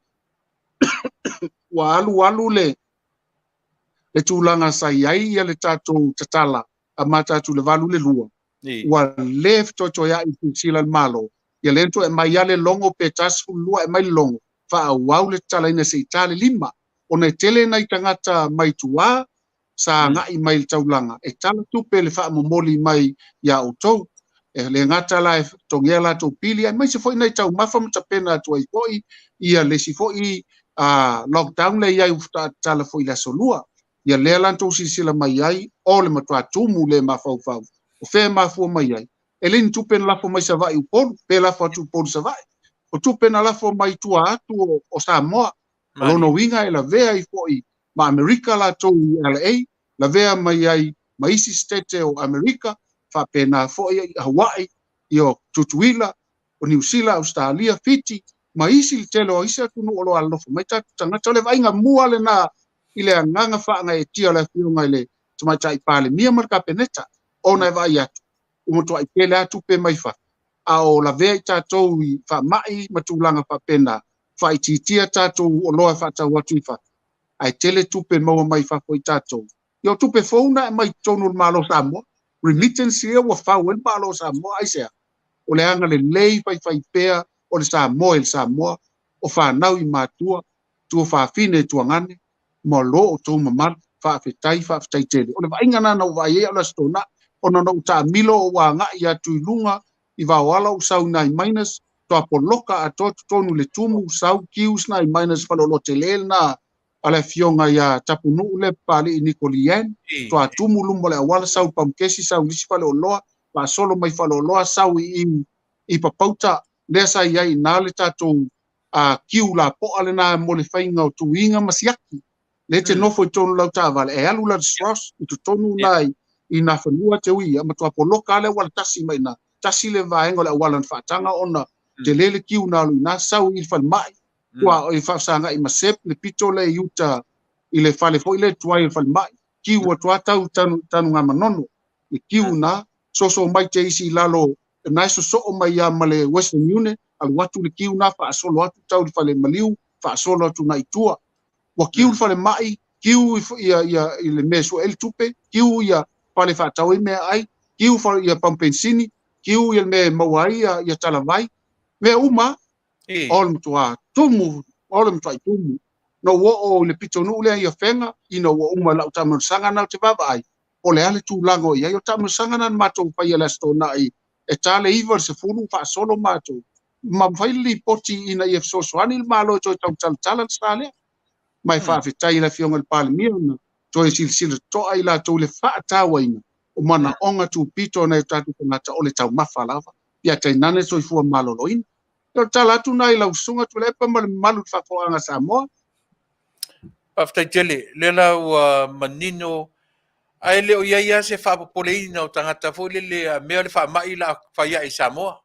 Ua alu alu le tulaga sa i ai ia le tatou tatala a mata atu le 8 i le 2, ua le fetoetoeai i silasila le Malo. Ia lea na toe aumai lava le logo pe 42 aumai le logo, faaauau le tatalaina se i ta le 5. Ona e tele nai tagata mai tua sa agai mai le taulaga e tala tupe le faamomoli mai ia outou. E le gata la e togea latou pili, aemaise foi nai taumafa ma tapena atu ai foi ia le isi foi lockdown lea i ai ua tatala foi i le aso 2. Ia lea la na tou silasila mai ai, o le matua tumu le mafaufau. O fea e mafua mai ai? E le ni tupe na lafo mai Savaii Upolu, pe lafo atu Upolu Savaii. O tupe na lafo mai tua atu o Samoa. O lona uiga e lavea ai foi ma Amerika latou i LA, lavea mai ai ma isi state o Amerika, faapena foi i Hawaii, i o Tutuila, o Niu Sila, Australia, Fiti, ma isi le tele o isi atunuu o lo o alolofa mai tatou tagata. O le vaaiga mua lena i le agaga faagaeetia o le afioga i le Tamaitai Palemia ma le Kapeneta, ona e vaai atu, ua matuai tele lava tupe mai fafo, a o lavea i tatou i faamai ma tulaga faapena, faaitiitia tatou oloa e faatau atu i fafo, ae tele tupe maua mai fafo i tatou. Ia o tupe fou na aumai i totonu o le Malo o Samoa, remittance ia ua fau ai le Malo o Samoa, aisea? O le agalelei faifaipea o le Samoa i le Samoa, o fanau i matua, tua fafine i tuagane, ma lo outou mamalu, faafetai, faafetai tele. O le vaaiga lena na ou vaai ai au i le Aso Toonai, ona na ou taamilo ou agai atu i luga i Vaoala ou sau i nai minus, toa poloka atoa totonu i le tumu, sau queues nai minus faleoloa tele lena a le afioga ia Tapunuu le Papalii Niko Lee Ann, toa tumu luma o le auala, sau Paumukesi, sau i le isi faleoloa, faasolo mai faleoloa, sau i Papauta, lea sa i ai i ina le tatou kiu lapoa lena mo le faiga o tuiga ma siaki. Le te nofo i totonu lau taavale, e alu la le SROS i totonu na i nā fanua te ui, ma toa poloka le auala tasi mai nā. Tasi le vaega o le auala na faataga ona tele le kiu na alu i nā, sau i le falemai, ua i faafesagai ma SEP le pito le i uta i le fale foi le tuai o le falemai, kiu atu a tau Tanugamanono, le kiu na, soso mai te isi i lalo, na e sosoo mai ia ma le Western Union, alu atu le kiu na faasolo atu tau le fale maliu, faasolo atu na i tua. Ua kiu le falemai, kiu ia i le mea sue ai le tupe, kiu ia fale faatau ai mea ai, kiu ia pampensini, kiu ia le mea e maua ai ia talavai, mea uma, o le matua tumu, o le matuai tumu. Na ua oo i le pitonuu lea ia Fega, ina ua uma lau taamilosaga na o te vaavaai, o le a le tulaga o i ai. O taamilosaga na na matou faia le Aso Toonai e ta le 9 i le 10 faasolo matou. ma fai le lipoti ina ia fesoasoani le Malo e toe tautalatala le sa lea. Ma e faafetai i le Afioga i le Palemia na toe silasila totoa i latou i le faatauaina o manaoga tupito o nai o tatou tagata o le taumafa lava, ia tainane le soifua maloloina. O le tala atu lena i lau Susuga Tuilaepa ma le mamalu i le faafofogaaga a Samoa. Faafetai tele, o lea la ua manino, ae le o i ai lava se faapopoleina o tagata foi lele a mea o le faamai o le a fai ae i Samoa.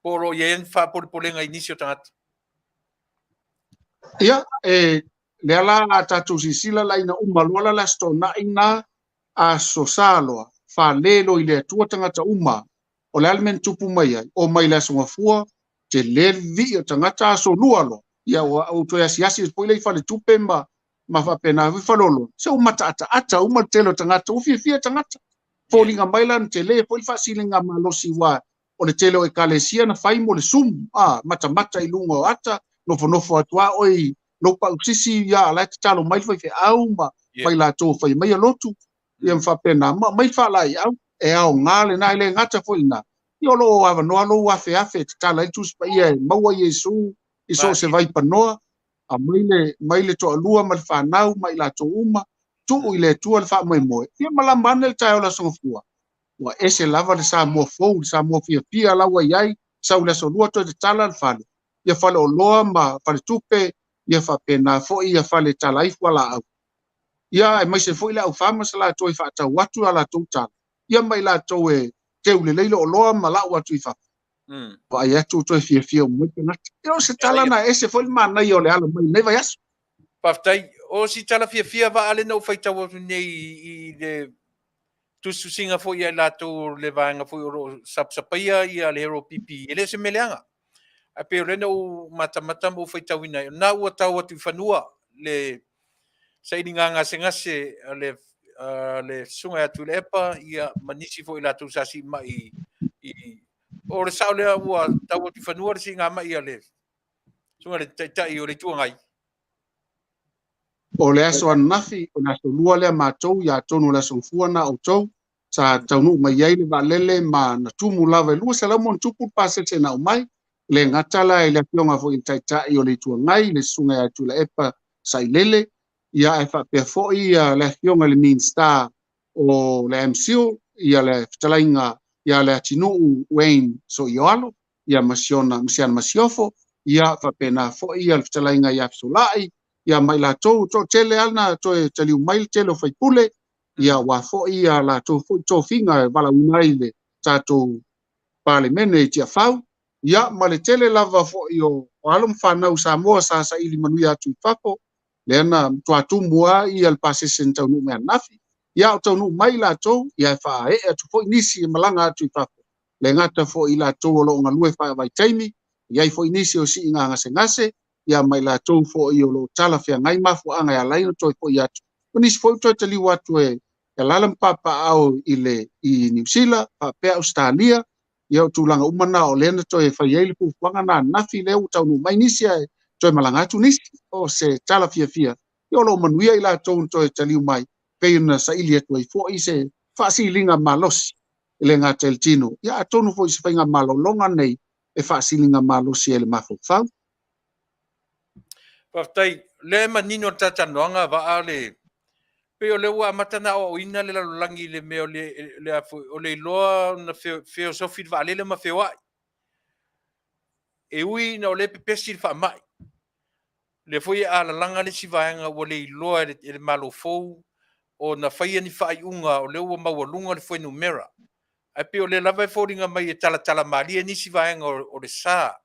Po o lo o i ai ni faapolepolega i nisi o tagata? Ia, e, lea la a tatou silasila la ina uma loa la le Aso Toonai na, Aso Sa loa, fale loa i le Atua tagata uma, o le a le mea na tupu mai ai? Omai i le Aso Gafua, tele le vivii o tagata, Aso Lua loa, ia ua ou toe asiasi atu foi lea i faletupe ma ma faapena foi faleoloa, se ua mataataata uma le tele o tagata, ua fiafia tagata. Foliga mai la na tele foi le faasiligamalosi aua o le tele o ekalesia na fai mo le Zoom, a, matamata i luga o ata, nofonofo atu lava oe i lou pausisi, ia, a la e tatalo mai le faifeau ma ma i latou o fai maia lotu, ia ma faapena, ma aumai faalaeiau, e aoga lena, e le gata foi i lena, ia o lo o avanoa lou afeafe e tatala ai le Tusi Paia e maua Iesu i so o se vaipanoa, aumai le, mai le toalua ma le fanau ma i latou uma, tuu i le Atua le faamoemoe, ia malama ane le taeao o le Aso Gafua, ua ese lava le Samoa fou, le Samoa fiafia la ua i ai, sau i le Aso Lua toe tatala le fale, ia faleoloa ma faletupe, ia faapena foi ia fale e tala ai fualaau. Ia aemaise foi le au farmers latou e faatau atu a latou talo, ia ma i latou e teu lelei le oloa ma lau atu i fafo. Vaai atu ua toe fiafia uma mai tagata. Ia o se tala na ese foi le manaia o le ala mai i lenei vaiaso. Faafetai. O si tala fiafia vaa lea na ou faitau atu nei i le tusitusiga foi ia i latou o le vaega foi o lo o sapasapaia ia le Hero PP, e le o se mea leaga. Ae pei o lea na ou matamata ma ou faitauina ai, o lena ua tau atu i fanua le sailiga gasegase a le a le Susuga ia Tuilaepa ia ma nisi foi o latou sa siimai i o le sao lea ua tau atu i fanua le siigamai a le Susuga i le Taitai o le Itu Agai. O le aso ananafi, o le aso lua lea matou, ia atonu o le aso Gafua na outou, sa taunuu mai ai le vaalele ma na tumu lava e 200 ma ona tupu le pasese na aumai, e le gata la i le afioga foi i le Taitai o le Itu Agai, le Susuga ia Tuilaepa Sailele, ia ae faapea foi le afioga i le Minisita o le MCIL, ia le fetalaiga ia Leatinuu Wayne Soioalo, ia ma siona ma siana masiofo, ia faapena foi ia le fetalaiga ia Fesolai, ia ma i latou toatele lava na toe taliu mai le tele o faipule, ia aua foi ia latou foi tofiga e valaauina ai le tatou Palemene i Tiafau, ia ma le tele lava foi o alo ma fanau Samoa sa saili manuia atu i fafo, lea na matua tumu lava ia le pasese na taunuu mai ananafi, ia o taunuu mai latou, ia e faaee atu foi nisi e malaga atu i fafo, le gata foi i latou o lo o galue faavaitaimi, e i ai foi nisi o siiga gasegase, ia ma i latou foi o lo o talafeagai mafuaaga e ala ai ona toe foi atu. O nisi foi ua toe taliu atu e alaala ma papaaao i le i Niu Sila faapea Ausetalia, ia o tulaga uma na o lea na toe fai ai le fuafuaga na ananafi lea ua taunuu mai nisi ae toe malaga atu nisi. O se tala fiafia, ia o lo o manuia i latou na toe taliu mai, pei ona saili atu ai foi se faasiliga malosi e le gata i le tino, ia atonu foi i se faiga malologa nei e faasiliga malosi ai le mafaufau. Faafetai. O lea e manino le talatalanoaga vaa le pei o lea ua amata ona aoaoina le lalolagi i le mea o le le a foi o le iloa ona feosofi le vaalele ma feoai. E ui ina o lea e pepesi le faamai, lea foi e alalaga le isi vaega ua le iloa e le Malo fou ona faia ni faaiuga o lea ua maualuga le fuainumera. Ae pei o lea lava e foliga mai e talatala malie nisi vaega o le sa,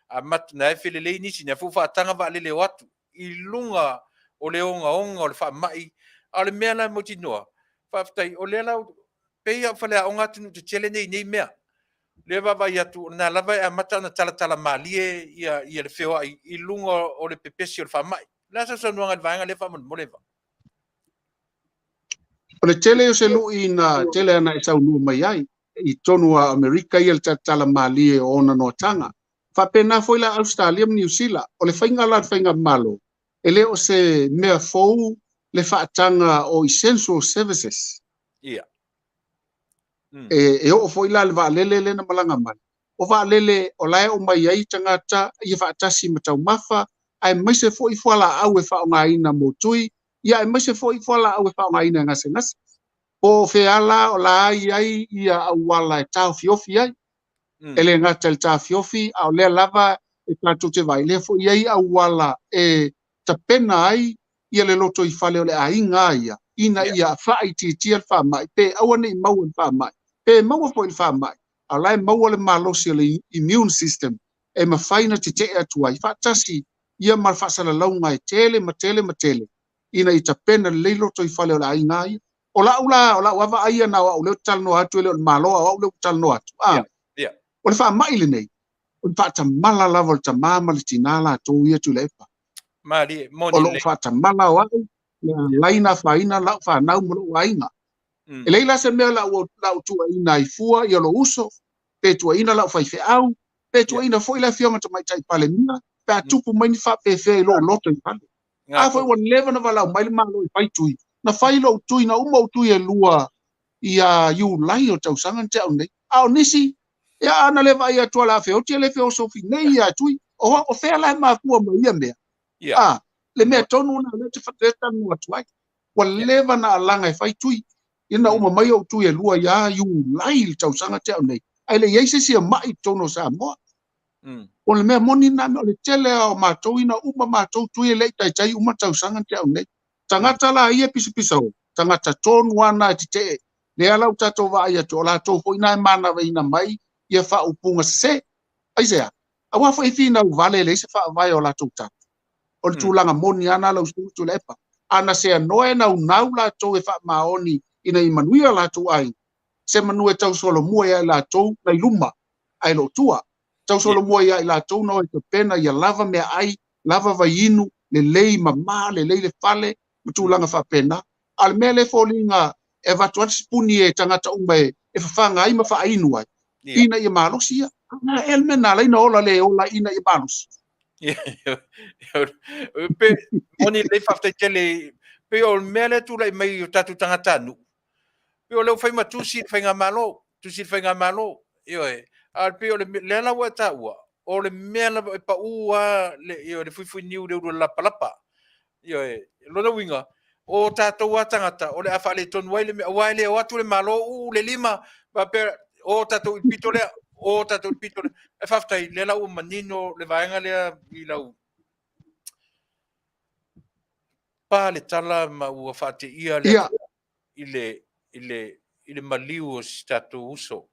amata na e felelei nisi, na foi ua faataga vaalele e o atu i luga o le ogaoga o le faamai. A o le mea la e mautinoa, faafetai o lea la pei lava o faleaoga atunuu tetele nei i nei mea. O lea e vaavaai atu o lena lava e amata ona talatala malie ia le feoai i luga o le pepesi o le faamai. O le a sau saunoaga i le vaega lea faamolemole? O le tele o se lui na tele ana e saunoa mai ai i totonu o Amerika ia le talatala malie o ona noataga. Faapena foi la Ausetalia ma Niu Sila. O le faiga la le faigamalo, e le o se mea fou le faataga o essential services. Ia. E oo foi la le vaalele lea na malaga mai. O vaalele o la e omai ai tagata ia faatasi ma taumafa, aemaise foi fualaau e faaaogaina mo tui, ia aemaise foi fualaau e faaaogaina e gasegase. Po o fea la o la i ai ia auala e taofiofi ai. E le gata i le taofiofi, a o lea lava e tatou te vaai, lea foi i ai auala e tapena ai ia le lotoifale o le aiga ia, ina ia faaitiitia le faamai, pe aua ne i maua le faamai, pe maua foi le faamai, a o la e maua le malosi o le immune system e mafai ona tetee atu ai faatasi ia ma le faasalalauga e tele ma tele ma tele, ina ia tapena lelei lotoifale o le aiga ia. O lau la, o lau vaavaai ia na o au lea ou te talanoa atu, e le o le Malo, a o au lea ou te talanoa atu. O le faamai lenei, o le faatamala lava o le tamā ma le tinā latou ia Tuilaepa. Malie, moni O lou faatamala o au, le alai na afaina lau fanau ma lou aiga. E leai la se mea lau tuuaina ai fua ia lou uso, pe tuuaina lau faifeau, pe tuuaina foi le afioga Tamaitai Palemia, pe a tupu mai ni faapefea i lou loto i fale. A foi ua leva na valaau mai le Malo e fai tui, na fai lou tui, na uma ou tui e lua ia Iulai o tausaga na tea nei. A o nisi, ia ana le vaai atu ala feoti e le feosofi nei ia tui. O fea la e mafua mai ia mea. A, le mea tonu na lea te whatetanu atu ai. Ua leva na alaga e fai tui. Ina uma mai ou tui e lua ia Iulai le tausaga tea nei. Ai le iai se si mai i totonu o Samoa. O le mea moni na o le tele o matou ina uma matou tui e lei taitai uma tausaga tea nei. Tagata la ia pisapisa o, tagata tonu ana e tetee. Lea la u tatou vaai atu, o latou foi na e manavaina mai ia faaupuga sese. Aisea, aua foi finau vale le se faavae o latou tala. O le tulaga moni ana lau susu Tuilaepa. Ana se anoa e naunau latou e faamaoni ina ia manuia latou aiga. Se manu e tausolomua ia i latou nai luma, ae lo tua. Tausolomua ia i latou na o e tapena ia lava mea ai, lava vaiinu, lelei mamā, lelei le fale, ma tulaga faapena. A o le mea lea e foliga e avatu atu sipuni e tagata uma e fafaga ai ma faainu ai, ina ia malosi ia. Na e le mea na ala ai na ola le ola ina ia malosi. Pe moni lelei faafetai tele pe o le mea lea tulai mai o tatou tagatanuu. Pe o lea ua fai ma tusi le faigamalo, tusi le faigamalo. Ioe, a pe o le lea la ua e taua, o le mea lava e pau lava le, ioe, le fuifuiniu i le ulu lapalapa. Ioe, lona uiga, o tatou lava tagata o le a faaletonu ai le mea, aua e le o atu le Malo uu le lima, faapea o tatou i le pito lea, o tatou i le pito lea. Ae faafetai, lea la ua manino le vaega lea i lau pa le tala ma ua faateia le i le i le i le maliu o si tatou uso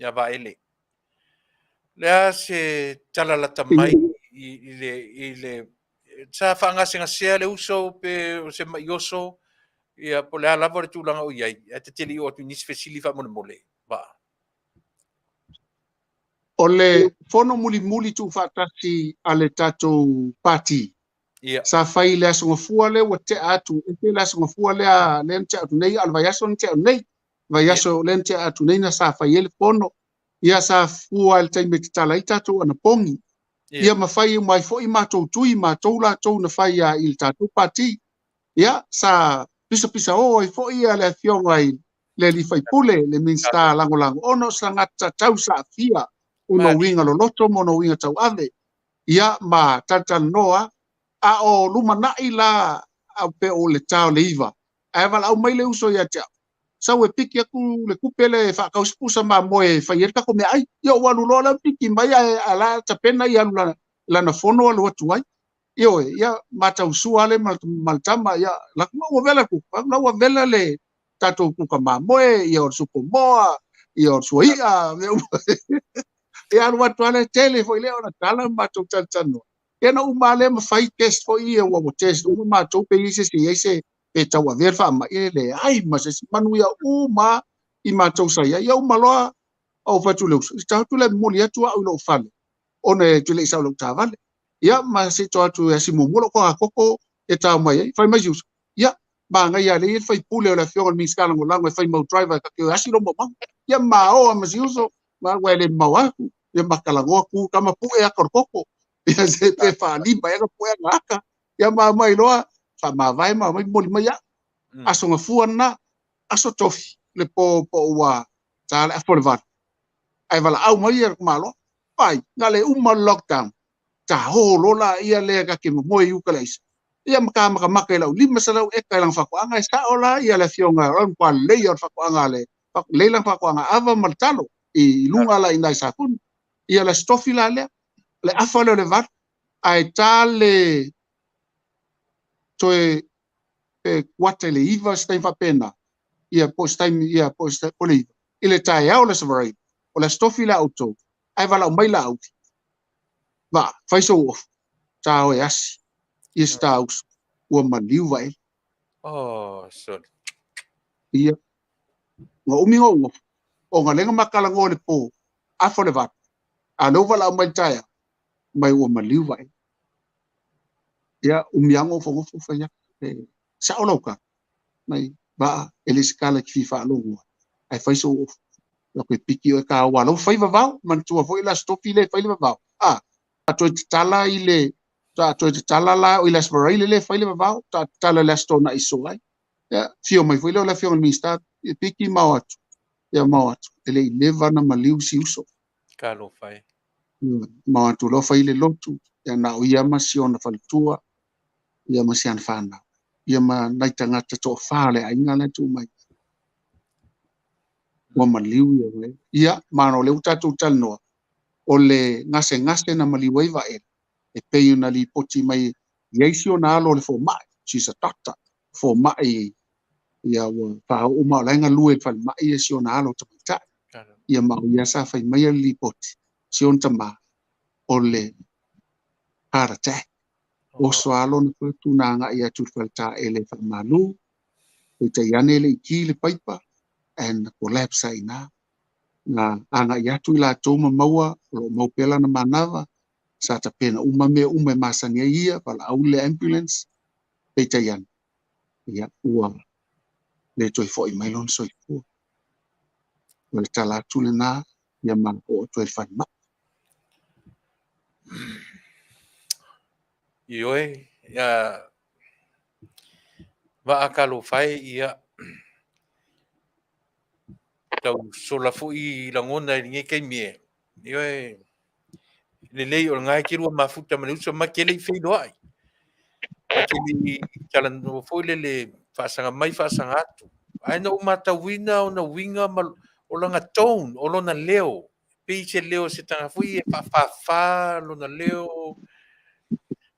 ia Vaele. Le a se tala lata mai i le i le sa faagasegasea le uso pe o se mai oso, ia po o le a lava le tulaga o i ai, ae ta te le i oo atu i nisi fesili faamolemole. Vaa. O le fono mulimuli tuufaatasi a le tatou pati, sa fai i le Aso Gafua lea ua tea atu, e le Aso Gafua lea lea na tea atu nei, a o le vaiaso na tea atu nei. Vaiaso lea na tea atu nei na sa fai ai le fono. Ia sa fua i le taimi e tatala ai tatou anapogi. Ia ma fai uma ai foi matou tui, matou latou na fai i le tatou pati. Ia sa pisapisa o ai foi ia le afioga i le alii faipule, le Minisita Lagolago, ona o se tagata tausaafia ona uiga loloto ma ona uiga tauave. Ia ma talatalanoa, a o lumanai la au pe o le ta o le 9. Ae valaau mai le uso ia te au. Sau e piki atu le kupe le whaakau se pusa mamoe e whai e le kako mea ai. Ia o alu loa la piki mai ae ala tapena i alu lana fono alu atu ai. Ia oe, ia matau sua le ma le tama, ia la kuma ua vela kuka, la ua vela le tatou kuka mamoe, ia o le supo moa, ia o le suaia, mea uma. Ia alu atu ale tele foi lea ona tala ma matou talatalanoa. Ia na uma lea ma fai test foi ia ua test uma matou pe i se se se pe tau avea le faamai e leai ma se isi manuia uma i matou sa i ai. Ia uma loa au fai atu le uso, i tau atu le momoli atu au i lou fale, ona e te le i sau lou taavale. Ia ma se i to atu e asi muamua lou kogakoko e tao mai ai. Fai mai si uso, ia magaia lea le faipule o le afioga i le Minisita Lagolago e fai mau driver e ta te o e asi lou maumau. Ia maoa ma si uso, ma ua e le mamao atu, ia makalagoa ku tama pue aka o le koko. Ia se pe faalima ea na pue ana aka. Ia ma mai loa, faamavae ma mai momoli mai au. Aso Gafua lena, aso Tofi, le po po ua ta le afa o le 8. Ae valaau mai ia Malo, vai, na le uma le lockdown, ta ho loa laia lea ta te momoe i uka le aisa. Ia ma ta makamaka i lau 500 eka i lana faatoaga, e sao la ia le afioga o le matua lelei o le faatoaga a le, lelei lana faatoaga ava ma le talo i luga la i ina i Safune. Ia le Aso Tofi la lea, o le afa lea o le 8, ae ta le toe pe kuata i le 9 se taimi faapena, ia po o se taimi, ia po o le 9, i le taeao o le Aso Faraile, o le Aso Tofi la outou, ae valaau mai Laauli, va, fai sou ofu, ta o e asi, ia se ta uso, ua maliu Vaele. Oh, sorry. Ia, na umi na ofu, ona lea na ma talanoa i le po, afa o le 8, a lea ua valaau mai i le taeao, mai ua maliu Vaele. Ia, umi lava nofonofo fai atu, e sao lau tala, mai vaa, e le o se tala e te fia faalogo ai, ae fai sou ofu. Ia toe piki oe ta aua lau fai vavao, manatua foi le Aso Tofi lea e fai le vavao. A, ta toe tatala i le, ta toe tatala la i le Aso Faraile lea e fai le vavao, ta tatala i le Aso Toonai e sosoo ai. Ia, afio mai foi lea o le afioga i le Minisita, ia piki ma o atu, ia ma o atu, e le i leva ona maliu si uso. Talofa e. Ma o atu loa fai le lotu, ia na o ia ma si ona faletua, ia ma si ana fanau, ia ma nai tagata toafa o le aiga la e tuu mai. Ua maliu ia Vaele. Ia, ma o lea ua tatou talanoa, o le gasegase na maliu ai Vaele, e pei ona lipoti mai e i ai si ona alo o le fomai, she's a doctor, fomai, ia ua faaoo ma o la e galue i le falemai ia si ona alo tamaitai. Ia ma o ia sa fai mai le lipoti, si ona tama, o le heart attack. Oso lava lona fatu na agai atu i le faletaele e faamalu, peitai ane e le i ki le paipa, and collapse ai i ina. Na agai atu i latou ma maua, o lo o mau pea lana manava, sa tapena uma mea uma e masani ai ia, valaau le ambulance, peitai ane, ia, ua le toe foi mai lona soifua. O le tala atu lena, ia ma oo atu ai i le falemai. Ioe, ia vaa talofa e, ia tau sola foi lagona i lenei taimi e. Ioe, lelei o lena e te lua mafuta ma le uso ma te le i feiloai. Ma te le i talanoa foi lele faasaga mai faasaga atu. Ae na ou matauina ona uiga ma o lana tone, o lona leo, pei se leo o se tagata foi e faafafa lona leo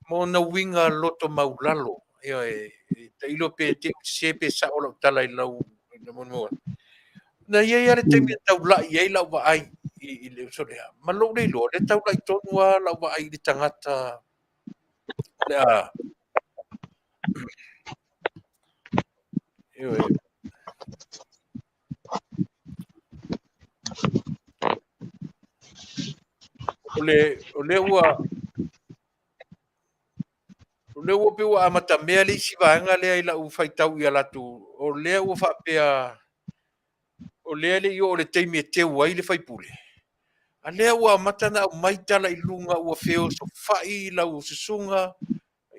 ma ona uiga loto maulalo. Ioe, tailo pe te ua sese pe sao lau tala i lau muamua. Na i ai lava le taimi e taulai ai lau vaai i le uso lea, ma lou le iloa, le taulai tonu lava lau vaai i le tagata o le a. Ioe. O le, o lea ua o lea ua pei ua amatamea le isi vaega lea i lau faitau ia latou, o lea ua faapea o lea e le i oo i le taimi e teu ai le faipule, a lea ua amata ona aumai tala i luga ua feosofai lau susuga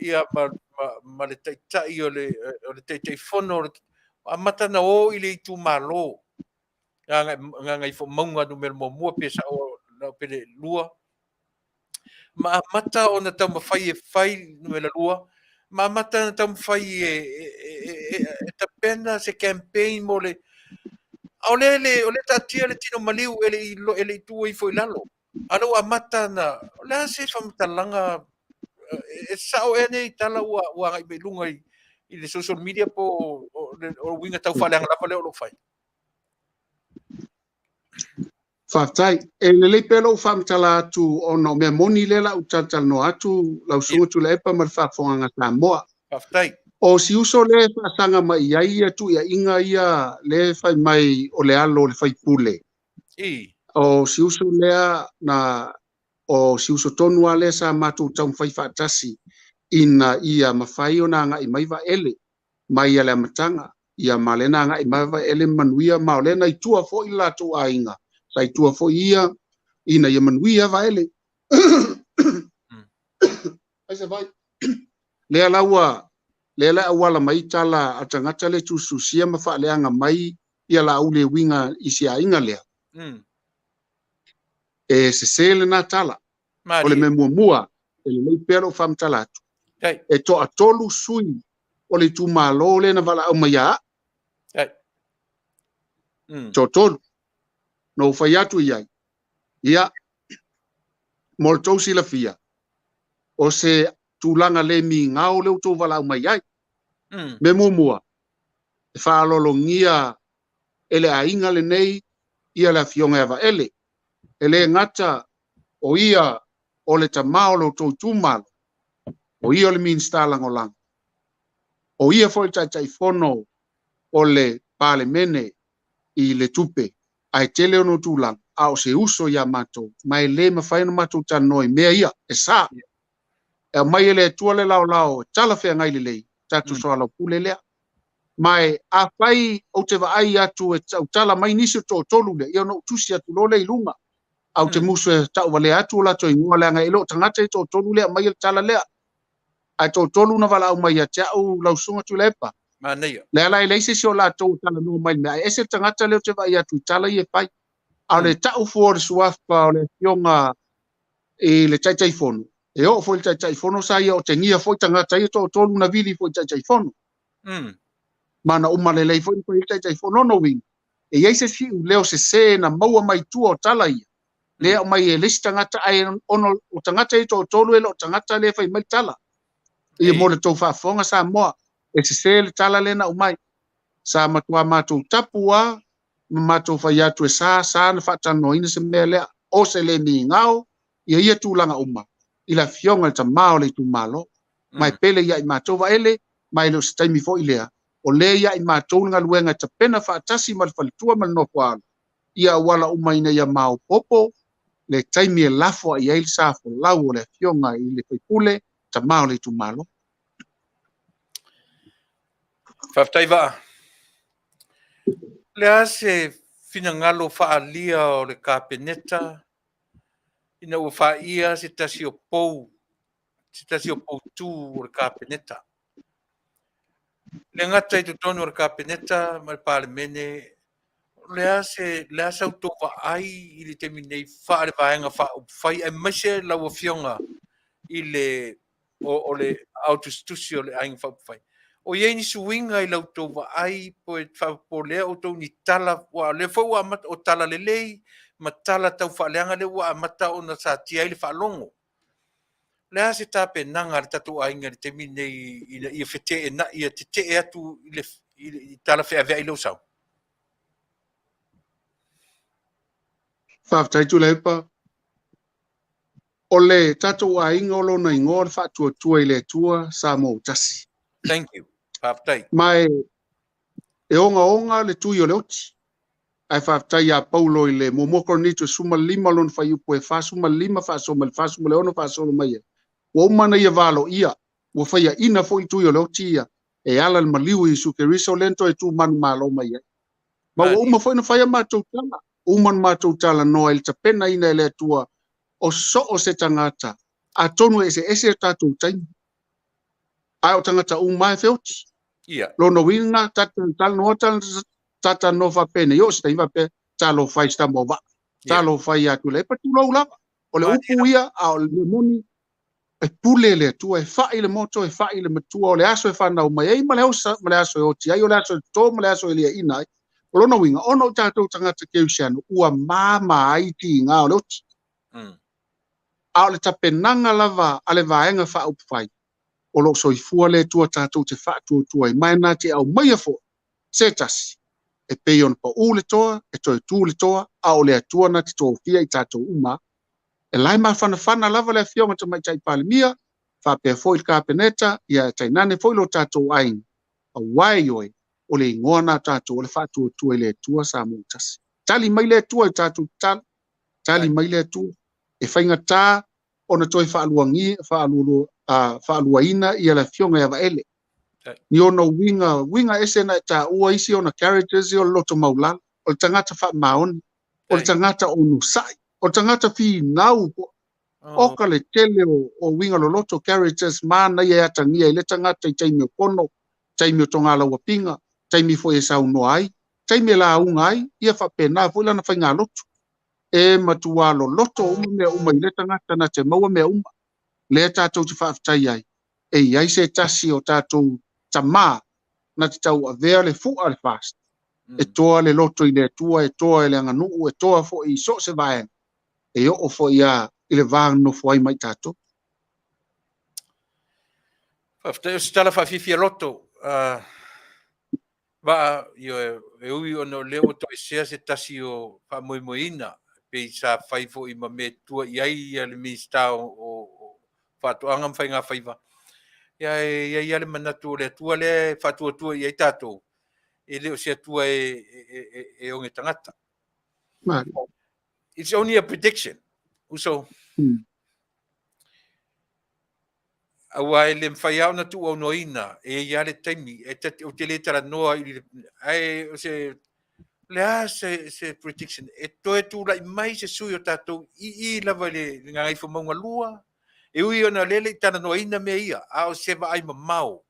ia ma, ma, ma le taitai o le, o le Taitaifono, ua amata ona o i le itumalo Gagaifomauga 1 pe sao pe le 2, ma amata ona taumafai e fai numera 2, ma amata ona taumafai e tapena se campaign mo le a o lea le o lea taatia le tino maliu e le i tuu ifo i lalo, a o lea ua amata ona, o le a se faamatalaga e sao ea nei tala ua agai mai i luga i le social media po o uiga tau faaleaga lava lea o lo o fai? Faafetai. E lelei pea lou faamatala atu ona o mea moni lea la ou talatalanoa atu lau Susuga Tuilaepa ma le faafofogaaga Samoa. Faafetai. O si uso lea e faasaga mai i ai ia tuiaiga ia lea e fai mai o le alo o le faipule. O si uso lea na o si uso tonu lava lea sa matou taumafai faatasi ina ia mafai ona agai mai Vaele mai a le amataga, ia ma lea na agai mai Vaele ma manuia, ma o lea na i tua foi le latou aiga, sa i tua foi ia ina ia manuia Vaele. Ai se vai. Lea la ua lea la auala mai tala a tagata le tusitusia ma faaleaga mai ia Laauli e uiga i si aiga lea. E sese lena tala. O le Malie. mea muamua, e lelei pea lou faamatala atu. Tai. E toatolu sui o le itumalo lea na valaau mai ia au. Tai. Toatolu. Na ou fai atu i ai, ia, mo le tou silafia, o se tulaga le migao lea ua outou valaau mai ai. Mea muamua, e faaaloalogia e le aiga lenei ia le Afioga ia Vaele. E le gata o ia o le tama o lo outou itumalo, o ia o le Minisita Lagolago, o ia foi le Taitaifono o le Palemene i le tupe, ae tele ona tulaga, a o se uso ia matou, ma e le mafai ona matou talanoa i mea ia, e sa. E aumai e le Atua le laolao e talafeagai lelei, tatou soalaupule lea. Ma e afai ou te vaai atu e tautala mai nisi o toatolu lea, ia ona ou tusi atu loa lea i luga. A ou te musu e tauvalea atu o latou igoa, leaga e le o tagata i toatolu lea aumai le tala lea. Ae toatolu na valaau mai ia te au lau susuga Tuilaepa. Manaia. Lea la e leai se isi o latou e talanoa mai i le mea, ae ese le tagata lea ou te vaai atu i tala ia e fai. A o le tau fua o le suafa o le Afioga i le Taitaifono, e oo foi i le Taitaifono sa ia otegia foi tagata ia toatolu na vili foi i le Taitaifono. Ma na uma lelei foi na fai ai le Taitaifono. Lona uiga, e i ai se siuleo sese na maua mai tua o tala ia, lea aumai e le isi tagata, ae ona o tagata ia toatolu e le o tagata lea e fai mai le tala. Ia mo le tou faafofoga Samoa, e sese le tala lea na aumai. Sa matua matou tapu lava ma matou fai atu e sa, sa na faatalanoaina se mea lea, o se le migao ia ia tulaga uma i le Afioga i le tama o le itumalo. Ma e pele ia i matou Vaele, ma e le o se taimi foi lea, o lea ia i matou le galuega e tapena faatasi ma le faletua ma le nofoaalo, ia auala uma ina ia maopoopo le taimi e lafo ai ai le sa folau o le Afioga i le faipule, tama o le itumalo. Faafetai Vaa. O le a se finagalo faaalia o le Kapeneta ina ua faia se tasi o pou, se tasi o poutu o le Kapeneta? Le gata i totonu o le Kapeneta ma le Palemene, o le a se, le a sa outou vaai i le taimi nei faale-vaega faaupufai, aemaise lau Afioga i le o le ao tusitusi o le Aiga Faaupufai? O i ai ni suiga i la outou vaai po e faapopolea outou ni tala, aua o lea foi ua amata o tala lelei ma tala taufaaleaga lea ua amata ona satia ai le faalogo. O le a se tapenaga a le tatou aiga i le taimi lenei ina ia feteenai, ia tetee atu i le tala feaveai lea ua sau? Faafetai Tuilaepa. O le tatou aiga o lona igoa o le Faatuatua i le Atua Samoa ua tasi. Thank you. Faafetai. Ma e ogaoga le tui o le oti. Ae faafetai ia Paulo i le muamua Korinito 15 lona fuaiupu e 45 faasolo mai le 46 faasolo mai ai. Ua uma ona ia valoia, ua faiaina foi le tui o le oti ia e ala le maliu i Iesu Keriso lea na toe tu manumalo mai ai. Ma ua uma foi ona fai a matou tala, uma ona matou talanoa i le tapenaina e le Atua o so o se tagata, atonu e eseese o tatou taimi, ae o tagata uma e feoti. Lona uiga, talanoa talanoa faapena, o se taimi faapea, talofa i se tama o Vaa, talofa ia Tuilaepa, tulou lava. O le upu ia, a o le mea moni, e pule le Atua, e fai le moto, e fai le matua, o le aso e fanau mai ai ma le aso e oti ai, o le aso e toto ma le aso e liaina ai. O lona uiga, ona o tatou tagata kerisiano, ua mama ai tiga o le oti. A o le tapenaga lava a le vaega faaupufai, o lo o soifua le Atua tatou te faatuatua ai, ma e na te aumaia foi se tasi, e pei ona pau le toa, e toe tu le toa, a o le Atua na te tofia i tatou uma. E lae mafanafana lava le Afioga Tamaitai Palemia, faapea foi le Kapeneta, ia e tainane foi lo tatou aiga, aua e ioe, o le igoa na tatou o le Faatuatua i le Atua Samoa ua tasi. Tali mai le Atua i tatou tatalo, tali mai le Atua, e faigata ona toe faaluaina ia le Afioga ia Vaele. Ni ona uiga, uiga ese na e taua isi ona characters o le loto maulalo, o le tagata faamaoni, o le tagata onosai, o le tagata finau, o ka le tele o uiga loloto characters mana ia e atagia i le tagata i taimi o pono, taimi o togalauapiga, taimi foi e saunoa ai, taimi e lauga ai, ia faapena foi lana faigalotu. E matuā loloto uma mea uma i le tagata na te maua mea uma. Lea tatou te faafetai ai, e i ai se tasi o tatou tamā na te tauavea le fu'a le FAST, e toa le loto i le Atua, e toa i le aganuu, e toa foi i so o se vaega, e oo foi a i le va nonofo ai ma i tatou. Faafetai o se tala faafiafia loto. Vaa, ioe, e ui ona o lea ua toesea se tasi o faamoemoeina, pei sa fai foi ma mea e tua i ai ia le Minisita o Faatoaga ma Faigafaiva, ia e i ai lava le manatu o le Atua lea e faatuatua i ai tatou, e le o se Atua e oge tagata. It's only a prediction. Uso. Aua e le mafai lava ona tuuaunoaina, e i ai lava le taimi, e ta, ou te le talanoa i le, ae o se, o le a se, se prediction, e toe tulai mai se sui o tatou i i lava i le, le Gagaifomauga 2, e ui ona o lea e le i talanoaina mea ia, a o se vaai mamao,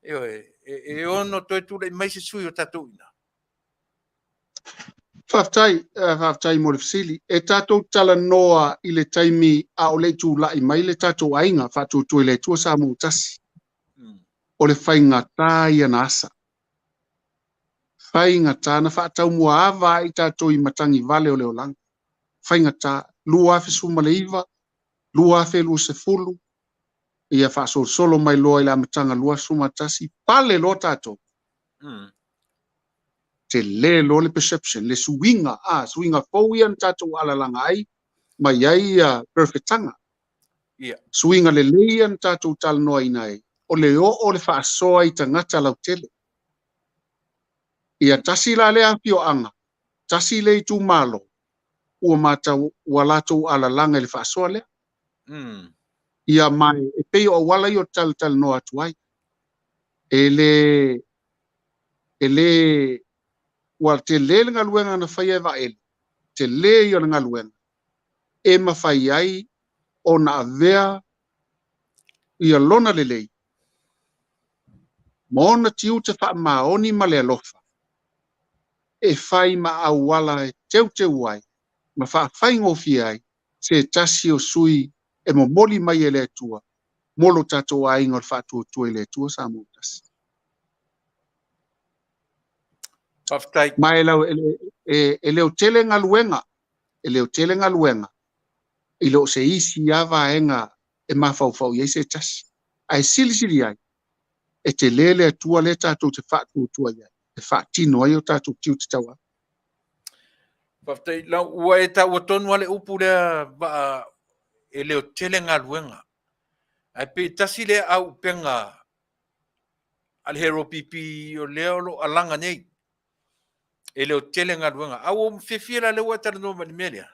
ioe, e, e ono toe tulai mai se sui o tatou i ina. Faafetai, faafetai mo le fesili. E tatou talanoa i le taimi a o le i tulai mai le tatou aiga faatuatua i le Atua Samoa ua tasi. O le faigata ia na asa. Faigata na faataumuaava ai tatou i matagi vale o le olaga. Faigata, 2019, 2020, ia faasolosolo mai loa i le amataga 2021, pale loa tatou. Tele loa le perception, le suiga, a, suiga fou ia na tatou alalaga ai, ma i ai ia perefetaga. Suiga lelei ia na tatou talanoaina ai, o le oo o le faasoa i tagata lautele. Ia tasi la lea afioaga, tasi le itumalo, ua matau, ua latou alalaga i le faasoa lea. Ia ma e pei o auala ia o talatalanoa atu ai. E le, e le, ua tele le galuega na faia e Vaele, tele ia o le galuega, e mafai ai ona avea ia lona lelei, ma ona tiute faamaoni ma le alofa, e fai ma auala e teuteu ai ma faafaigofie ai se tasi o sui e momoli mai e le Atua mo lo tatou aiga o le faatuatua i le Atua Samoa tasi. Faafetai. Ma e, lau, e, e, e leo tele galuega, e leo tele galuega i lo se isi lava vaega e mafaufau i ai se tasi. Ae silisili ai, e tele le Atua lea tatou te faatuatua i ai, e faatino ai o tatou tiute tauave. Faafetai. Lau, ua e taua tonu lava le upu lea Vaa, e leo tele galuega. Ae pei tasi lea auupega a le Hero PP o lea o lo o alaga nei. E leo tele galuega. A ua ou fiafia la lea ua e talanoa mai i le mea lea.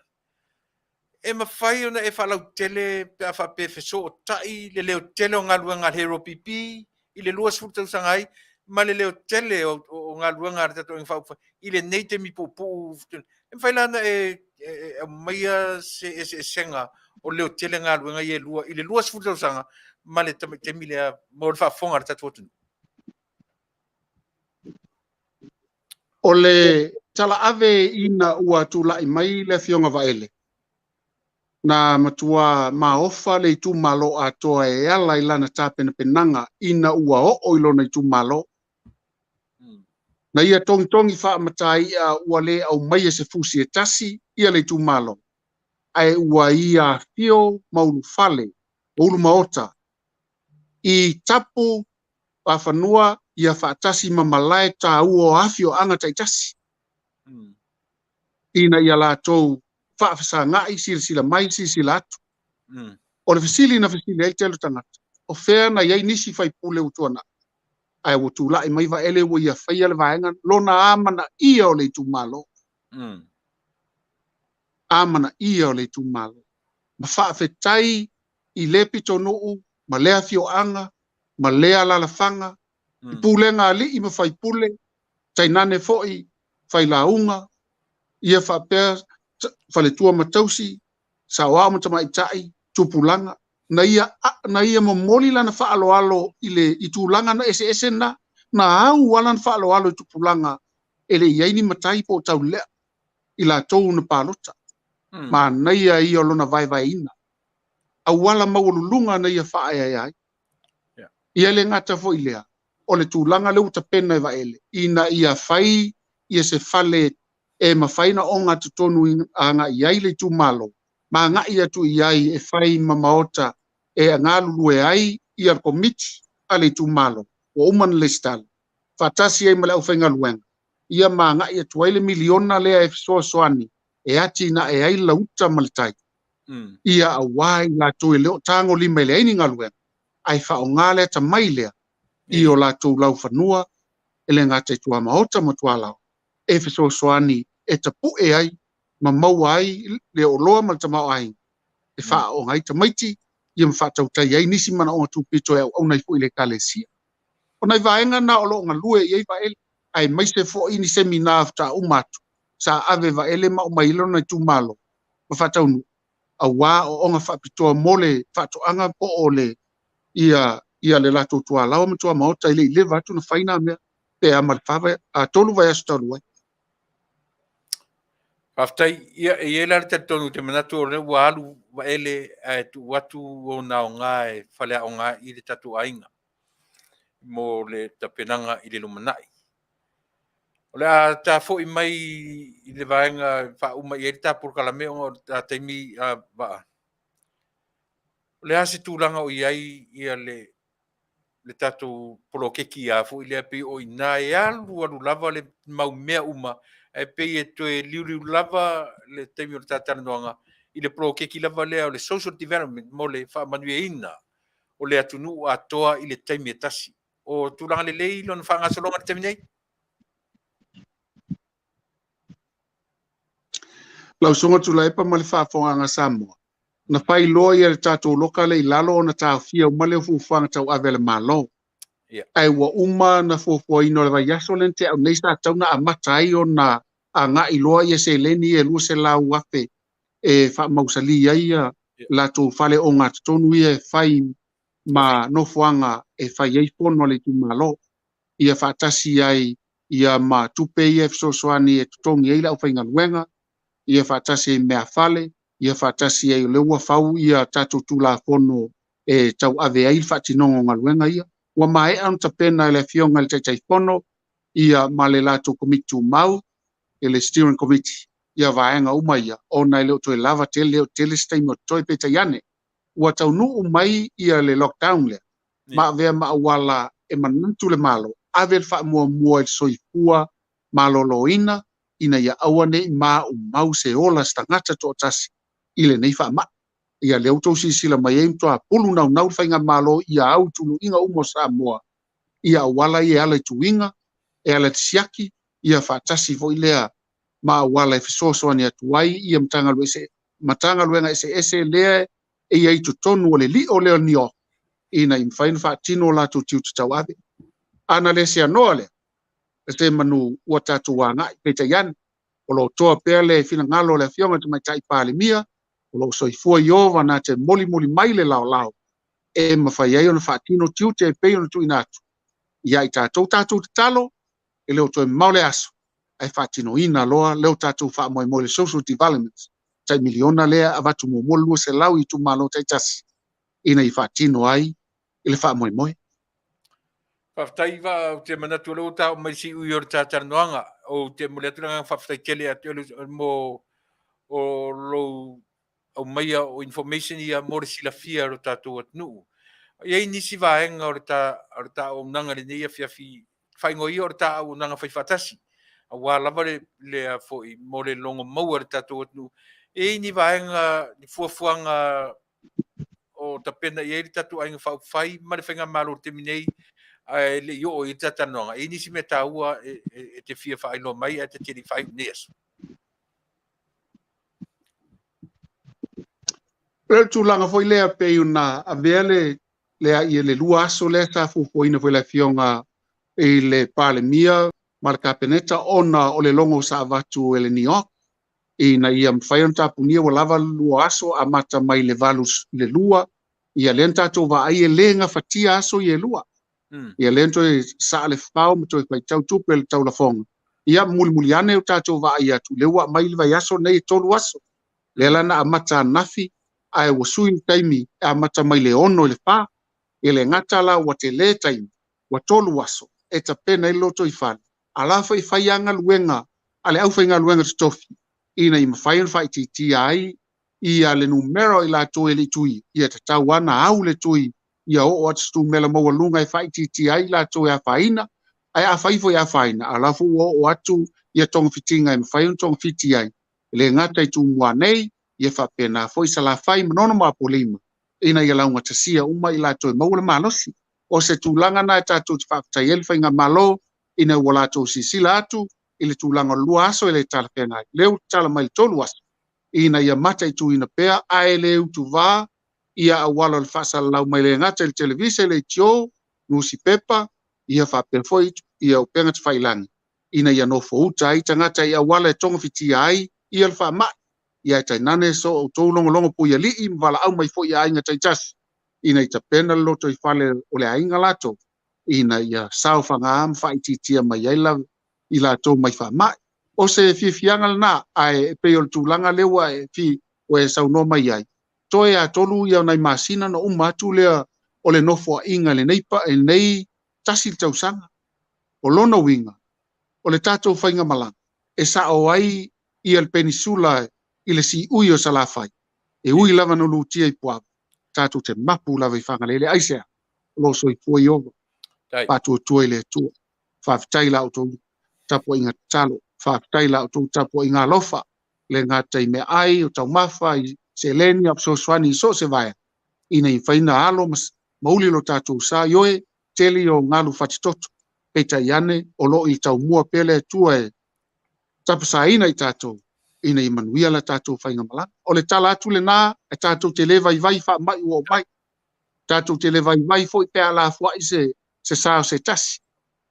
E mafai ona e faalautele pe a faapea e fesootai le leo tele o galuega a le Hero PP i le 20 tausaga ai ma le leo tele o, o, o galuega a le tatou Aiga Faaupufai i lenei taimi puupuu. E mafai la ona e, e, e aumaia se eseesega o leo tele galuega ia e lua i le 20 tausaga ma le taimi lea mo le faafofoga a le tatou atunuu. O le talaave ina ua tulai mai le Afioga Vaele, na matua maofa le itumalo atoa e ala i lana tapenapenaga ina ua oo i lona itumalo. Na ia togitogi faamatai'a ua le aumaia se fusi e tasi ia le itumalo, ae ua ia afio ma ulufale o ulumaota i tapu afanua ia faatasi ma malae taua o afioaga taitasi, ina ia latou faafesaga'i, silasila mai, silasila atu. O le fesili na fesili ai le tele o tagata, o fea na i ai nisi faipule ua tuanai, ae ua tulai mai Vaele ua ia faia le vaega lona amanaia o le itumalo. Amanaia o le itumalo. Ma faafetai i le pitonuu ma le afioaga ma le alalafaga, i pulega alii ma faipule, tainane foi failauga, ia faapea faletua ma tausi, saoao ma tamaitai, tupulaga, na ia, na ia momoli lana faaaloalo i le i tulaga na eseese na, na au lava lana faaaloalo i tupulaga e le i ai ni matai po o taulelea i latou na palota. Manaia ia o lona vaevaeina. Auala maualuluga na ia faaeaea ai. Ia le gata foi lea, o le tulaga lea ua tapena e Vaele, ina ia fai ia se fale e mafai ona ogatotonu agai i ai le itumalo, ma agai atu i ai e fai ma maota e galulue ai ia le komiti a le itumalo ua uma ona lesitala, faatasi ai ma le aufaigaluega, ia ma agai atu ai le miliona lea e fesoasoani e atinae ai lauta ma le tai, ia aua i latou e le o tagolima e leai ni galuega, ae faaaoga le atamai lea i o latou laufanua e le gata i tuamaota ma tualaoa, e fesoasoani e tapue ai ma maua ai le oloa ma le tamaoaiga e faaaooga ai tamaiti, ia ma faatautai ai nisi manaoga tupito e auauna ai foi i le ekalesia. O nai vaega na o lo o galue i ai Vaele, aemaise foi ni semina faatoa uma atu sa ave Vaele ma aumai ai lona itumalo ma faataunuu, aua aoaoga faapitoa mo le faatoaga po o le ia ia le latou tualaoa ma tuamaota e le i leva atu na fai na mea pe a ma le 3 vaiaso talu ai. Faafetai. Ia, e i ai la le talitonu te manatu o lea ua alu Vaele ae tuu atu ona aoga e faleaoga i le tatou aiga mo le tapenaga i le lumanai. O le a ta foi mai i le vaega e faauma i ai le ta polokalame ona o le ta taimi a Vaa. O le a se tulaga o i ai ia le tatou poloketi a foi lea pei o i ina e alu alu lava le mau mea uma, ae pei e toe liuliu lava le taimi o le ta talanoaga i le poloketi lava lea o le social development mo le faamanuiaina o le atunuu atoa i le taimi e tasi. O tulaga lelei lona faagasologa i le taimi nei? Lau Susuga Tuilaepa ma le faafofogaaga Samoa, na fai loa ia le tatou loka lea i lalo ona taofia uma lea o fuafuaga tauave a le Malo. Ae ua uma na fuafuaina o le vaiaso lea na tea nei sa tatau ona amata ai ona agai loa ia seleni ia e 200,000 e faamausali ai ia latou fale ogatotonu ia e fai ma nofoaga e fai ai fono a le itumalo, ia faatasi ai ia ma tupe ia e fesoasoani e totogi ai le aufaigaluega, ia faatasi ai meafale, ia faatasi ai o lea ua fau ia tatou Tulafono e tauave ai le faatinoga o galuega ia. Ua maea ona tapena e le Afioga i le Taitaifono ia ma le latou Komiti Tumau, e le Steering Committee, ia vaega uma ia, ona e le o toe lava tele, le o tele se taimi o totoe, peitai ane, ua taunuu mai ia le lockdown lea, ma avea ma auala e manatu le Malo, ave le faamuamua i le soifua maloloina, ina ia aua ne i maumau se ola se tagata toatasi i lenei faamai. Ia lea ua outou silasila mai ai, matua pulu naunau le faigamalo ia au i tuluiga uma o Samoa, ia auala ia e ala i tuiga, e ala i le siaki, ia faatasi foi lea ma auala e fesoasoani atu ai ia Matagaluega eseese lea e i ai i totonu o le lio lea o le NEOC, ina ia mafai ona faatino o latou tiute tauave. A na le seanoa lea, se manu ua tatou agai, peitai ane, o lo o toa pea le finagalo o le Afioga i le Tamaitai Palemia, o lo o soifua Ieova na te molimoli mai le laolao e mafai ai ona faatino tiute e pei ona tuuina atu ia i tatou. Tatou tatalo, e le o toe mamao le aso, ae faatinoina loa lea o tatou faamoemoe le social development tai miliona lea avatu muamua le 200 i itumalo taitasi ina ia faatino ai i le faamoemoe. Faafetai Vaa, ou te manatu o lea ua ta oo mai i le siui o le ta talanoaga. Ou te momoli atu le agaga faafetai tele ia te oe mo o lou aumaia o information ia mo le silafia e lo tatou atunuu. E i ai nisi vaega o le ta auaunaga i lenei afiafi, faaigoa ia o le ta auaunaga faifaatasi, aua lava le foi mo le logo maua e le tatou atunuu. E i ai ni vaega, ni fuafuaga o tapena i ai le tatou Aiga Faaupufai ma le faigamalo i le taimi nei, ae le i oo i ai le ta talanoaga. E i ai nisi mea taua e te fia faailoa mai ae ta te le i faaiu i lenei aso. O le tulaga foi lea pei ona avea le 2 aso lea sa fuafuaina foi le Afioga i le Palemia ma le Kapeneta ona o le logo sa avatu e le NEOC ina ia mafai ona tapunia ua lava 2 aso amata mai le 8 i le 2, ia lea na tatou vaai e le gafatia aso ia e 2. Ia lea na toe saa le fao ma toe faitau tupe le taulafoga. Ia mulimuli ane o tatou vaai atu, lea ua aumai le vaiaso nei e 3 aso. Lea la na amata ananafi, ae ua sui le taimi e amata mai le 6 i le 4. E le gata la ua tele taimi, ua 3 aso e tapena ai le lotoifale, a la foi fai a galuega a le aufaigaluega totofi ina ia mafai ona faaitiitia ai ia le numera o i latou e le i tuia, ia tatau lava ona au le tui ia oo atu se tumela maualuga e faaitiitia ai i latou e afaina, ae afai foi e afaina, a o la foi ua oo atu ia togafitiga e mafai ona togafiti ai, e le gata i Tumua nei, ia faapena foi Salafai, Manono ma Apolima, ina ia laugatasia uma i latou e maua le malosi. O se tulaga lena e tatou te faafetai ai le Faigamalo, ina ua latou silasila atu i le tulaga o le 2 aso e le talafeagai, lea ua tatala mai le 3 aso, ina ia mataituina pea ae le utuvā ia auala o le faasalalau mai le gata i le televise, leitio, nusipepa, ia faapea foi ia upega tafailagi, ina ia nofouta ai tagata i auala e togafitia ai ia le faamai, ia ae tainane so outou logologo puialii ma valaau mai foi i aiga taitasi, ina ia tapena le lotoifale o le aiga latou, ina ia saofaga ma faaitiitia mai ai la i latou mai faamai. O se fiafiaga lena, ae e pei o le tulaga lea ua e fi, ua e saunoa mai ai, toe a 3 ia o nai masina ona uma atu lea o le nofoaiga i lenei pa, i lenei tasi le tausaga. O lona uiga, o le tatou faigamalaga e sao ai ia le penisula i le siui o Salafai, e ui lava na lutia i Puava, tatou te mapu lava i Fagalele. Aisea? O lo o soifua Ieova, faatuatua i le Atua. Faafetai i la outou tapuaiga tatalo, faafetai i la outou tapuaiga alofa, le gata i meaai, o taumafa, i seleni, a o fesoasoani i so o se vaega, ina ia mafai ona alo ma uli lo tatou sa. Ioe, tele ia o galu fatitoto, peitai ane o lo o i taumua pea le Atua e tapasaina i tatou, ina ia manuia la tatou faigamalaga. O le tala atu lena, e tatou te le vaivai faamai ua oo mai, tatou te le vaivai foi pe a lafoai se sa o se tasi,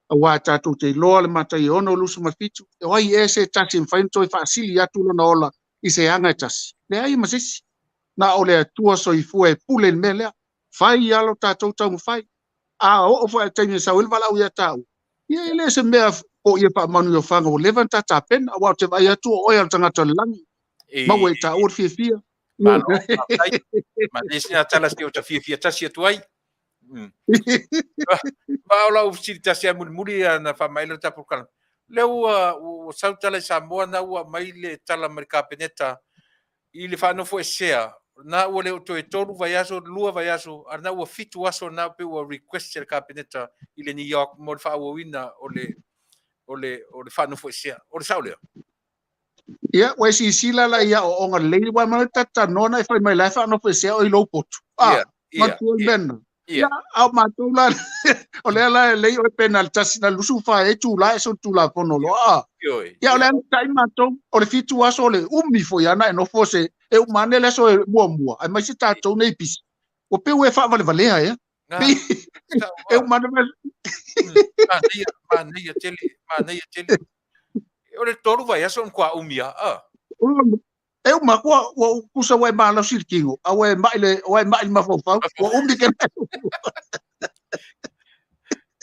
aua tatou te iloa le matai e 6 27, o ai ea se tasi e mafai ona toe faasili atu lona ola i se aga e tasi? Leai ma se isi. Na o le Atua soifua e pule i le mea lea. Fai lava lo tatou taumafai. A oo foi i le taimi e sau ai le valaau ia taua, ia e le se mea o ia faamanuiofaga ua leva ona ta tapena, aua ou te vaai atu o oe o le tagata o le lagi. Maua e taua le fiafia. Malo, faafetai. Ma le sina tala se o ta fiafia tasi atu ai. Ma o lau fesili tasi a mulimuli na faamaela le tatou polokalame. Lea ua sau tala i Samoa na ua aumai le tala mai le Kapeneta i le faanofoesea, na ua le o toe 3 vaiaso, 2 vaiaso, a na ua 7 aso na pe ua request e le Kapeneta i le New York mo le faaauauina o le faanofoesea. O le sao lea? Ia, ua e silasila la i aoaoga lelei, aua e ta te talanoa na e fai mai la e faanofoesea oe i lou potu. Ah, manatua le mea lena. Ia, a o matou la, o lea la e lei oe pe na le tasi na le 24 ai itula e solitulafono loa. Ah. Ia, o lea na tai matou, o le 7 aso o le umi foi ana e nofo se, e uma ane le aso e muamua, aemaise tatou nei pisi. Ua pei ua e faavalevalea ea. E uma ane Manaia, manaia tele, manaia tele. O le 3 vaiaso o matua umi lava. Ah. E uma atu ua tusa ua e malosi i le tino, a ua e mai le, ua e mai le mafaufau, ua umi ke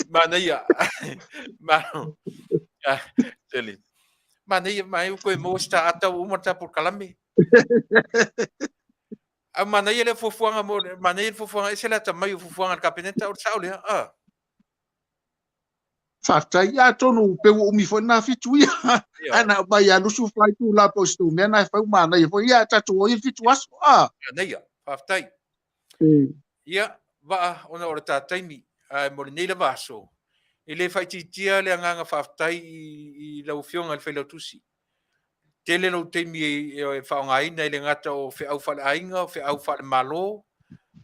Manaia. Malo. Ah, tele. Manaia, mai ua toe maua si ta ata ua uma le ta polokalame. A manaia le fuafuaga mo manaia le fuafuaga ese le atamai o fuafuaga a le Kapeneta, o le sao lea. Ah. Faafetai. Ia atonu pe ua umi foi lena 7 ia. Ae na aumai ia 24 itula po o se tou mea na e fai ua manaia foi. Ia tatou o ia le 7 aso. Ah. Manaia. Faafetai. Ia, Vaa, ona o le ta taimi, ae mo lenei lava aso, e le faaitiitia le agaga faafetai i lau Afioga i le Failautusi. Tele lou taimi e faaaogaina e le gata o feau faaleaiga, o feau faalemalo,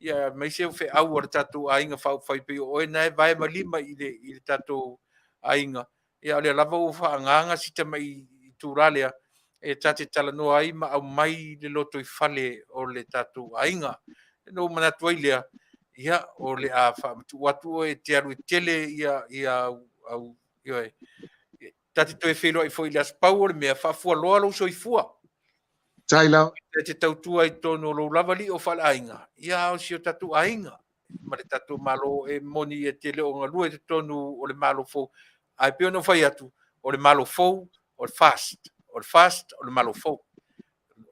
ia aemaise o feau a le tatou aiga faaupufai pei o oe na e vae ma lima i le tatou aiga. Ia o lea lava ua faaagaaga si tamai itula lea e ta te talanoa ai ma aumai le lotoifale o le tatou aiga. Ona ou manatu ai lea, ia o le a faamatuu atu oe e te alu e tele ia au, ioe, ta te toe feiloai foi i le aso. Pau o le mea, faafualoa lou soifua. Tai lava. E te tautua i totonu o lou lava lio faaleaiga, ia a o si o tatou aiga ma le tatou Malo e moni e te le o galue i totonu o le Malo fou. Ae pei ona ou fai atu, o le Malo fou, o le FAST, o le FAST, o le Malo fou.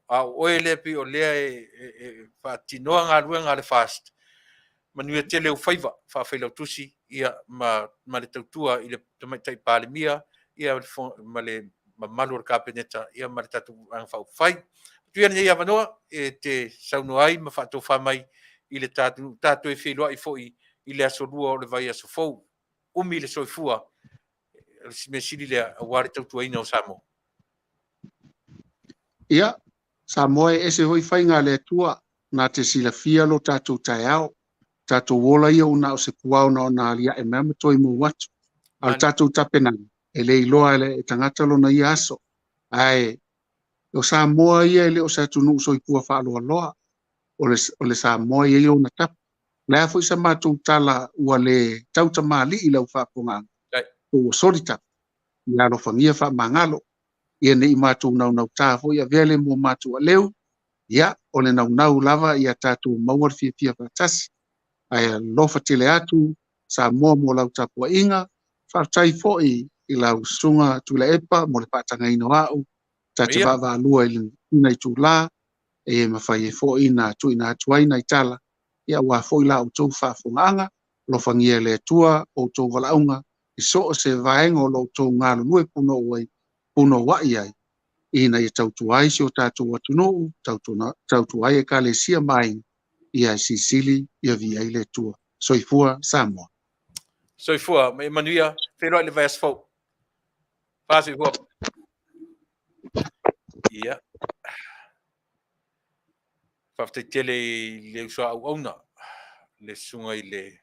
A o oe lea pei o lea e faatinoa galuega a le FAST, manuia tele ou faiva faafailautusi ia ma le tautua i le Tamaitai Palemia ia ma le mamalu o le Kapeneta ia ma le tatou Vaega Faaupufai. Tuu ia lenei avanoa e te saunoa ai ma faatofa mai i le ta atunuu, ta toe feiloai foi i le aso Lua o le vaiaso fou. Umi le soifua, o le mea sili lea aua le tautuaina o Samoa. Ia, Samoa e ese foi faiga a le Atua, na te silafia lo tatou taeao. Tatou ola ia ua na o se puao na ona aliae mai ma toe mou atu. A o le tatou tapenaga, e le iloa e le tagata lona ia aso. Ae o Samoa ia e le o se atunuu soifua faaloaloa. O le Samoa e i ai ona tapu. O le a foi sa matou tala ua le tautamalii i lau faafofogaaga, po ua soli tapu, ia alofagia faamagalo. Ia ne i matou naunautā foi avea le mua matou aleu, ia o le naunau lava ia tatou maua le fiafia faatasi. Ae alofa tele atu Samoa mo lau tapuaiga, faafetai foi i lau susuga Tuilaepa mo le faatagaina o au, ta te vaavaalua i lena itula, e mafai ai foi na tuuina atu ai nai tala, ia aua foi la outou faafofogaaga, alofagia e le Atua outou valaauga i so o se vaega o lo outou galulue punouai ai, ina ia tautua ai si o tatou atunuu, tautua ai Ekalesia ma aiga, ia silisili ia viia ai le Atua. Soifua Samoa. Soifua ma ia manuia, feiloai i le vaiaso fou. Faasoifua. Ia. Faafetai tele i le uso a auauna, le susuga i le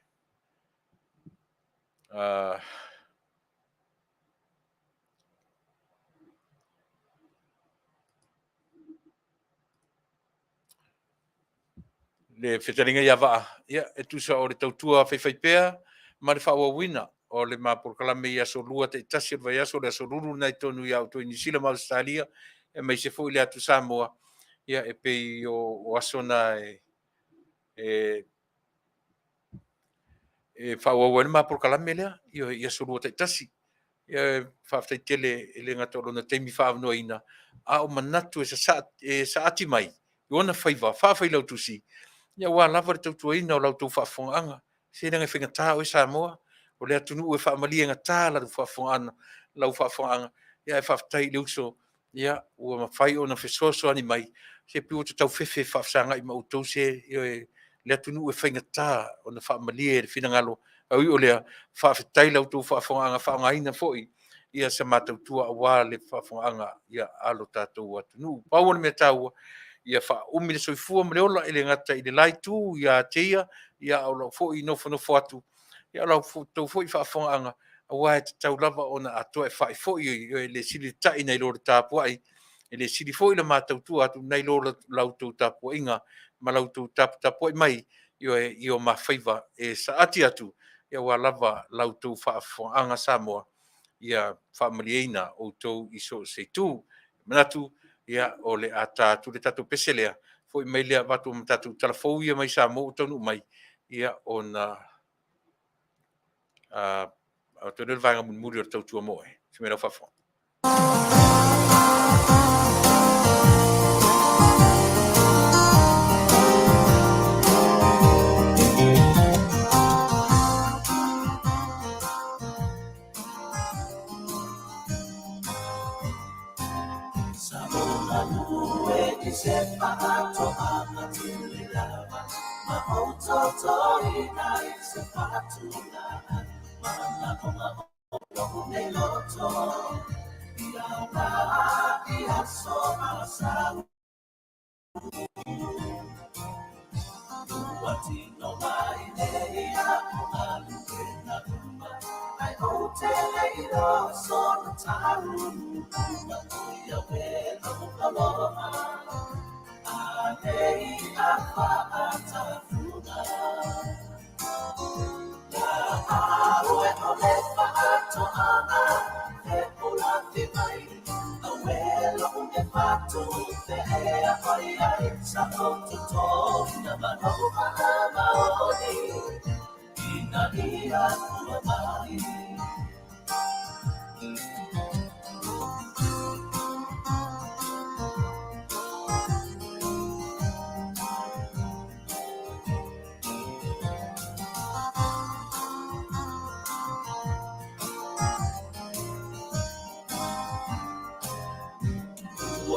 le fetalaiga ia Vaa, ia, e tusa o le tautua faifaipea ma le faaauauina o le ma polokalame i aso Lua taitasi o le vaiaso, le aso Lulu lena i totonu ia outou i Niu Sila ma Ausetalia, aemaise foi le atu Samoa, ia, e pei o aso na e faaauau ai le ma polokalame lea, ioe, i aso Lua taitasi. Ia, faafetai tele e le gata o lona taimi faaavanoaina, a o manatu e saati mai i ona faiva faafailautusi, ia aua lava le tautuaina o la outou faafofogaaga. Se leaga e faigata oe Samoa, o le atunuu e faamaliegata lau faafofogaaga, ae faafetai i le uso ia ua mafai ona fesoasoani mai, se pei ua ta tau fefe e faafesagai ma outou se, ioe, le atunuu e faigata ona faamalie le finagalo. Ae ui o lea, faafetai i la outou faafofogaaga, faaaogaina foi ia sa ma tautua aua le faafofogaaga a lo tatou atunuu. Pau o le mea taua, ia faaumi le soifua ma le ola, e le gata i le la itu ia te ia, a o lau foi nofonofo atu, a o la outou foi faafofogaaga, aua e tatau lava ona atoa e fa'i foi, e le sili le ta'i nai lo le tapuai, e le sili foi le ma tautua atu nai lo la outou tapuaiga ma la outou taputapuai mai, ioe, i o ma faiva e saati atu, aua lava la outou faafofogaaga Samoa, ia faamalieina outou i so o se itu. Manatu, ia, o le a ta atu le tatou pese lea, foi mai lea avatu ma tatou tala fou ia mai Samoa ua taunuu mai, ia, ona avatu ai lea o le vaega mulimuli o le tautua mo oe. Se mea lau faafofoga.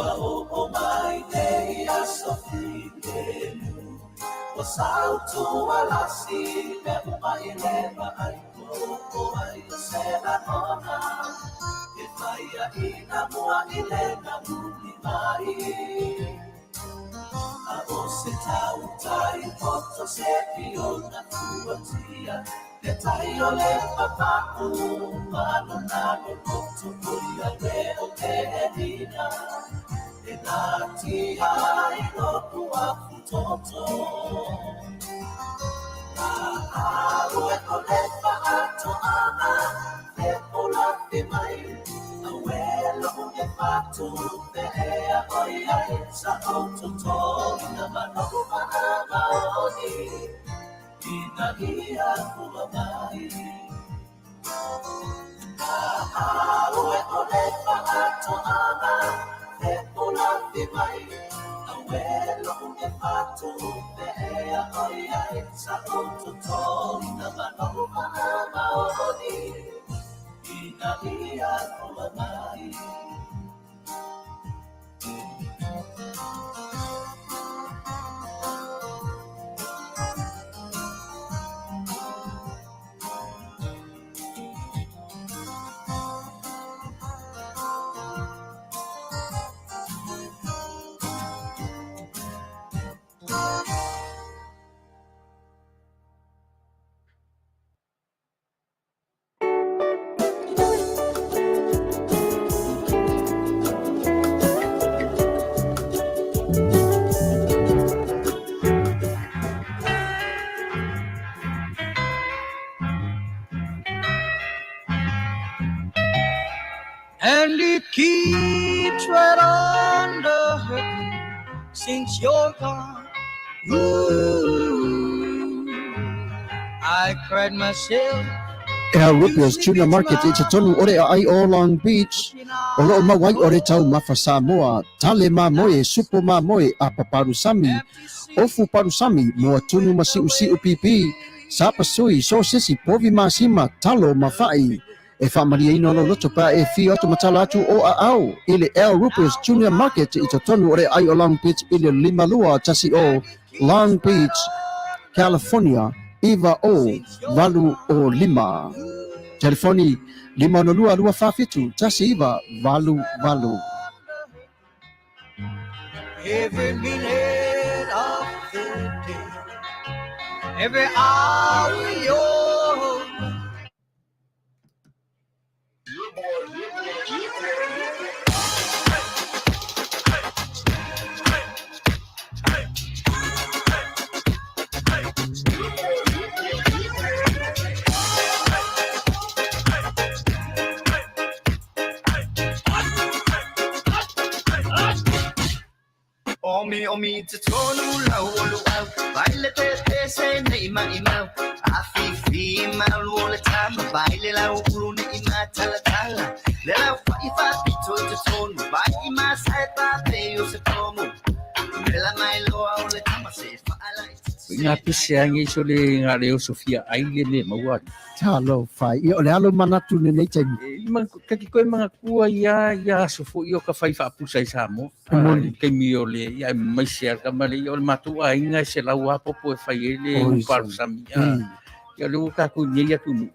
Ua oo mai nei aso filemu, Ua sautualasi mea uma i le vaai popo ai o se lagona, E faiaina mua i le namuli mai. A o se tautai poto se i ona fuatia, Le tai o le papa'u ma lona loloto ʻO ia le o Penina e natia ai lo'u afutoto. Auē o le fa'ato'aga fepolafi mai, Auē lo'u nefatu pehea ʻoiai sa ou totōina ma lo'u ma'amaoni ina ia fua mai. Auē o le fa'ato'aga fepolafi mai, Auē lo'u nefatu pehea ʻoiai sa ou totōina ma lo'u ma'amaoni ina ia fua mai. And it keeps right on the hurting since you're gone. Ooh, I cried myself. Al Rupio's Tuna Market i totonu o le aai o Long Beach, o loo maua ai o le taumafa Samoa, tale mamoe, supo mamoe, apa palusami, ofu palusami, moa tunu ma siusiu pipi, sapasui, sosesi, povi masima, talo ma fa'i. E faamalieina lou loto pe a e afio atu ma tala atu o aao i le Al Rupio's Junior Market i totonu o le aai o Long Beach i le 5210 Long Beach, California 90805. Telefoni 562 247 1988. Every minute of the day, every hour you're Omi omi te tonu lau o luau, vai le te te se nei mai mau. A fi fi mau o le tama, vai le lau ulu nei ma tala tala. Le lau fa i fa pito i te tonu, vai i ma sai pa pe o se tomu. Le la mai loa o le tama se fa ala i te Nga pese ange so le nga leo Sofia ai le le maua. Talofa. Ia, o le a lou manatu i lenei taimi? E, ma, ka ki koe mangatua ia, ia aso foi o ka fai faapusa i Samoa. E moni. I taimi o le, ia e maise a ka male, ia o le matou aiga e selau a popo e fai ai le Oi, upalusami. A, ia o le ua tatou i nei atunuu.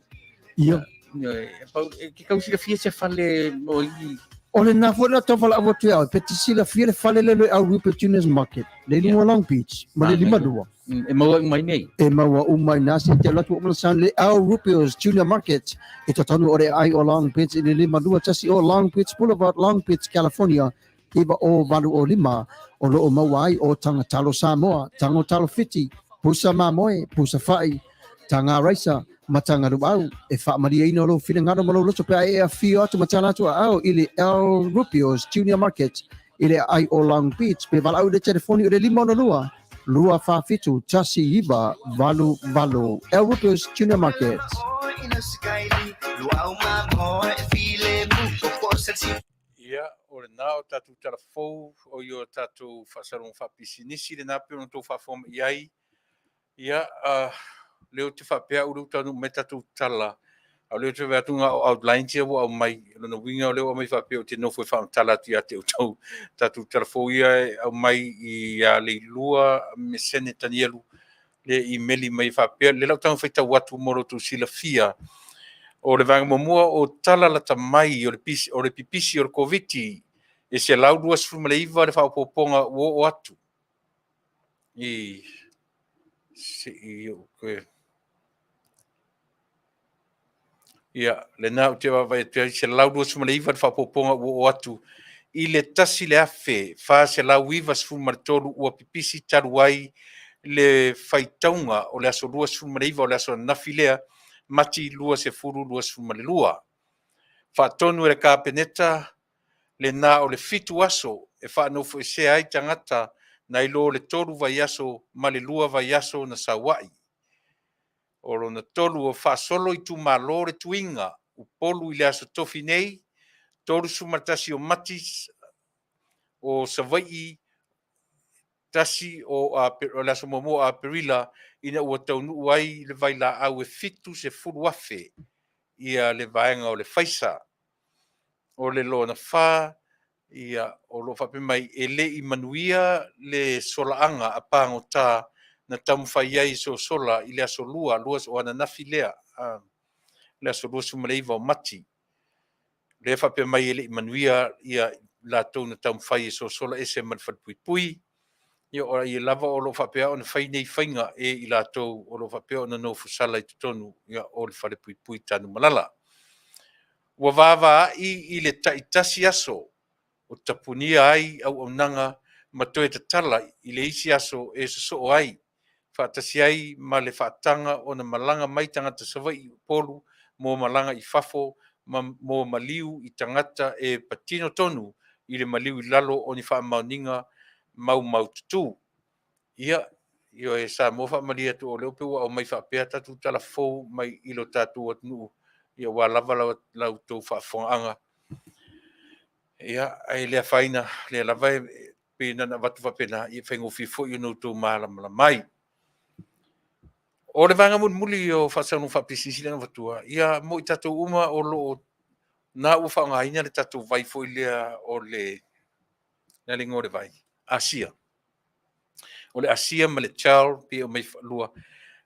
Ia. E, pau, e, ke kau silafia se fale mo i O lena foi la tau valaau atu ia oe, pe te silafia le fale lea o le Au Juniors Market, le i luga o Long Beach, ma le 52. E maua uma i nei. E maua uma i nā se te alu atu o mana sound le Au Rupio's Junior Market i totonu o le aai o Long Beach i le 521 o Long Beach Boulevard, Long Beach, California, 90805, o lo o maua ai o Taga Talo Samoa, Tago Talo Fiti, Pusa Mamoe, Pusa Fa'i, Taga Raisa, ma Taga Luau. E faamalieina lou finagalo ma lou loto pe a e afio atu ma tala atu aao i le El Rupio's Junior Market i le aai o Long Beach pe valaau i le telefoni o le 562 247 1988. El Rupio's Junior Market. Ia, o lena o tatou tala fou, o ia o tatou faasalogo faapisinisi lena pei ona outou faafofoga mai i ai. Ia, lea ou te faapea au lea ua taunuu mai tatou tala. A o lea ou te vaai atu na o outlines ia ua aumai, o lona uiga o lea ua aumai faapea ou te nofo e faamatala atu ia te outou tatou tala fou ia e aumai ia Leilua Mesene Tanielu le imeli mai faapea, lea la ou tago faitau atu mo lo outou silafia. O le vaega muamua o tala lata mai o le pipisi o le Koviti, e 129 le faaopoopoga ua oo atu i se i ou toe. Ia, lena ou te vaavaai atu ai, 129 le faaopoopoga ua oo atu i le 1,493 ua pipisi talu ai le faitauga o le aso 29 o le aso ananafi lea, Mati 2022. Faatonu e le Kapeneta lena o le 7 aso e faanofoesea ai tagata nai lo le 3 vaiaso ma le 2 vaiaso na sau ai. O lona tolu, o faasolo itumalo le tuiga Upolu i le aso Tofi nei, 31 o Mati, o Savaii 1 o le aso 1 o Aperila, ina ua taunuu ai le vailaau e 70,000 ia le vaega o le Pfizer. O le lona fa, ia, o lo o faapea mai e le i manuia le solaaga a pagota na taumafai ai e sosola i le aso 2, o ananafi lea, le aso 29 o Mati. Lea e faapea mai e le i manuia ia latou na taumafai e sosola ese ma le falepuipui. Ia o ai lava o lo o faapea ona fai nei faiga e i latou o lo o faapea ona nofosala i totonu o le falepuipui Tanumalala. Ua vaavaai i le taitasi aso o tapunia ai auaunaga ma toe tatala i le isi aso e sosoo ai, faatasi ai ma le faataga ona malaga mai tagata Savaii i Upolu mo malaga i fafo ma mo maliu i tagata e patino tonu i le maliu i lalo o ni faamaoniga maumaututu. Ia, ioe Samoa, faamalie atu o lea pei ua aumai faapea tatou tala fou mai i lo tatou atunuu, ia aua lava la outou faafofogaaga. Ia, ae le afaina, lea lava e pei ona avatu faapena, ia faigofie foi ona outou malamalama ai. O le vaega mulimuli o faasalalauga faapisinisi lea na avatua, ia mo i tatou uma o lo o na ua faaaogaina le tatou vai foi lea o le le a le igoa o le vai? Asia. O le Asia ma le Gel pei e aumai faalua.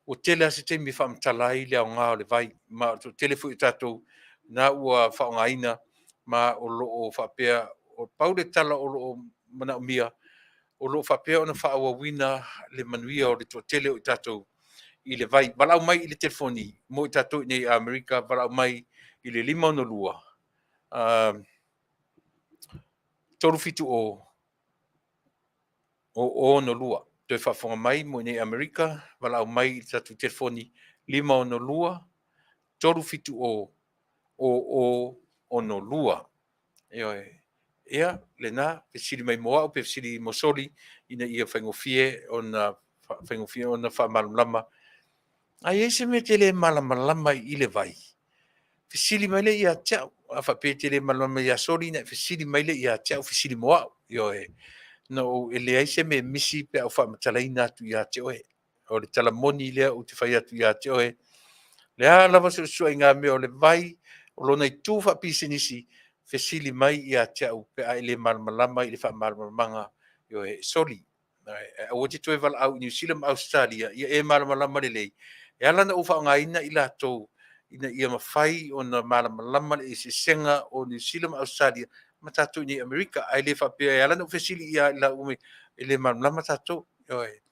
Ua tele lava se taimi e faamatala ai le aoga o le vai, ma o le toatele foi o tatou na ua faaaogaina ma o lo o faapea, o pau le tala o lo o manaomia, o lo o faapea ona faaauauina le manuia o le toatele o i tatou i le vai. Valaau mai i le telefoni mo i tatou i nei i Amerika, valaau mai i le 562 370 0062. Toe faafofoga mai mo i nei Amerika, valaau mai i le tatou telefoni 562 370 0062. Ioe. Ia, lena, fesili mai mo au pe fesili mo Soli ina ia faigofie ona faamalamalama. A i ai se mea e te le malamalama ai i le vai, fesili mai lea ia te au. A faapea e te le malamalama ia Soli, ona e fesili mai lea ia te au, fesili mo au. Ioe. Na ou, e leai se mea e misi pe a ou faamatalaina atu ia te oe. O le tala moni lea ou te fai atu ia te oe. Le a lava suesuega mea o le vai, o lona itu faapisinisi, fesili mai ia te au pe a e le malamalama i le faamalamalamaga, ioe, Soli. Aua te toe valaau i Niu Sila ma Ausetalia, ia e malamalama lelei. E ala ona ou faaaogaina i latou ina ia mafai ona malamalama le eseesega o Niu Sila ma Ausetalia ma tatou i nei Amerika. Ae le faapea e ala ona ou fesili ia i lau e le malamalama tatou. Ioe.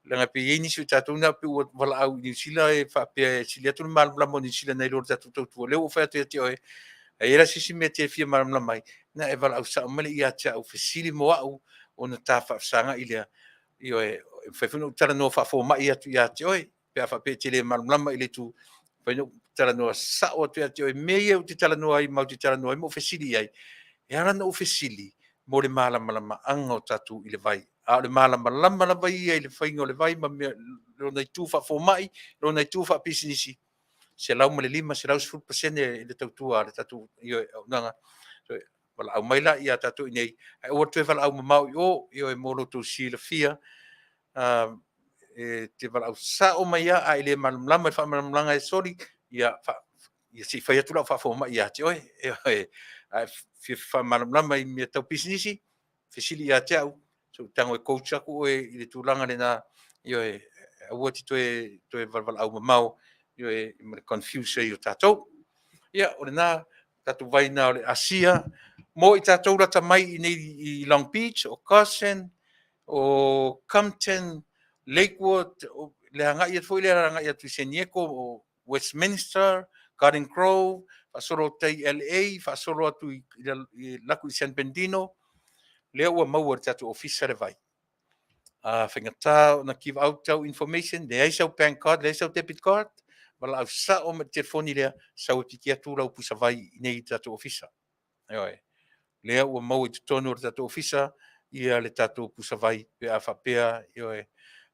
Leaga pe i ai nisi o tatou na pei ua valaau i Niu Sila e faapea e sili atu le malamalama o Niu Sila nai lo le tatou tautua. Lea ua ou fai atu ia te oe, a i ai la se isi mea e te fia malamalama ai, na e valaau sao mai lea ia te au, fesili mo au ona ta faafesagai lea. Ioe, e mafai foi ona ou talanoa faafomai atu ia te oe, pe a faapea e te le malamalama i le itu, mafai ona ou talanoa sao atu ia te oe i mea ia ou te talanoa ai ma ou te talanoa ai ma ou fesili i ai. E ala ona ou fesili mo le malamalamaaga o tatou i le vai. A o le malamalama lava ia i le faiga o le vai ma mea, lona itu faafomai, lona itu faapisinisi, 105, 110% le tautua a le tatou auaunaga. Valaau mai la ia tatou i inei, ae aua le toe valaau mamao i o, ioe, mo lo outou silafia, e te valaau sao mai lava, a e le malamalama i le faamalamalamaga e Soli, ia Ia se i fai atu lau faafomai ia te oe. Ioe, a e fia faamalamalama i mea tau pisinisi, fesili ia te au, se i ou tago e coach atu oe i le tulaga lena, ioe, aua te toe valaau mamao, ioe, ma le confuse ai o tatou. Ia, o lena tatou vai lena o le Asia. Mo i tatou lata mai i inei i Long Beach, o Carson, o Compton, Lakewood, le agai atu foi lea agai atu i San Diego, o Westminster, Garden Grove, faasolo atu i LA, faasolo atu i laku i San Bernardino, lea ua maua e le tatou ofisa le vai. A faigata ona give out au information, leai sau bank card, leai sau debit card, valaau sao mai i le telefoni lea, sau e piki atu lau pusa vai i inei i le tatou ofisa. Ioe. Lea ua maua i totonu o le tatou ofisa ia le tatou pusa vai pe a faapea, ioe.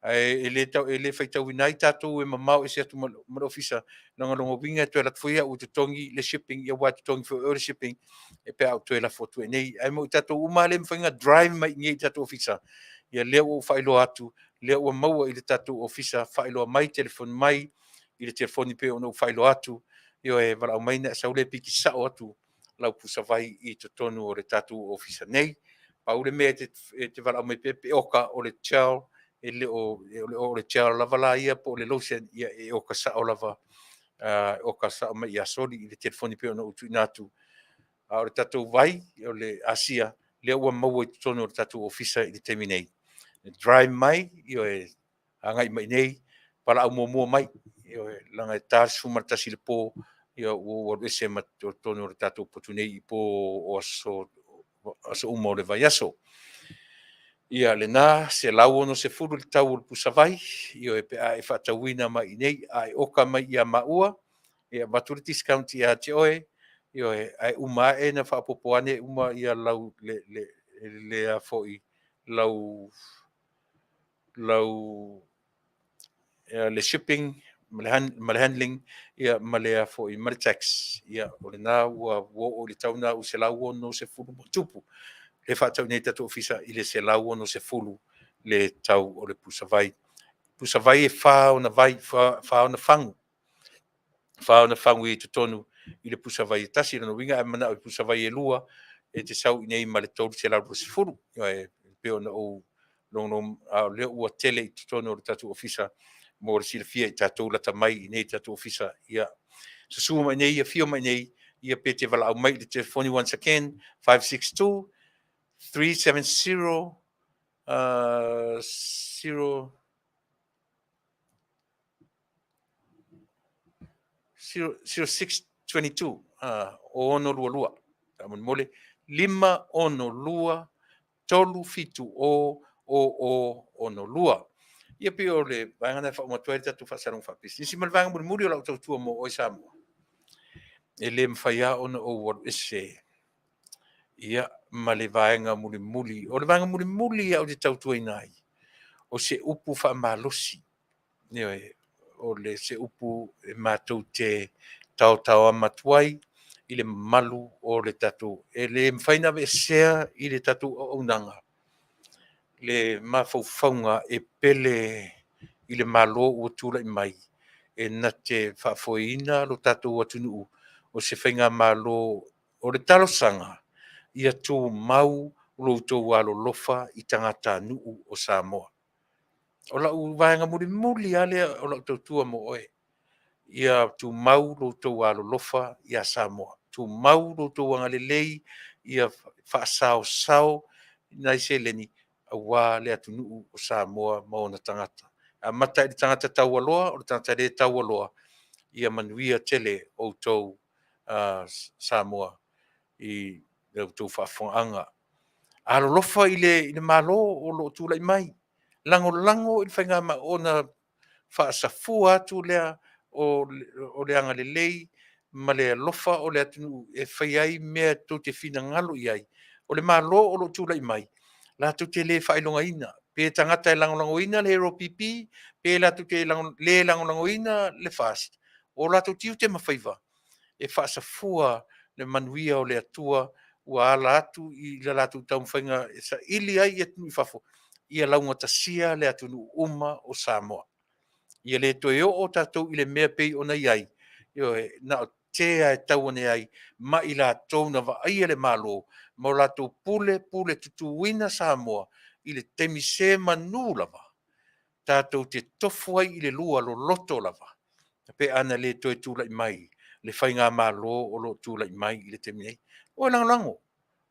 Ae e le tau, e le faitauina ai tatou e mamao ese atu ma le ofisa, leaga o lona uiga e toe alu atu foi au e totogi le shipping, ia aua e totogi foi e oe le shipping e pe a ou toe lafo atu ai nei. Ae mo i tatou uma lava lea e mafai ona drive mai i inei i le tatou ofisa, ia lea ua ou faailoa atu, lea ua maua i le tatou ofisa, faailoa mai, telefoni mai i le telefoni pei ona ou faailoa atu, ioe, valaau mai ona e sau lea e piki sao atu lau pusa vai i totonu o le tatou ofisa nei. Pau le mea e te valaau mai pea pe oka o le gel, e le o, o le gel lava la ia po o le lotion, ia e oka sao lava, oka sao mai ia Soli i le telefoni pei ona ou tuuina atu. A o le tatou vai, o le Asia, lea ua maua i totonu o le tatou ofisa i le taimi nei. E drive mai, ioe, agai mai i inei, valaau muamua mai, ioe, leaga e ta le 11 i le po, ia ua ou alu ese ma totonu o le tatou potu nei i po o aso, aso uma o le vaiaso. Ia lena, 160 le tau o le pusa vai, ioe, pe a e faatauina mai i inei, a e oka mai ia maua, e avatu le discount ia te oe, ioe, ae uma ae na faaopoopo ane uma ia lau, le, le, le a foi, lau, lau, le shipping ma le handling, ia, ma le a foi, ma le tax, ia, o lena ua oo i le tau lena ua 160 ma tupu. Le faatau nei tatou ofisa i le 160 le tau o le pusa vai. Pusa vai e 4 ona vai, 4 ona fagu. 4 ona fagu i totonu i le pusa vai e tasi. Lona uiga a manao i pusa vai e 2, e te sau i inei ma le 320. E pei ona ou logologo, a o lea ua tele i totonu o le tatou ofisa mo le silafia i tatou lata mai i inei i tatou ofisa. Ia, susu mai nei, afio mai nei, ia pe te valaau mai i le telefoni once again, 562 370 0 0622, 622, faamolemole, 562 37 o o o 62. Ia pei o le vaega lena e faauma atu ai le tatou faasalaga faapisinisi ma le vaega mulimuli o lau tautua mo oe Samoa. E le mafai lava ona ou alu ese ia ma le vaega mulimuli. O le vaega mulimuli au te tautuaina ai, o se upu faamalosi. Ioe, o le se upu e matou te taotaoama atu ai i le mamalu o le tatou, e le mafai ona aveesea i le tatou auaunaga le mafaufauga e pele i le Malo ua tulai mai e na te faafoeina lo tatou atunuu o se faigamalo. O le talosaga, ia tumau lo outou alolofa i tagatanuu o Samoa. O lau vaega mulimuli lava lea o lau tautua mo oe, ia tumau lo outou alolofa ia Samoa, tumau lo outou agalelei, ia faasaosao nai seleni aua le atunuu o Samoa ma ona tagata. E amata i le tagata taualoa, o le tagata le taualoa, ia manuia tele outou Samoa i la outou faafofogaaga. Alolofa i le Malo o lo o tulai mai, lagolago i le faigamalo ona faasafua atu lea o le agalelei ma le alofa o le atunuu e fai ai mea tou te finagalo i ai. O le Malo o lo o tulai mai, latou te le faailogaina pe tagata e lagolagoina le LPP, pe latou te le lagolagoina le FAST, o latou tiute ma faiva e faasafua le manuia o le Atua ua ala atu i le latou taumafaiga e saili ai atunuu i fafo, ia laugatasia le atunuu uma o Samoa. Ia le toe oo tatou i le mea e pei ona i ai, ioe, na o tea e tau ane ai ma i latou na vaaia le Malo ma o latou pule pule tutuina Samoa i le taimi se manu lava, tatou te tofu ai i le lua loloto lava pe ana le toe tulai mai le faigamalo o lo o tulai mai i le taimi nei. Ua lagolago,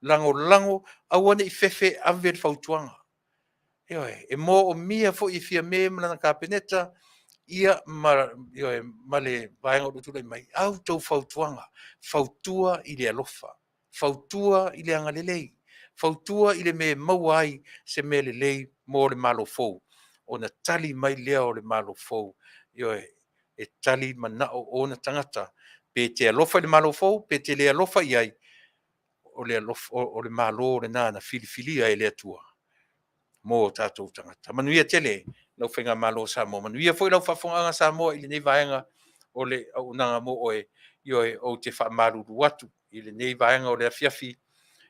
lagolago, aua ne i fefe e ave le fautuaga. Ioe, e moomia foi e Fiame ma lana Kapeneta, ia ma, ioe, ma le vaega o lo o tulai mai, a outou fautuaga, fautua i le alofa, fautua i le agalelei, fautua i le mea e maua ai se mea lelei mo le Malo fou, ona tali mai lea o le Malo fou, ioe, e tali manao o ona tagata, pe te alofa i le Malo fou, pe te le alofa i ai, o le, alofa, o le Malo lena na filifilia e le Atua mo o tatou tagata. Manuia tele lau Faigamalo Samoa, manuia foi lau faafofogaaga Samoa i lenei vaega o le auaunaga mo oe. Ioe, ou te faamalulu atu i lenei vaega o le afiafi,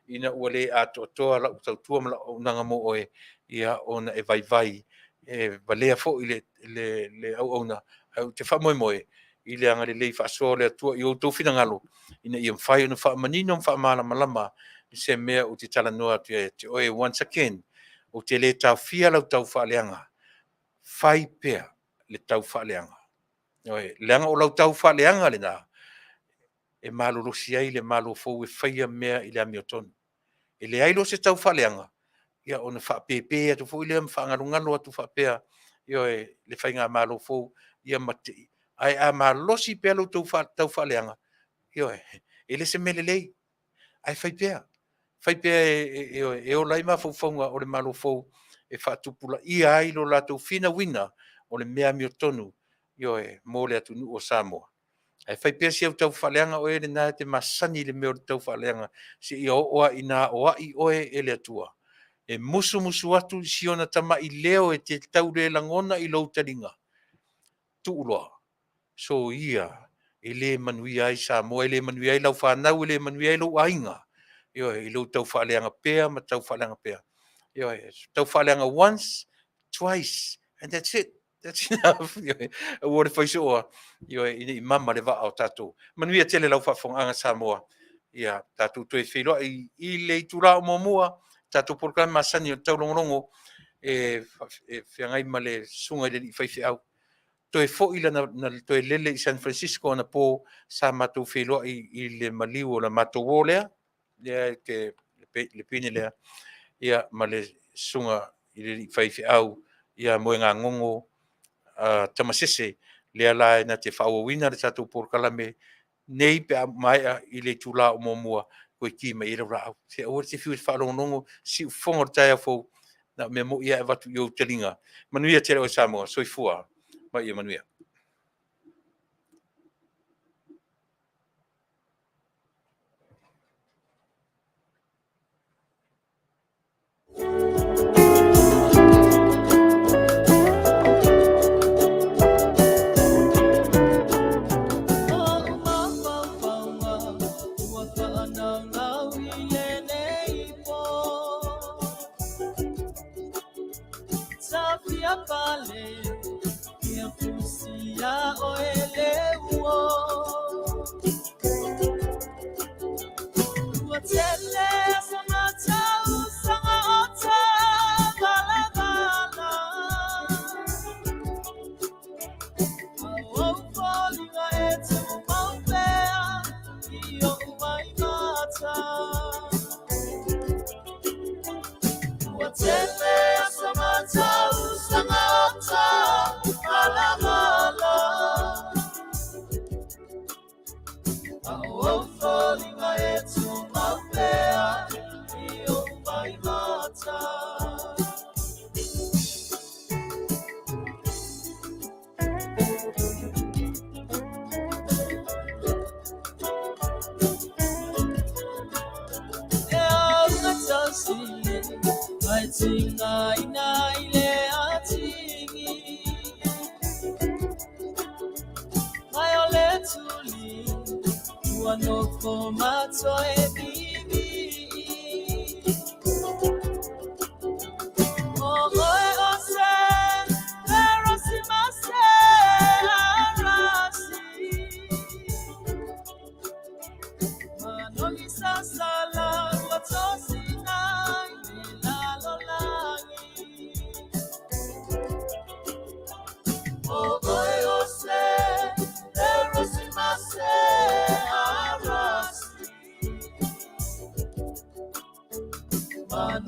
ina ua le atoatoa lau tautua ma lau auaunaga mo oe, ia ona e vaivai e valea foi le auauna, ae ou te faamoemoe i le agalelei faasoa o le Atua i outou finagalo, ina ia mafai ona faamanino ma faamalamalama se mea ou te talanoa atu ia te oe. Once again, ou te le taofia lau taufaaleaga, fai pea le taufaaleaga. Ioe, leaga o lau taufaaleaga lena e malolosi ai le Malo fou e faia mea i le amiotonu. E leai loa se taufaaleaga, ia ona faapepe atu foi lea ma faagalogalo atu faapea, ioe, le faigamalo fou, ia ma te i. Ae a malosi pea la outou taufaaleaga, ioe, e le o se mea lelei, ae fai pea, fai pea e ola ai mafaufauga o le Malo fou e faatupulaia ai lo latou finauina o le mea amiotonu, ioe, mo le atunuu o Samoa. Ae fai pea si au taufaaleaga, o oe lena e te masani i le mea o le taufaaleaga, seia oo lava ina aoai oe e le Atua e musumusu atu i si ona tamai leo e te tau le lagona i lou taliga, tuu loa, soia e le manuia ai Samoa, e le manuia ai lau fanau, e le manuia ai lou aiga, ioe, i lou taufaaleaga pea ma taufaaleaga pea. Ioe, taufaaleaga once, twice and that's it. That's enough. Ioe, aua le fai sooa, ioe, ina i mama le vaa o tatou. Manuia tele lau faafofogaaga Samoa. Ia tatou toe feiloai i le itula o muamua, tatou polokalame masani o le taulogologo e feagai ma le susuga i le alii faifeau. Toe foi lana, na toe lele i San Francisco anapo, sa matou feiloai i le maliu o le matou uo lea, lea e te, le pine lea, ia, ma le susuga i le alii faifeau ia Moegagogo Tamasese, lea la e na te faaauauina le tatou polokalame nei pe a maea i le itula o muamua, toe ki mai ai lau laau. Se aua e te fiu e faalogologo, siufofoga o le taeao fou, na o mea moni lava e avatu i ou taliga. Manuia tele oe Samoa, soifua ma ia manuia.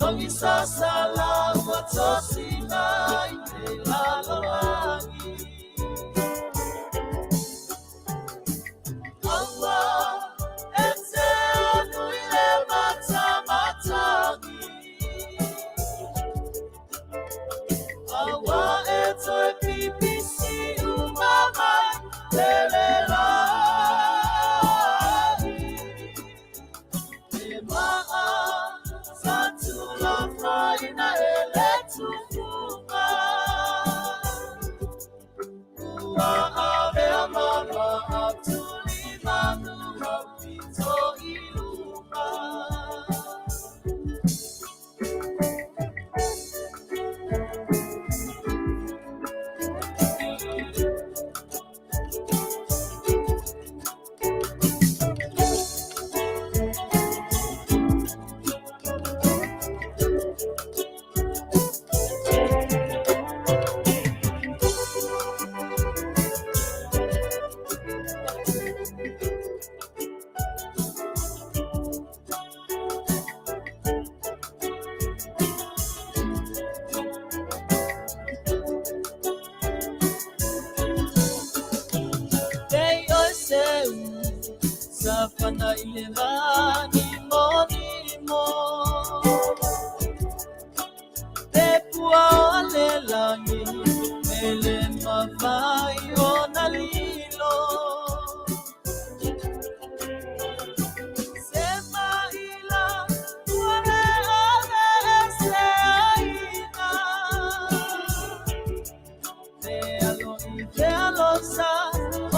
Togi sasala ua tosina i le lalolagi. Aua e te anu i le matamatagi. Aua e toe pipisi uma mai lele lagi. E maa sa tulafaina e le tufuga. Ua avea mama tulimanu au pito i luga. Te oi seu, safana i le vani mo nimo. Te pua o le lagi, e le mawai o na lilo. Se maila, ua le ave e se aina. Te alo i te alosa,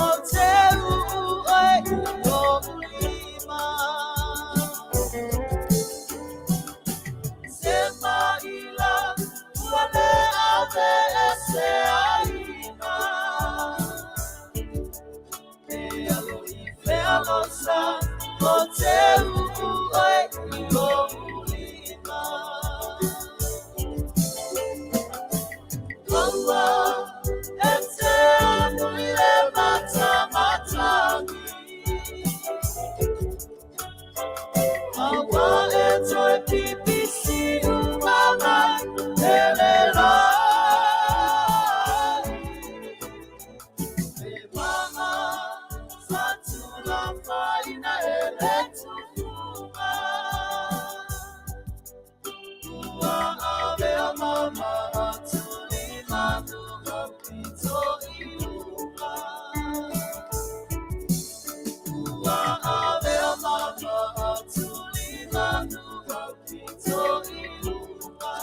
o te uu oe i o ulima. Se maila, ua le ave e se aina. Te alo i te alosa, o te uu oe i o ulima. Aua e te anu i le matamatagi. Aua e toe pipisi uma mai lele lagi. E maa sa tulafaina e le tufuga. Ua avea mama tulimanu au pito i luga. Ua avea mama tulimanu au pito i luga.